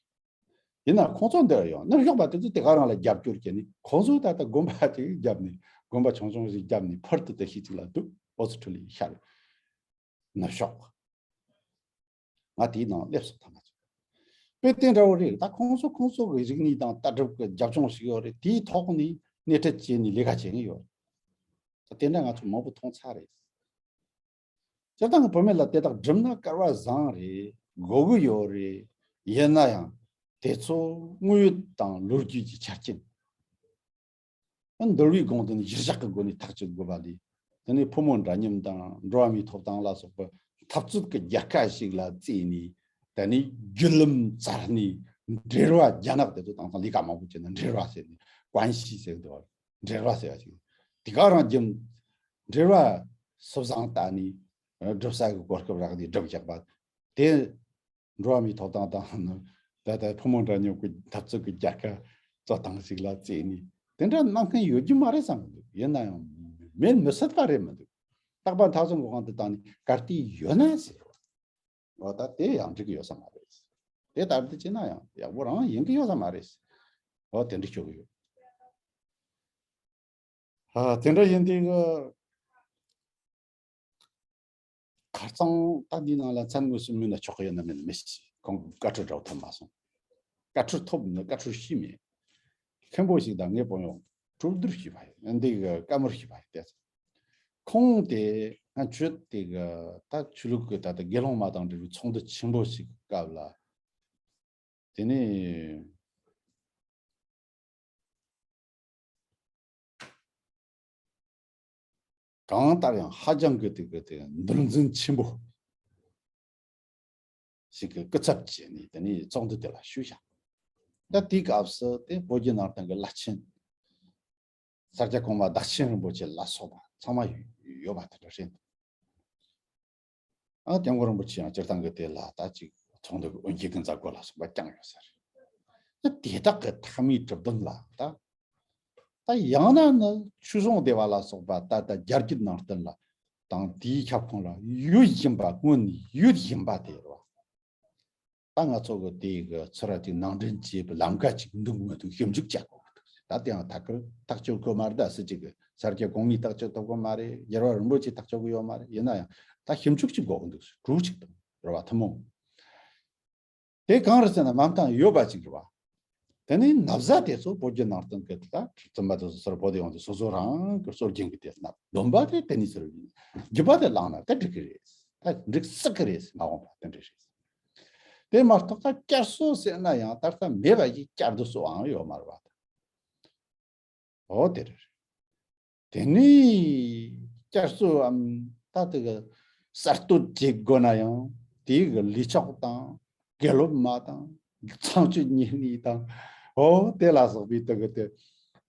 ཡིན་ན་ཁོང་ཚོ་འདིར་ཡོང་ནུབ་ཕྱོགས་པ་དེ་ཚོ་དེ་ག་རང་ལ་རྒྱབ་སྐྱོར་བྱས་ནས། ཁོང་ཚོས་ད་ལྟ་དགོན་པ་ཅིག་བརྒྱབ་ནས། དགོན་པ་ཆུང་ཆུང་ཞིག་བརྒྱབ་ནས། ཕར་དུ་དེ་ཤི་ཅིག་ལ་འདུག་ཨོ་སི་ཁྲུ་ལི་ཡ་ཤར་ནུབ་ཕྱོགས། ང་དེའི་ནང་སླེབས་སོང་། ཐ་མ་ཚོ་དཔེ་དེ་འདྲ་བོ་རེད། ད་ཁོང་ཚོ་ཁོང་ཚོ་གི་རིག་གནས་དང་ལྟ་གྲུབ་ཀྱི་རྒྱབ་ལྗོངས་ཤིག་ཡོད་རེད། དེའི་ཐོག་ནས་སྣེ་ཁྲིད་བྱས་ནས་ལས་ཀ་བྱེད་ཀྱི་ཡོད་རེད། ད་དེ་འདྲ་ང་ཚོ་མང་པོ་མཐོང་ཚར་རེད། སྤྱིར་བཏང་གི་བུད་མེད་ལ་དེ་དག་སྒྲུབ་ན་སྐལ་བ་བཟང་རེད། དགོས་ཀྱི་ཡོད་རེད། ཡིན་ན་ཡང་དེ་ཚོ་དངོས་ཡོད་དང་ལོ་རྒྱུས་ཀྱི་ཆ་རྐྱེན། འདུལ་བའི་དགོངས་དོན་གཞིར་བཞག་གི་སྒོ་ནས་ཐག་གཅོད་དགོས་པ་ལས། དེ་ནས་ཕོ་མོ་འདྲ་མཉམ་དང་འགྲོ་བ་མིའི་ཐོབ་ཐང་ལ་སོགས་པ་འཐབ་རྩོད་ཀྱི་རྒྱལ་ཁ་ཞིག་ལ་བརྩིས་ནས། དེ་ནས་བརྒྱུད་ལམ་བཙལ་ནས། འབྲེལ་བ། རྒྱ་ནག་དེ་ཚོ་དེང་སང་ལས་ཀ་མང་པོ་བྱས་ན་འབྲེལ་བ་ཟེར་ནས། ཀོན་ཤི་ཟེར་གི་འདུག་འབྲེལ་བ་ཟེར་བ་ཞིག་དེ་ག་རང་རྒྱུ་འབྲེལ་བ་སོ་བཟང་བལྟས་ནས་སྒྲུབ་ས་གི་གོ་སྐབས་རག་ནས་སྒྲུབ་བཞག་པ་དེ། འགྲོ་བ་མིའི་ཐོབ་ཐང་དང་། ད་ལྟ་ཕོ་མོ་འདྲ་མཉམ་གྱི་འཐབ་རྩོད་ཀྱི་རྒྱལ་ཁ་རྩོད་སྟངས་ཤིག་ལ་བརྩིས་ནས། དེ་འདྲ་གནང་མཁན་ཡོད་རྒྱུ་མ་རེད་བསམ་གི་འདུག་ཡིན་ན་ཡང་མེད་མི་སྲིད་པ་རེད་མི་འདུག་རྟག་པར་འཐབ་རྩོད་འགོག་སྡོམ་དེ་བཏང་ནས་གར་དེ་ཡོད་ན་ཟེར་བ། འོ་ད་དེ་ཡང་འགྲིག་གི་ཡོད་ས་མ་རེད། དེ་ལྟར་དུ་བྱས་ན་ཡང་ཡག་པོ་རང་ཡིན་གི་ཡོད་ས་མ་རེད། འོ་དེ་འདྲ་ཤོད་གི་ཡོད། ཨ། དེ་འདྲ་ཡིན་དུས་གི་ཁ་རྩང་ད་འདི་ནང་ལ་མཚན་དངོས་སུ་སྨོས་ན་ཆོག་གི་ཡོད་ན་མེད་ན་མི་ཤེས། ཁོང་བཀའ་འཁྲོལ་འདྲ་བོ་ཐོབ་མ་སོང་། བཀའ་འཁྲོལ་ཐོབ་ན་བཀའ་འཁྲོལ་ཤེས་མེད། མཁན་པོ་ཞིག་དང་ངའི་བུ་ཡོང་གྲོས་བསྡུར་ཞུས་པ་ཡིན། འདི་གི་བཀའ་མོལ་ཞུས་པ་ཡིན། དེ་ཚོ་ཁོང་དེ་ང་ཆོས་དེ་གི་ད་ཆོས་ལུགས་ཀྱི་ད་ལྟ་དགེ་སློང་མ་དང་འབྲེལ་བའི་ཚོགས་འདུ་ཆེན་པོ་ཞིག་གི་སྐབས་ལ། དེ་ནས་གང་ལྟར་ཡང་ཧ་ཅང་གི་དེ་གི་དེ་འདུལ་འཛིན་ཆེན་པོ་ཞིག་གི་སྐུ་ཚབ་བྱས་ནས་དེ་ནས་ཚོགས་འདུ་དེ་ལ་ཞུས་བཞག་ད་དེའི་སྐབས་སུ་དེ་བོད་བརྒྱུད་ནང་བསྟན་གྱི་བླ་ཆེན། ས་སྐྱ་གོང་མ་བདག་ཆེན་རིན་པོ་ཆེ་ལ་སོགས་པ་ཚང་མ་ཡོད་པ་དེ་འདྲ་རེད། ཨ། སྐྱབས་མགོན་རིན་པོ་ཆེ་ཡང་སྤྱིར་བཏང་གི་དེ་ལ་ད་ཅིག་ཚོགས་འདུ་གི་དབུ་འབྱེད་ཀྱི་མཛད་སྒོ་ལ་སོགས་པ་བསྐྱངས་ཡོད་ས་རེད། ད་དེ་དག་གི་མཐའ་མའི་གྲུབ་དོན་ལ་ད། ད་ཡང་ན་ནི་ཆོས་སྲུང་སྡེ་བ་ལ་སོགས་པ་ད་ལྟ་རྒྱ་བརྒྱུད་ནང་བསྟན་ལ་དང་དེའི་ཁྱབ་ཁོངས་ལ་ཡོད་བཞིན་པ། སྔོན་ནས་ཡོད་བཞིན་པ་དེ་རེད་བ། ད་ང་ཚོ་གི་དེ་གི་ཚུར་ཅིག་ནང་འདྲེན་བྱེད་པའི་ལམ་ཁ་ཅིག་འདུག་མི་འདུག་ཞིབ་འཇུག་བྱ་དགོས་ཀྱི་འདུག་ད་དེ་ཡང་ཐག་གི་ཐག་གཅོད་དགོས་མ་རེད། ད་སྲིད་ཅིག་གི་ས་སྐྱ་གོང་མས་ཐག་གཅོད་ཐུབ་ཀྱི་མ་རེད། རྒྱལ་བ་རིན་པོ་ཆེས་ཐག་གཅོད་ཀྱི་ཡོད་མ་རེད། ཡིན་ན་ཡང་ད་ཞིབ་འཇུག་ཅིག་དགོས་ཀྱི་འདུག་གྲོས་ཅིག་དང་རེད་བ། ཐུན་མོང་དེ་གང་རེད་ཟེར་ན་མ་མཐའ་ཡོད་པ་ཅིག་རེད་བ། དེ་ནས་ན་བཟའ་དེ་ཚོ་བོད་བརྒྱུད་ནང་བསྟན་གྱི་ད་བཙུན་མ་དེ་ཚོ་ཚུར་བོད་དུ་ཡོང་དུས་སོ་སོ་རང་གི་སྲོལ་རྒྱུན་གྱི་དེ་ན་སྡོམ་པ་དེ་དེ་ནས་ཚུར་ཡིན། རྒྱུ་པ་དེ་བླངས་ན་དེ་འགྲིག་གི་རེད། ད་འགྲིག་སྲིད་ཀྱི་རེད། མ་འོངས་པ་དེ་འདྲ་རེད། དེ་མ་གཏོགས་ད་བསྐྱར་གསོ་ཟེར་ན་ཡང་ད་ལྟ་མེད་པ་ཞིག་བསྐྱར་དུ་གསོ་འང་ཡོད་མ་རེད་བ། འོ་དེ་རེད། དེ་ནས་བསྐྱར་གསོའམ་ད་དེ་གི་གསར་གཏོད་བྱེད་དགོས་ན་ཡང་དེ་གི་ལས་ཆོག་དང་དགེ་སློབ་མ་དང་ཚངས་སྤྱོད་བསྙེན་གནས་དང་། འོ་དེ་ལ་སོགས་པའི་དེ་གི་དེ་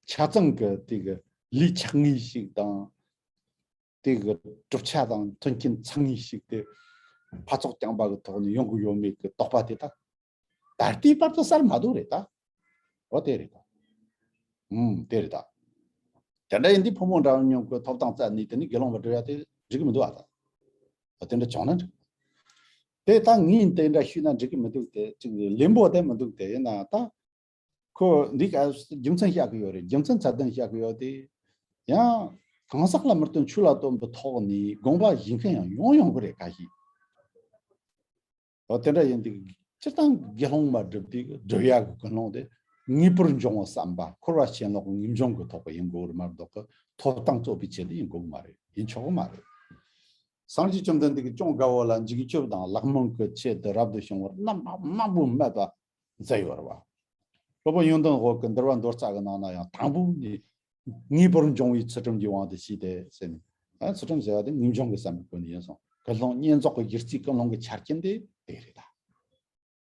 ཆ་ཚང་གི་དེ་གི་ལས་ཆག་ངེས་ཤིག་དང་། དེ་གི་གྲུབ་ཆ་དང་མཐུན་རྐྱེན་ཚང་ངེས་ཤིག་དེ་ཕར་ཚོགས་རྐྱང་པ་གི་ཐོག་ནས་ཡོང་གི་ཡོད་མེད་ཀྱི་དོགས་པ་དེ་ད་ད་ལྟའི་བར་དུ་སེལ་མ་ཐུབ་རེད་ད། འོ་དེ་རེད་ད། ཨུམ། དེ་རེད་ད། དེ་འདྲ་ཡིན་དུས་ཕོ་མོ་འདྲ་མཉམ་གྱི་ཐོབ་ཐང་བཙལ་ནས་དེ་ནས་དགེ་སློང་མ་སྒྲུབ་ཡ་དེ་འགྲིག་གི་མི་འདུག་ཨ་ད། འོ་དེ་འདྲ་བྱུང་ན་འགྲིག་དེ་ད་ངས་དེ་འདྲ་ཞུས་ན་འགྲིག་གི་མི་འདུག་དེ་ཅིག་ལེན་པོ་དེ་མི་འདུག་དེ་ཡིན་ན་ད། ཁོ་འདི་ག་རྒྱུ་མཚན་བཤད་གི་ཡོད་རེད། རྒྱུ་མཚན་ཚད་ལྡན་བཤད་གི་ཡོད་དེ། ཡང་གང་ཟག་ལ་མི་རྟོན་ཆོས་ལ་རྟོན་པའི་ཐོག་ནས་དགོངས་པ་བཞེས་མཁན་ཡང་ཡོང་ཡོང་གི་རེད་ཁ་ཤས། འོ་དེ་འདྲ་ཡིན་དུས་སྤྱིར་བཏང་དགེ་སློང་མ་སྒྲུབ་དུས་སྒྲུབ་ཡག་གི་ཀུན་སློང་དེ་ངེས་པར་འབྱུང་བའི་བསམ་པ། འཁོར་བ་ཞེན་ལོག་ངེས་འབྱུང་གི་ཐོག་གི་ཡིན་དགོས་རེད་མ་གཏོགས་ཀྱི་ཐོབ་ཐང་རྩོད་པའི་ཆེད་དུ་ཡིན་དགོས་ཀྱི་མ་རེད། ཡིན་ཆོག་གི་མ་རེད། སངས་རྒྱས་བཅོམ་ལྡན་འདས་ཀྱིས་ཅུང་དགའ་བོ་ལ་འཇིགས་སྐྱོབ་དང་ལྷག་མང་གི་ཆེད་དུ་རབ་ཏུ་བྱུང་བར་རྣམ་པ་མང་པོ་སྨྲས་པ་མཛད་ཡོད་རེད་བ། སློབ་དཔོན་ཡོན་ཏན་འོད་ཀྱི་འདུལ་བ་མདོ་རྩ་གི་ནང་ན་ཡང་དང་པོ་ནི་ངེས་པར་འབྱུང་བའི་ཚུལ་ཁྲིམས་ཀྱི་དབང་དུ་བྱས་ཏེ་ཟེར་ནས། ཨ། ཚུལ་ཁྲིམས་ཟེར་བ་དེ་ངེས་འབྱུང་གི་བསམ་པའི་སྒོ་ནས་ཡིན་སོང་། ཀུན་སློང་བསྙེན་རྫོགས་ཀྱི་གཞི་རྩའི་ཀུན་སློང་གི་ཆ་རྐྱེན་དེ་དེ་རེད་ད།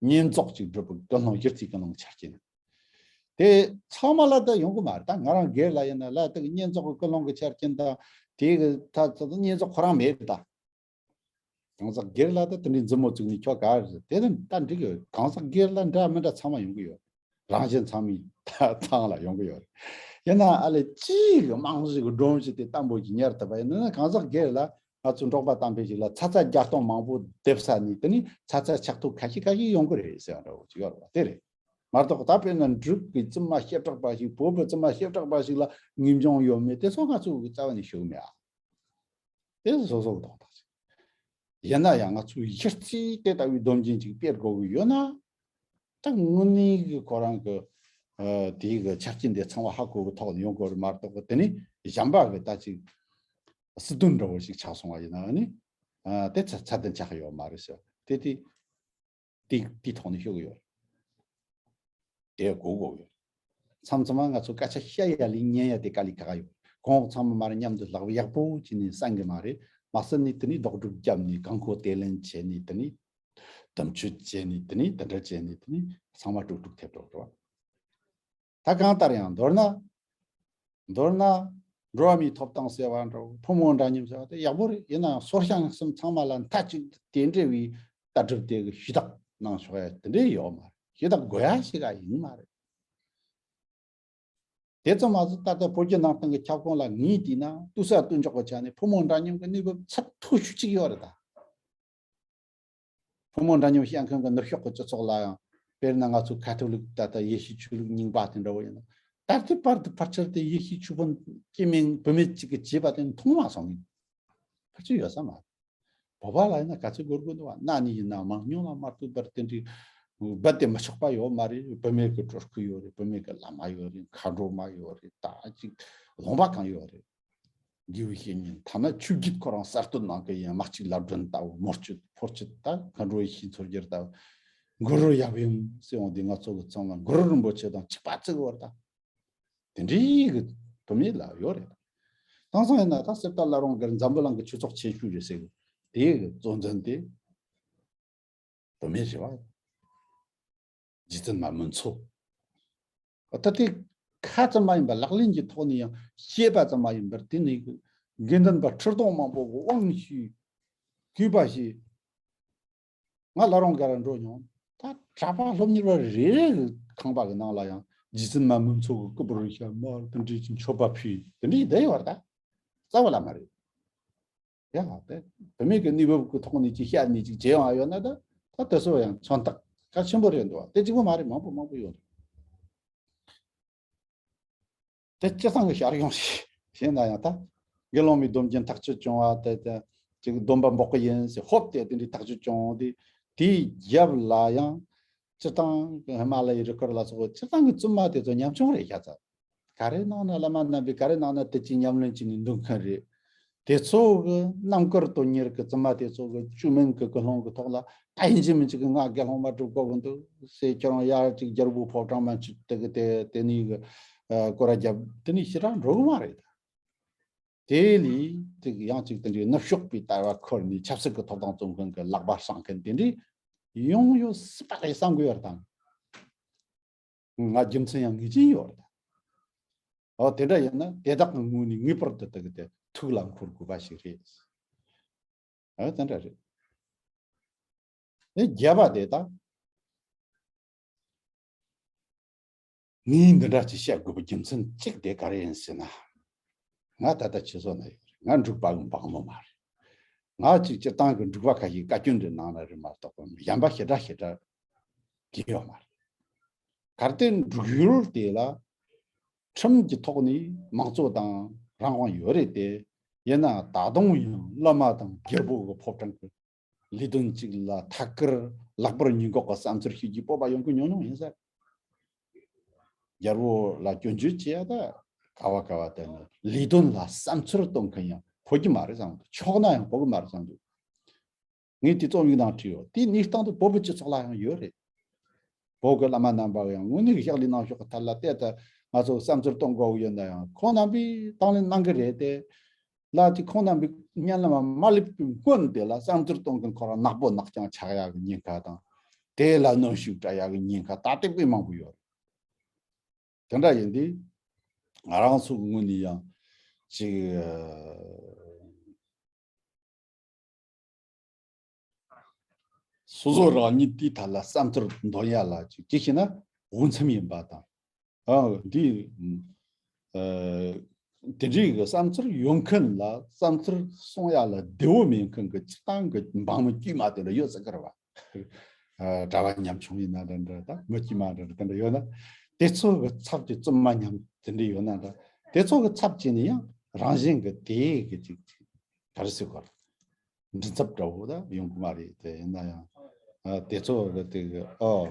བསྙེན་རྫོགས་ཅིག་སྒྲུབ་པའི་ཀུན་སློང་གཞི་རྩའི་ཀུན་སློང་གི་ཆ་རྐྱེན་དེ་ཚང་མ་ལ་ད་ཡོང་གི་མ་རེད། ད་ང་རང་སྒེར་ལ་ཡིན་ན་ལ་དེ་གི་བསྙེན་རྫོགས་ཀྱི་ཀུན་སློང་གི་ཆ་རྐྱེན་དང་དེ་གི་ད་ད་བསྙེན་རྫོགས་ཁོ་རང་མེད་ད། གང་ཟག་སྒེར་ལ་ད་དེ་འདྲའི་མཛུབ་མོ་བཙུགས་ནས་ཁྱོད་ག་རེ་རེད། དེ་ད་ད་འགྲིག་གི་ཡོད། གང་ཟག་སྒེར་ལ་འདྲ་མི་འདྲ་ཚང་མ་ཡོང་གི་ཡོད། རང་གཞན་ཚང་མའི་ཐང་ལ་ཡོང་གི་ཡོད་རེད། ཡིན་ན་ཨ་ལས་ཅིག་གི་རྨང་གཞི་གི་སྒྲོམ་གཞི་དེ་བརྟན་པོ་ཞིག་གཉེར་ཐུབ་པ་ཡིན་ན། གང་ཟག་སྒེར་ལ་ང་ཚོ་འབྲོག་པ་དམ་པའི་ཞིག་ལ་ཚ་ཚ་བརྒྱ་སྟོང་མང་པོ་སྡེབ་ས་ནས་དེ་ནི་ཚ་ཚ་ཆག་ཐུག་ཁ་ཤས་ཁ་ཤས་ཡོང་གི་རེད་ཟེར་བ་འདྲ་བོ་ཅིག་ཡོད་རེད་བ། དེ་རེད། མ་གཏོགས་ད་དཔེར་ན་འབྲུག་གི་བཙུན་མ་བྱེ་བྲག་པ་ཞིག་བོད་པའི་བཙུན་མ་བྱེ་བྲག་པ་ཞིག་ལ་ངེས་འབྱུང་ཡོད་མེད་དེ་ཚོ་ང་ཚོ་གི་རྩ་བ་ནས་ཤོད་མེད་ཨ། དེ་སོ་སོ་གི་དོགས་པ་ཞིག་ཡིན་ན་ཡང་ང་ཚོའི་གཞི་རྩའི་དེ་ལྟ་བུའི་སྡོམ་རྒྱུན་ཅིག་སྤེལ་དགོས་ཀྱི་ཡོད་ན། ད་དངོས་གནས་ཀྱི་ཁོ་རང་གི་ཨ་དེའི་གི་ཆ་རྐྱེན་དེ་ཚང་མ་ཧ་གོ་གི་ཐོག་ནས་ཡོང་དགོས་རེད་མ་གཏོགས། དེ་ནི་གཞན་པ་གི་ད་ཅིག་སྲིད་དོན་འདྲ་བོ་ཞིག་ཆགས་སོང་བ་ཡིན་ན་ནི་ཨ་དེ་ཚ་ཚ་དན་ཆགས་ཡོད་མ་རེད་ཟེར། དེ་དེ་དེ་དེའི་ཐོག་ནས་ཤོད་གི་ཡོད་རེད། དེ་གོ་དགོས་ཡོད། མཚམས་མཚམས་ང་ཚོ་སྐད་ཆ་བཤད་ཡ་ལས་ཉན་ཡ་དེ་དཀའ་ལས་ཁག་ཡོད། གོང་འོག་ཚང་མ་མར་མཉམ་དུ་ལག་པ་ཡག་པོ་བྱས་ནས་གསང་གི་མ་རེད། མ་གསང་ནས་དེ་ནས་ལྡོག་སྒྲུབ་བརྒྱབ་ནས་གང་མཁོ་དེ་ལེན་བྱས་ནས་དེ་ནས་དམ་ཆོས་བྱས་ནས་དེ་ནས་དེ་འདྲ་བྱས་ནས་དེ་ནས་ཚང་མ་དཀྲུག་དཀྲུག་ཐེབས་འགྲོ་འགྲོ། ད་གང་ལྟར་ཡང་མདོར་ན། མདོར་ན། འགྲོ་བ་མིའི་ཐོབ་ཐང་ཟེར་བ་འདྲ་བོ་ཕོ་མོ་འདྲ་མཉམ་ཟེར་བ་དེ་ཡག་པོ་རེད། ཡིན་ནའང་སོར་བྱང་གསུམ་ཚང་མ་ལ་མཐའ་གཅིག་ཏུ་དེ་འདྲ་བའི་ལྟ་གྲུབ་དེ་གི་ཞུ་དག་གནང་ཆོག་ཡ་དེ་འདྲ་ཡོད་མ་རེད། ཞུ་དག་དགོས་ཡ་ཞིག་ག་ཡིན་མ་རེད། དེ་ཙམ་མ་ཟད་ད་ལྟ་བོད་བརྒྱུད་ནང་བསྟན་གྱི་ཁྱབ་ཁོངས་ལ་ངོས་བལྟས་ན་ལྟོས་ས་ལྟོས་འཇོག་གི་ཆ་ནས་ཕོ་མོ་འདྲ་མཉམ་གྱི་གནས་བབ་ཚད་མཐོ་ཤོས་གཅིག་ཡོད་རེད་ད། ཕོ་མོ་འདྲ་མཉམ་བཤད་མཁན་གྱི་ནུབ་ཕྱོགས་ཀྱི་སྤྱི་ཚོགས་ལ་ཡང་། དཔེར་ན་ང་ཚོ་ཁ་ཐོ་ལིག་ད་ལྟ་ཡེ་ཤུའི་ཆོས་ལུགས་རྙིང་པ་དེ་འདྲ་བོ་ཡིན་ན། ད་ལྟའི་བར་དུ་ཕལ་ཆེར་དེ་ཡེ་ཤུའི་ཆོས་དཔོན་སྐྱེ་དམན་བུད་མེད་ཅིག་གིས་བྱས་པ་དེ་མཐོང་མ་སོང་ངས། ཕལ་ཆེར་ཡོད་ས་མ་རེད། བོད་པ་ལ་ཡིན་ན་ག་ཚོད་དགོས་དགོས་འདུག་བ། གནའ་ནས་ཡིན་ན་མང་ཉུང་ལ་མ་ལྟོས་པར་དེ་འདྲའི་རྦད་དེ་མི་ཆོག་པ་ཡོད་མ་རེད། བུད་མེད་ཀྱི་སྤྲུལ་སྐུ་ཡོད་རེད། བུད་མེད་ཀྱི་བླ་མ་ཡོད་རེད། མཁའ་འགྲོ་མ་ཡོད་རེད། ད་ཅིག་ལུང་པ་གང་ཡོད་རེད། དགེ་བའི་བཤེས་གཉེན་ཐ་ན་ཆོས་བརྒྱུད་ཁོ་རང་གསར་གཏོད་གནང་གི་ཡིན། དམག་གཅིག་ལབ་སྒྲོན་ལྟ་བུ། མོ་སྤྱོད་ཕོ་སྤྱོད་ད་མཁའ་འགྲོ་ཡེ་ཤེས་མཚོ་རྒྱལ་ལྟ་བུ། གུ་རུ་ཡབ་ཡུམ་ཟེར་འོང་དུས་ང་ཚོ་གི་ཚང་མ་གུ་རུ་རིན་པོ་ཆེ་དང་གཅིག་པ་བརྩི་གི་ཡོད་རེད་ད། དེ་འདྲའི་གི་བུད་མེད་ལ་ཡོད་རེད། དེང་སང་ཡིན་ན་ད་གསེར་རྟ་བླ་རུང་སྒར་འཛམ་བུ་གླིང་གི་ཆོས་ཚོགས་ཆེ་ཤོས་རེད་ཟེར་གི། དེའི་གི་གཙོ་འཛིན་དེ་བུད་མེད་རེད་བ། རྗེ་བཙུན་མ་མུན་མཚོ། ད་ལྟའི་ཁ་ཙམ་མ་ཡིན་པར་ལག་ལེན་གྱི་ཐོག་ནས་ཡང་བཤད་པ་ཙམ་མ་ཡིན་པར། དེ་ནས་དགེ་འདུན་པ་ཁྲི་སྟོང་མང་པོ་དབང་ཞུས། གུས་པ་བྱས། ང་བླ་རུང་སྒར་འགྲོ་མྱོང་། ད་གྲྭ་པ་སློབ་གཉེར་བ་རེ་རེ་གི་ཁང་པ་གི་ནང་ལ་ཡང་རྗེ་བཙུན་མ་མུན་མཚོ་གི་སྐུ་པར་ཤ་མར་དེ་འདྲའི་ཅིག་མཆོད་པ་ཕུལ། དེ་འདྲའི་བསྡད་ཡོད་རེད་ད། རྩ་བ་ལ་མ་རེད། ཡ། དེ་བུད་མེད་ཀྱི་གནས་བབ་ཀྱི་ཐོག་ནས་ཅིག་བཤད་ནས་ཅིག་བྱེད་ཡོང་ཡོད་ན། ད་ད་དེ་ཚོ་ཡང་མཚོན་རྟགས་གལ་ཆེན་པོ་རེད་འདུག་བ། དེ་གཅིག་པོ་མ་རེད། མང་པོ་མང་པོ་ཡོད་རེད། དེ་སྤྱིར་བཏང་གི་ཞར་ཡོང་ཞིག་བྱས་ན་ཡང་། ད་དགེ་སློང་མའི་སྡོམ་རྒྱུན་ཐག་གཅོད་བྱུང་བ་དེ་དེ་ཅིག་སྡོམ་པ་འབོག་གི་ཡིན་ཟེར་ཧོབ་སྟེ་དེ་འདྲའི་ཐག་གཅོད་བྱུང་བ་དེ། དེའི་རྒྱབ་ལ་ཡང་སྤྱིར་བཏང་གི་ཧི་མ་ལ་ཡའི་རི་ཁུལ་ལ་སོགས་སྤྱིར་བཏང་གི་བཙུན་མ་དེ་ཚོ་ཉམ་ཆུང་རེད་ཤག་ཚ། ག་རེ་གནང་ན་བླ་མ་རྣམ་པས་ག་རེ་གནང་ན་དེ་ཅིག་ཉམས་ལེན་བྱས་ནས་འདུག་མཁན་རེད། དེ་ཚོ་གི་རྣམ་དཀར་དོན་གཉེར་གྱི་བཙུན་མ་དེ་ཚོ་གི་བཅོས་མིན་གྱི་ཀུན་སློང་གི་ཐོག་ལ། ད་ཡིན་གཅིག་མིན་གཅིག་གི་ང་དགེ་སློང་མ་སྒྲུབ་དགོས་ཀྱི་འདུག་ཟེར། ཁྱོད་རང་ཡར་ཅིག་རྒྱལ་པོའི་ཕོ་བྲང་མ་ཅིག་དེ་གི་དེ་དེ་ནས་གི་ཨ་སྐོར་ར་བརྒྱབ། དེ་ནས་ཕྱི་དྲག་འགྲོ་གི་མ་རེད། དེ་ལས་ཅིག་ཡང་ཅིག་དེ་འདྲའི་ནུབ་ཕྱོགས་པའི་ལྟ་བ་འཁོར་ནས་ཆབ་སྲིད་ཀྱི་ཐོབ་ཐང་རྩོམ་མཁན་གྱི་ལག་པ་བསྲང་མཁན་དེ་འདྲའི་ཡོང་ཡོད་སྲིད་པ་རེད་བསམ་གི་ཡོད་རེད་དང་། ང་རྒྱུ་མཚན་ཡང་ངེས་ཅན་ཡོད་རེད། འོ་དེ་འདྲ་ཡིན་ན་དེ་དག་གི་ངོས་ནས་ངེས་པར་དུ་དེ་གི་དེ་ཐུགས་ལ་འཁོར་དགོས་པ་ཞིག་རེད། འོ་དེ་འདྲ་རེད། ཨེ་རྒྱལ་བ་དེ་དག་ངས་འདི་འདྲ་ཅིག་བཤད་དགོས་པའི་རྒྱུ་མཚན་གཅིག་དེ་ག་རེ་ཡིན་ཟེར་ན། ང་ད་ལྟ་ཁྱེད་ཚོ་ན་ཡོད་རེད། ང་འབྲུག་པ་གི་འབངས་མོ་མ་རེད། ང་ཅིག་སྤྱིར་བཏང་གི་འབྲུག་པ་ཁ་ཤས་བཀའ་བཀྱོན་འདྲ་གནང་ན་རེད་མ་གཏོགས་པ། གཞན་པ་ཞེ་དྲག་ཞེ་དྲག་གི་ཡོད་མ་རེད། གལ་ཏེ་འབྲུག་ཡུལ་དེ་ལ་ཁྲིམས་ཀྱི་ཐོག་ནས་མང་གཙོ་དང་རང་དབང་ཡོད་རེད་དེ། ཡིན་ན་ད་དུང་ཡང་བླ་མ་དང་རྒྱལ་པོ་གི་ཕོ་བྲང་གི་ལས་དོན་གཅིག་ལ་ཐད་ཀར་ལག་པར་ཉེས་འགོག་གི་བསམ་ཚུལ་ཞིག་གི་སྤོབས་པ་ཡོང་གི་ཉུང་ཉུང་ཡིན་ས། རྒྱལ་པོ་ལ་སྐྱོན་བརྗོད་བྱེད་ཡ་ད་ག་བ་ག་བ་དེ་ནི་ལས་དོན་ལ་བསམ་ཚུལ་གཏོང་མཁན་ཡང་ཕོད་ཀྱི་མ་རེད་བསམ་འདུག་ཆོག་ན་ཡང་ཕོད་ཀྱི་མ་རེད་བསམ་འདུག་ངས་དེ་རྩོམ་ཡིག་ནང་བྲིས་ཡོད། དེ་གནས་སྟངས་དེ་བོད་པའི་སྤྱི་ཚོགས་ལ་ཡང་ཡོད་རེད། བོད་ཀྱི་བླ་མ་རྣམ་པ་ཡང་དངོས་གནས་ཀྱི་ཕྱག་ལས་གནང་ཕྱོགས་ཀྱི་ཐད་ལ་ཏོག་ཙམ་ང་ཚོ་བསམ་ཚུལ་གཏོང་དགོས་ཀྱི་ཡོད་ན་ཡང་། ཁོང་རྣམ་པས་དང་ལེན་གནང་གི་རེད་དེ། ལ་དེ་ཁོང་རྣམ་པའི་སྙན་ལམ་མ་སླེབས་པའི་སྔོན་དེ་ལ་བསམ་ཚུལ་གཏོང་མཁན་ཁོ་རང་ནག་པོ་ནག་རྐྱང་ཆགས་ཡག་གི་ཉེན་ཁ་དང་། དེ་ལ་གནོན་ཤུགས་སྤྲད་ཡག་གི་ཉེན་ཁ་ད་ལྟ་དཔེ་མང་པོ་ཡོད། དེ་འདྲ་ཡིན་དུས་ང་རང་ཚོ་གི་ངོས་ནས་ཡང་ཅིག་ སོ་སོ་རང་ཉིད་དེའི་ཐད་ལ་བསམ་ཚུལ་འདོན་ཡ་ལ་ཅིག་ཅིག་བྱས་ན་འོས་འཚམ་ཡིན་པ་དང་། ཨ་འདི་ཨ་དེ་འདྲའི་གི་བསམ་ཚུལ་ཡོད་མཁན་ལ་བསམ་ཚུལ་གསུང་ཡ་ལ་བདེ་བོ་མེད་མཁན་གི་སྤྱིར་བཏང་གི་འབངས་མི་དཀྱུས་མ་དེ་འདྲ་ཡོད་ཟེར་གི་རེད་བ། ཨ་གྲྭ་བ་ཉམ་ཆུང་ཡིན་ན་འདྲ་འདྲ་དང་མི་དཀྱུས་མ་འདྲ་འདྲ་དེ་འདྲ་ཡོད་ན། དེ་ཚོ་གི་ཚབ་ཀྱི་བཙུན་མ་ཉམ་དེ་འདྲ་ཡོད་ན་འདྲ། དེ་ཚོ་གི་ཚབ་བྱས་ནས་ཡང་རང་བཞིན་གི་དེ་གི་ཅིག་ག་རེ་ཟེར་དགོས་རེད། མགྲིན་ཚབ་འདྲ་བོ་ད་ཡོང་གི་མ་རེད། དེ་ཡིན་ན་ཡང་ཨ་དེ་ཚོ་གི་དེ་གི་ཨོ་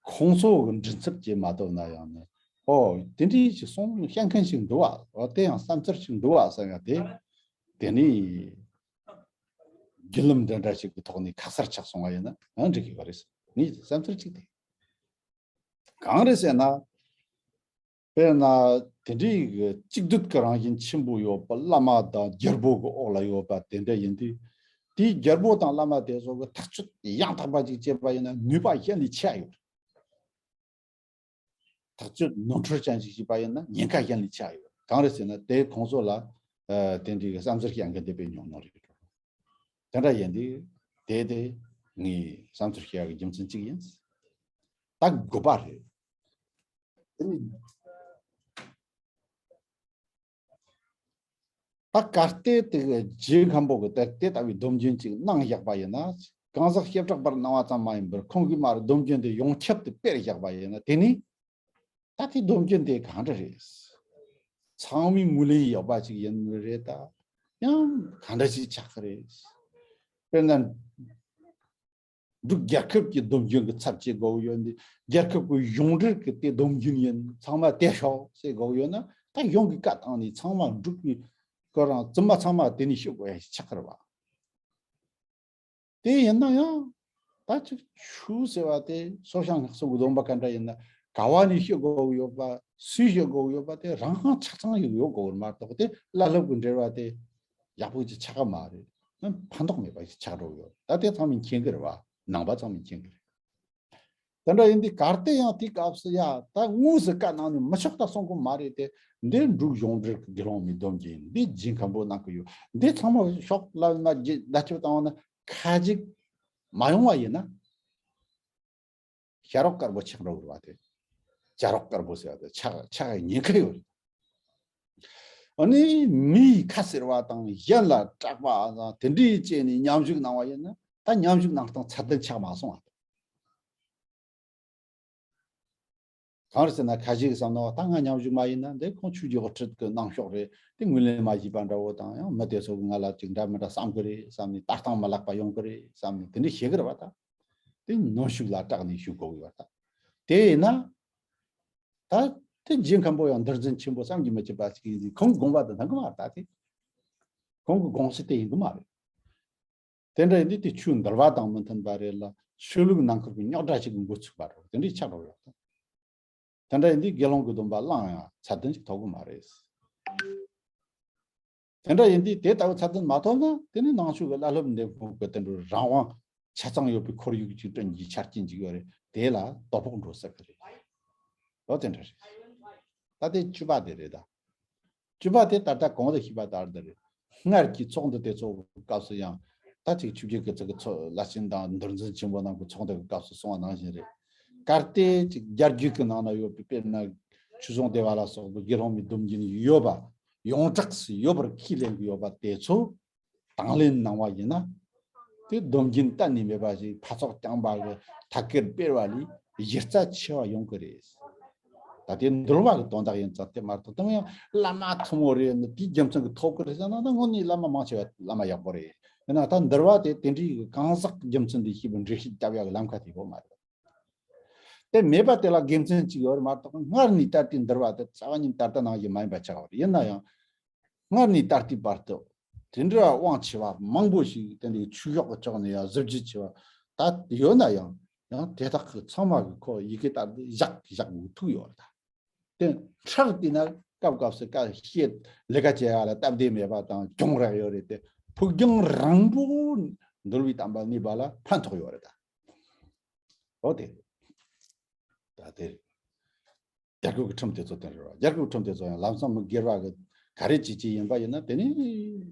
ཁོང་ཚོ་གི་མགྲིན་ཚབ་བྱེད་མ་ཐུབ་ན་ཡང་ནི་ཨོ་དེ་འདྲའི་ཞིག་གསུང་བཤད་མཁན་ཞིག་འདུག་བ། ཨོ་དེ་ཡང་བསམ་ཚུལ་ཞིག་འདུག་བ་ཟེར་ཡ་དེ་དེ་ནི་བརྒྱུད་ལམ་འདྲ་འདྲ་ཞིག་གི་ཐོག་ནས་ཁ་གསལ་ཆགས་སོང་བ་ཡིན་ན་ཡང་འགྲིག་གི་ཡོད་རེད། ངའི་བསམ་ཚུལ་གཅིག་དེ་གང་རེད་ཟེར་ན། དཔེར་ན་དེ་འདྲའི་གི་གཅིག་སྡུད་ཀྱི་རང་བཞིན་ཆེན་པོ་ཡོད་པ་བླ་མ་དང་རྒྱལ་པོ་གི་འོག་ལ་ཡོད་པ་དེ་འདྲ་ཡིན་དུས། དེའི་རྒྱལ་པོ་དང་བླ་མ་དེ་ཚོ་གི་ཐག་གཅོད་ཡང་དག་པ་ཅིག་བྱས་པ་ཡིན་ན་ནུས་པ་གཞན་ལས་ཆེ་ཡོད། ཐག་གཅོད་ནོར་འཁྲུལ་ཅན་ཞིག་བྱས་པ་ཡིན་ན་ཉེན་ཁ་གཞན་ལས་ཆེ་ཡོད། གང་རེད་ཟེར་ན་དེ་ཁོང་ཚོ་ལ་ཨ་དེ་འདྲའི་གི་བསམ་ཚུལ་བཤད་མཁན་དེ་དཔེ་ཉུང་ཉུང་རེད། དེ་འདྲ་ཡིན་དུས་དེ་དེ་ངའི་བསམ་ཚུལ་བཤད་ཡག་གི་རྒྱུ་མཚན་གཅིག་ཡིན། ད་དགོས་པ་རེད། དེ་ནི་ད་གལ་ཏེ་དེ་གི་རྗེ་མཁན་པོ་གི་དེ་དེ་ལྟ་བུའི་སྡོམ་རྒྱུན་ཅིག་གནང་བཞག་པ་ཡིན་ན། གང་ཟག་བྱེ་བྲག་པར་གནང་བ་ཙམ་མ་ཡིན་པར་ཁོང་གིས་མར་སྡོམ་རྒྱུན་དེ་ཡོངས་ཁྱབ་ཏུ་སྤེལ་བཞག་པ་ཡིན་ན། དེ་ནི་ད་དེ་སྡོམ་རྒྱུན་དེ་གང་འདྲ་རེད། ཚང་མས་ངོས་ལེན་ཡོད་པ་ཅིག་ཡིན་ནི་རེད་ད། ཡང་གང་འདྲ་ཅིག་ཆགས་ཀྱི་རེད། དཔེར་ན། འབྲུག་རྒྱལ་ཁབ་ཀྱི་སྡོམ་རྒྱུན་གྱི་ཚབ་བྱེད་དགོས་ཀྱི་ཡོད་འདི། རྒྱལ་ཁབ་ཀྱི་ཡོངས་འབྲེལ་གྱི་དེ་སྡོམ་རྒྱུན་ཡིན། ཚང་མ་དེ་ཤོག་ཟེར་དགོས་ཀྱི་ཡོད་ན། ད་གཞུང་གི་བཀའ་བཏང་ནས་ཚང་མ་འབྲུག་གི་ཁོ་རང་བཙུན་མ་ཚང་མ་དེ་ནས་ཤོག་དགོས་ཡ་ཞིག་ཆགས་ཀྱི་རེད་བ། དེ་ཡིན་ན་ཡང་ད་ཅིག་ཆོས་ཟེར་བ་དེ་སོ་བྱང་སྔགས་གསུམ་གྱི་སྡོམ་པ་ག་འདྲ་ཡིན་ན་ག་བ་ནས་ཤོད་དགོས་ཀྱི་ཡོད་པ། སུས་ཤོད་དགོས་ཀྱི་ཡོད་པ་དེ་རང་རང་ཆ་ཚང་ཡོད་དགོས་ཀྱི་མ་གཏོགས། དེ་བླ་སློབ་ཀྱི་འབྲེལ་བ་དེ་ཡག་པོ་ཅིག་ཆགས་ཀྱི་མ་རེད། ཕན་ཐོགས་མེད་པ་ཞིག་ཆགས་འགྲོ་གི་ཡོད། ད་དེ་ཚང་མས་མཁྱེན་གྱི་རེད་བ། ནང་པ་ཚང་མས་མཁྱེན་གྱི་རེད། དེ་འདྲ་ཡིན་དུས་གལ་ཏེ་ཡང་དེའི་སྐབས་སུ་ཡ་ད་དངོས་སུ་བཀའ་གནང་ནས་མི་ཆོག་ད་གསུང་གི་མ་རེད་དེ། འདི་འབྲུག་གཞུང་འབྲེལ་གྱི་དགེ་སློང་མའི་སྡོམ་རྒྱུན་ཡིན། འདི་རྗེ་མཁན་པོ་གནང་གི་ཡོད། འདི་ཚང་མ་ཤོག་ལབ་ན་རྗེ་བརྡ་ཁྱབ་བཏང་བ་ན་ཁ་ཅིག་མ་ཡོང་བ་ཡིན་ན། བྱ་རོག་དཀར་པོ་ཆགས་འགྲོ་གི་རེད་བ། དེ་བྱ་རོག་དཀར་པོ་ཟེར་བ་དེ་ཆགས་ཆགས་ཡ་ཉེན་ཁ་ཡོད་རེད། ཨ་ནི་མིའི་ཁ་ཟེར་བ་དང་གཞན་ལ་སྐྲག་པ་དང་དེ་འདྲའི་བྱས་ནས་མཉམ་ཞུགས་གནང་བ་ཡིན་ན། ད་མཉམ་ཞུགས་གནང་སྟངས་ཚད་ལྡན་ཆགས་མ་སོང་བ། གང་རེད་ཟེར་ན་ཁ་ཤས་ཀྱིས་བསམ་ན་ད་ང་མཉམ་ཞུགས་མ་ཡིན་ན་འདི་ཁོང་ཆོས་ཀྱི་དབུ་ཁྲིད་ཀྱི་གནང་ཕྱོགས་རེད། དེ་ངོས་ལེན་མ་བྱས་པ་འདྲ་བོ་དང་། ཡང་མི་དེ་ཚོ་གིས་ང་ལ་ཅིག་འདྲ་མི་འདྲ་བསམ་གི་རེད་བསམ་ནས། ལྟ་སྟངས་མ་ལེགས་པ་ཡོང་གི་རེད་བསམ་ནས་དེ་འདྲ་བྱེད་གི་རེད་བ། ད་དེ་ནོར་ཕྱུགས་ལ་སྐྲག་ནས་ཞུ་དགོས་ཀྱི་བ། ད་དེ་ཡིན་ན་ད་དེ་རྗེ་མཁན་པོ་ཡང་འདུལ་འཛིན་ཆེན་པོ་བསམ་གྱིས་མི་ཁྱབ་པ་ཞིག་ཡིན་ཟིག་ཁོང་དགོངས་པ་དེ་གནང་གི་མ་རེད། ད་དེ་ཁོང་གི་དགོངས་གཞི་དེ་ཡིན་གི་མ་རེད། དེ་འདྲ་ཡིན་དུས་དེ་ཆོས་འདུལ་བ་དང་མི་མཐུན་པ་རེད་ལ། ཆོས་ལུགས་ནང་ཁུལ་གྱི་རྙོག་དྲ་ཞིག་གི་འགོ་ཚུགས་པ་རེད། དེ་འདྲའི་ཆགས་འགྲོ་ཡོད། དེ་འདྲ་ཡིན་དུས་དགེ་སློང་གི་སྡོམ་པ་བླངས་ཡང་ཚད་ལྡན་ཞིག་ཐོབ་གི་མ་རེད། དེ་འདྲ་ཡིན་དུས་དེ་ལྟ་བུ་ཚད་ལྡན་མ་ཐོབ་ན། དེ་ནི་ནང་ཆོས་ཀྱི་བླ་སློབ་འདེམས་ཁོངས་ཀྱི་དེ་འདྲ་རང་དབང་ཆ་ཚང་ཡོད་པའི་ཁོར་ཡུག་ཅིག་བསྐྲུན་རྒྱུའི་ཆ་རྐྱེན་ཅིག་ཡོད་རེད། དེ་ལ་དོ་ཕོག་འགྲོ་སྲིད་ཀྱི་རེད། ལོ་དེ་འདྲ་རེད། ད་དེ་བཅུ་པ་དེ་རེད་ད། བཅུ་པ་དེ་ད་ལྟ་གོང་དུ་ཞུས་པ་ལྟར་དེ་རེད། སྔར་གྱི་ཚོགས་འདུ་དེ་ཚོ་སྐབས་སུ་ཡང་ད་ཅིག་ཆོས་བརྒྱུད་ཀྱི་ཚོགས་ཀྱི་ཚོགས་བླ་ཆེན་དང་འདུལ་འཛིན་ཆེན་པོ་རྣམས་ཀྱི་ཚོགས་འདུ་གི་སྐབས་སུ་གསུངས་པ་ནང་བཞིན་རེད། གལ་ཏེ་ཅིག་རྒྱ་བརྒྱུད་ཀྱི་ནང་ན་ཡོད་པའི་དཔེར་ན་ཆོས་སྲུང་སྡེ་པ་ལ་སོགས་པའི་དགེ་སློང་མའི་སྡོམ་རྒྱུན་ཡོད་པ། ཡོངས་གྲགས་སུ་ཡོད་པར་ཁས་ལེན་གྱི་ཡོད་པ་དེ་ཚོ་དང་ལེན་གནང་བ་ཡིན་ན། དེ་སྡོམ་རྒྱུན་གཏན་ནས་མེད་པ་ཞིག་འཕགས་ཚོགས་རྐྱང་པ་གི་ཐད་ཀར་སྤེལ་བ་ལས་གཞི་རྩ་ཆེ་བ་ཡོང་གི་རེད། ད་དེ་འདུལ་བ་གི་དོན་དག་ཡིན་ཙང་དེ་མ་གཏོགས། དེ་མ་ཡང་བླ་མ་ཐུན་མོང་རེད་ནི་དེའི་རྒྱུ་མཚན་གྱིས་ཐོབ་ཀྱི་རེད་ཟེར་ན། ད་དངོས་གནས་བླ་མ་མང་ཆེ་བ་བླ་མ་ཡག་པོ་རེད། ཡིན་ན་ད་འདུལ་བ་དེ་དེ་འདྲའི་གང་ཟག་རྒྱུ་མཚན་དེ་ཤེས་པའི་འགྲེལ་བཤད་བརྒྱབ་ཡག་གི་ལམ་ཁ་དེ་ཡོད་མ་རེད། དེ་མེད་པ་དེ་ལ་དགེ་མཚན་གཅིག་ཡོད་རེད་མ་གཏོགས། སྔར་ནས་ད་ལྟའི་འདུལ་བ་དེ་རྩ་བ་ཉིད་ད་ལྟ་ནང་བཞིན་མ་ཡིན་པ་ཆགས་པ་རེད། ཡིན་ན་ཡང་སྔར་ནས་ད་ལྟའི་བར་དུ་དེ་འདྲ་དབང་ཆེ་བ་མང་པོ་ཞིག་དེ་འདྲའི་ཆོས་ཕྱོགས་ཀྱི་ཕྱོགས་ནས་ཡང་གཟི་བརྗིད་ཆེ་བ་ད་ཡོད་ན་ཡང་། ཡང་དེ་དག་གི་ཚང་མ་གི་ཁོ་ཡི་གེ་ལྟར་དུ་བཞག་བཞག་དགོས་ཐུག་ཡོད་རེད་ད། དེ་འཕྲལ་དེ་ན་སྐབས་སྐབས་སུ་བཀའ་བཤད་ལས་ཀ་བྱེད་ཡ་ལ་སྟབས་བདེ་མེད་པ་དང་གྱོང་རག་ཡོད་རེད་དེ། ཕུགས་རྒྱང་རིང་པོ་འདུལ་བའི་བསྟན་པ་གནས་པ་ལ་ཕན་ཐོགས་ཡོད་རེད་ད། འོ་དེ་རེད། ད་དེ་རེད། རྒྱལ་ཁབ་ཀྱི་ཁྲིམས་དེ་ཚོ་དེ་རེད་བ། རྒྱལ་ཁབ་ཀྱི་ཁྲིམས་དེ་ཚོ་ཡང་ལམ་སང་མི་སྒེར་བ་གི་ག་རེ་བྱེད་ཀྱི་ཡིན་པ་ཡིན་ན། དེ་ནི་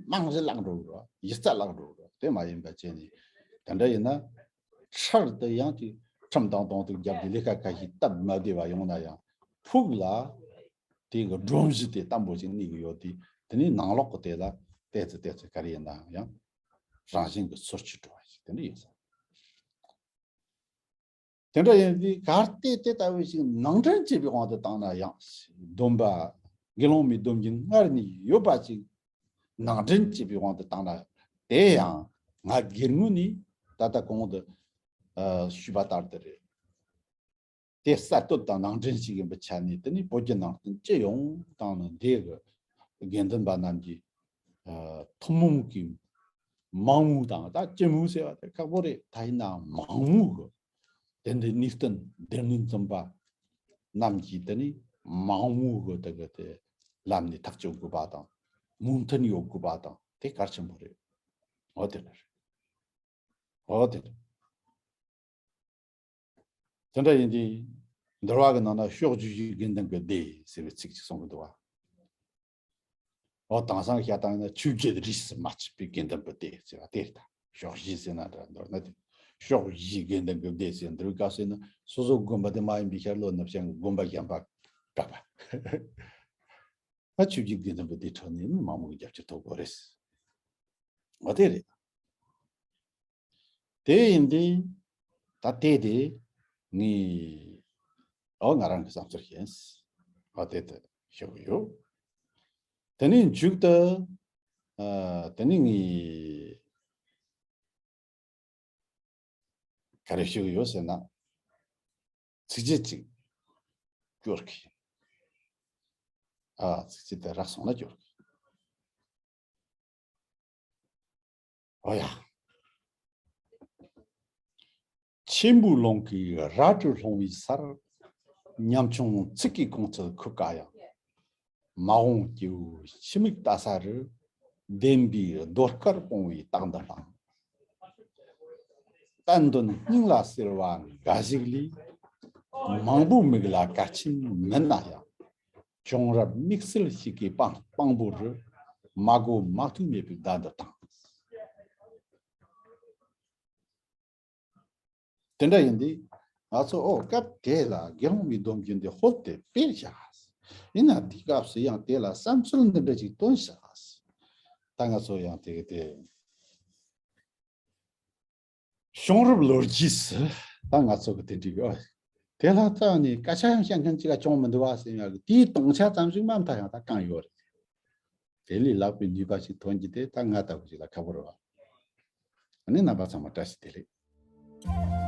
རྨང་གཞི་བརླག་འགྲོ་གི་རེད་བ། གཞི་རྩ་བརླག་འགྲོ་གི་རེད་བ། དེ་མ་ཡིན་པ་བྱས་ནས་དེ་འདྲ་ཡིན་ན། ཕྱིར་དུ་ཡང་ཅིག་ཁྲིམས་དང་གདོང་ཐུག་བརྒྱབ་སྟེ་ལས་ཀ་ཁ་ཤས་སྟབས་མ་བདེ་བ་ཡོང་ན་ཡང་ཕུགས་ལ་དེ་གི་སྒྲོམ་གཞི་དེ་བརྟན་པོ་ཞིག་གནས་ཀྱི་ཡོད་དེ། དེ་ནས་ནང་ལོགས་ཀྱི་དེ་ལ་ཏོག་ཙམ་ཏོག་ཙམ་ག་རེ་ཡིན་ན་ཡང་རང་བཞིན་གྱི་ཚུར་ཆུད་འགྲོ་བ་ཞིག་དེ་འདྲ་ཡོད་ས། དེ་འདྲ་ཡིན་དུས་གལ་ཏེ་དེ་ལྟ་བུ་ཞིག་ནང་འདྲེན་བྱེད་པའི་དབང་དུ་བཏང་ན་ཡང་། སྡོམ་པ་དགེ་སློང་མའི་སྡོམ་རྒྱུན་སྔར་ནས་ཡོད་པ་ཞིག་ནང་འདྲེན་བྱེད་པའི་དབང་དུ་བཏང་ན། དེ་ཡང་ང་སྒེར་ངོས་ནས་ད་ལྟ་གོང་དུ་ཨ་ཞུས་པ་ལྟར་དུ་རེད། དེ་གསར་གཏོད་དང་ནང་འདྲེན་ཞིག་ཡིན་པའི་ཆ་ནས། དེ་ནི་བོད་བརྒྱུད་ནང་བསྟན་སྤྱི་ཡོངས་དང་ནི་འདི་གི་དགེ་འདུན་པ་རྣམས་ཀྱི་ཨ་ཐུན་མོང་གི་མང་མོས་དང་། ད་སྤྱི་མོས་ཟེར་བ་དེ་ཁག་པོ་རེད། ད་ཡིན་ནའང་མང་མོས་གི་དེ་འདྲའི་ནུས་བསྟན་སྡེ་སྣོད་འཛིན་པ་རྣམས་ཀྱིས་དེ་ནི་མང་མོས་གི་དེ་གི་དེ་ལམ་ནས་ཐག་གཅོད་དགོས་པ་དང་། མོས་མཐུན་ཡོད་དགོས་པ་དང་། དེ་གལ་ཆེན་པོ་རེད། འོ་དེ་རེད། འོ་དེ་རེད། དེ་འདྲ་ཡིན་དུས་འདུལ་བ་གི་ནང་ན་ཕྱོགས་བཅུ་བཞིའི་དགེ་འདུན་གྱི་སྡེ་ཟེར་བའི་ཚིག་ཅིག་གསུང་གི་འདུག་བ། འོ་དེང་སང་བཤད་སྟངས་ཡིན་ན་ཆོས་བརྒྱད་རིས་སུ་མ་ཆད་པའི་དགེ་འདུན་པའི་སྡེ་ཟེར་བ་དེ་རེད་ད། ཕྱོགས་བཞི་ཟེར་ན་འདྲ་མདོར་ན་དེ། ཕྱོགས་བཞིའི་དགེ་འདུན་གྱི་སྡེ་ཟེར་འདུལ་བའི་སྐབས་སུ་ཡིན་ན་སོ་སོ་དགོན་པ་དེ་མ་ཡིན་པའི་ཤར་ལྷོ་ནུབ་བྱང་གི་དགོན་པ་གཞན་པ་གྲགས་པ། ད་ཆོས་བརྒྱད་དགེ་འདུན་པའི་སྡེ་ཁྲོད་ནས་ནི་མང་མོས་ཀྱི་རྒྱབ་སྐྱོར་ཐོབ་དགོས་རེད། འོ་དེ་རེད། དེ་ཡིན་དུས་ད་ལྟའི་དེ་ངས་འོ་ང་རང་གི་བསམ་ཚུལ་ཡིན། འོ་དེ་ལྟར་ཞུ་གི་ཡོད། དེ་ནས་མཇུག་ཏུ་ཨ་དེ་ནས་ངས་ག་རེ་ཞུ་གི་ཡོད་ཟེར་ན། ཚིགས་བཅད་ཅིག་སྐྱོར་གི་ཡིན། ཨ་ཚིགས་བཅད་དེ་རག་སོང་ན་སྐྱོར་གི་ཡིན། འོ་ཡ། ཆེན་པོའི་ཀློང་གི་རལ་གྲི་ལྷུང་བའི་སར། ཉམ་ཆུང་ཚིག་གི་ཁོང་ཁྲོ་ཁུག་ཀ་ཡང་། མ་འོངས་སྐྱེ་བོའི་ཕྱི་མིག་ལྟ་ས་རུ། བདེན་པའི་ཟློས་གར་སྤོང་བའི་རྟགས་འདི་ལ། བསྟན་དོན་སྙིང་ལ་གསལ་བ་འགའ་ཞིག་ལས། མང་པོའི་མིག་ལ་གལ་ཆེན་མིན་ན་ཡང་། བྱུང་རབས་དམིགས་བསལ་ཞིག་གི་དཔང་དཔང་པོ་རུ། མ་གོ་མ་ཐོས་མེད་པའི་བརྡ་འདི་དང་། དེ་འདྲ་ཡིན་དུས་ང་ཚོ་ཨོ་སྐབས་དེ་ལ་དགེ་སློང་མའི་སྡོམ་རྒྱུན་དེ་ཧོབ་སྟེ་སྤེལ་བཞག་ཡིན་ན་འདི་སྐབས་སུ་ཡང་དེ་ལ་བསམ་ཚུལ་འདི་འདྲ་ཅིག་བཏོན་བཞག་ད་ང་ཚོ་ཡང་དེ་གི་དེ་བྱུང་རབས་ལོ་རྒྱུས་སུ་ད་ང་ཚོ་གི་དེ་འདྲའི་ཨོ་དེ་ལ་ལྟ་ནས་སྐད་ཆ་ཡང་བཤད་མཁན་ཅིག་ལ་བྱུང་མི་འདུག་བ་ཟེར་ཡག་གི་དེའི་སྟོང་ཆ་ཙམ་ཞིག་མ་མཐའ་ཡང་ད་གང་ཡོད་རེད། དེ་ལས་ལྷག་པའི་ནུས་པ་ཞིག་ཐོན་གྱི་དེ་ད་ང་ལྟ་བུ་ཞིག་ལ་ཁག་པོ་རེད་བ། ཨ་ནི་རྣམ་པ་ཚང་མ་བཀྲ་ཤིས་བདེ་ལེགས།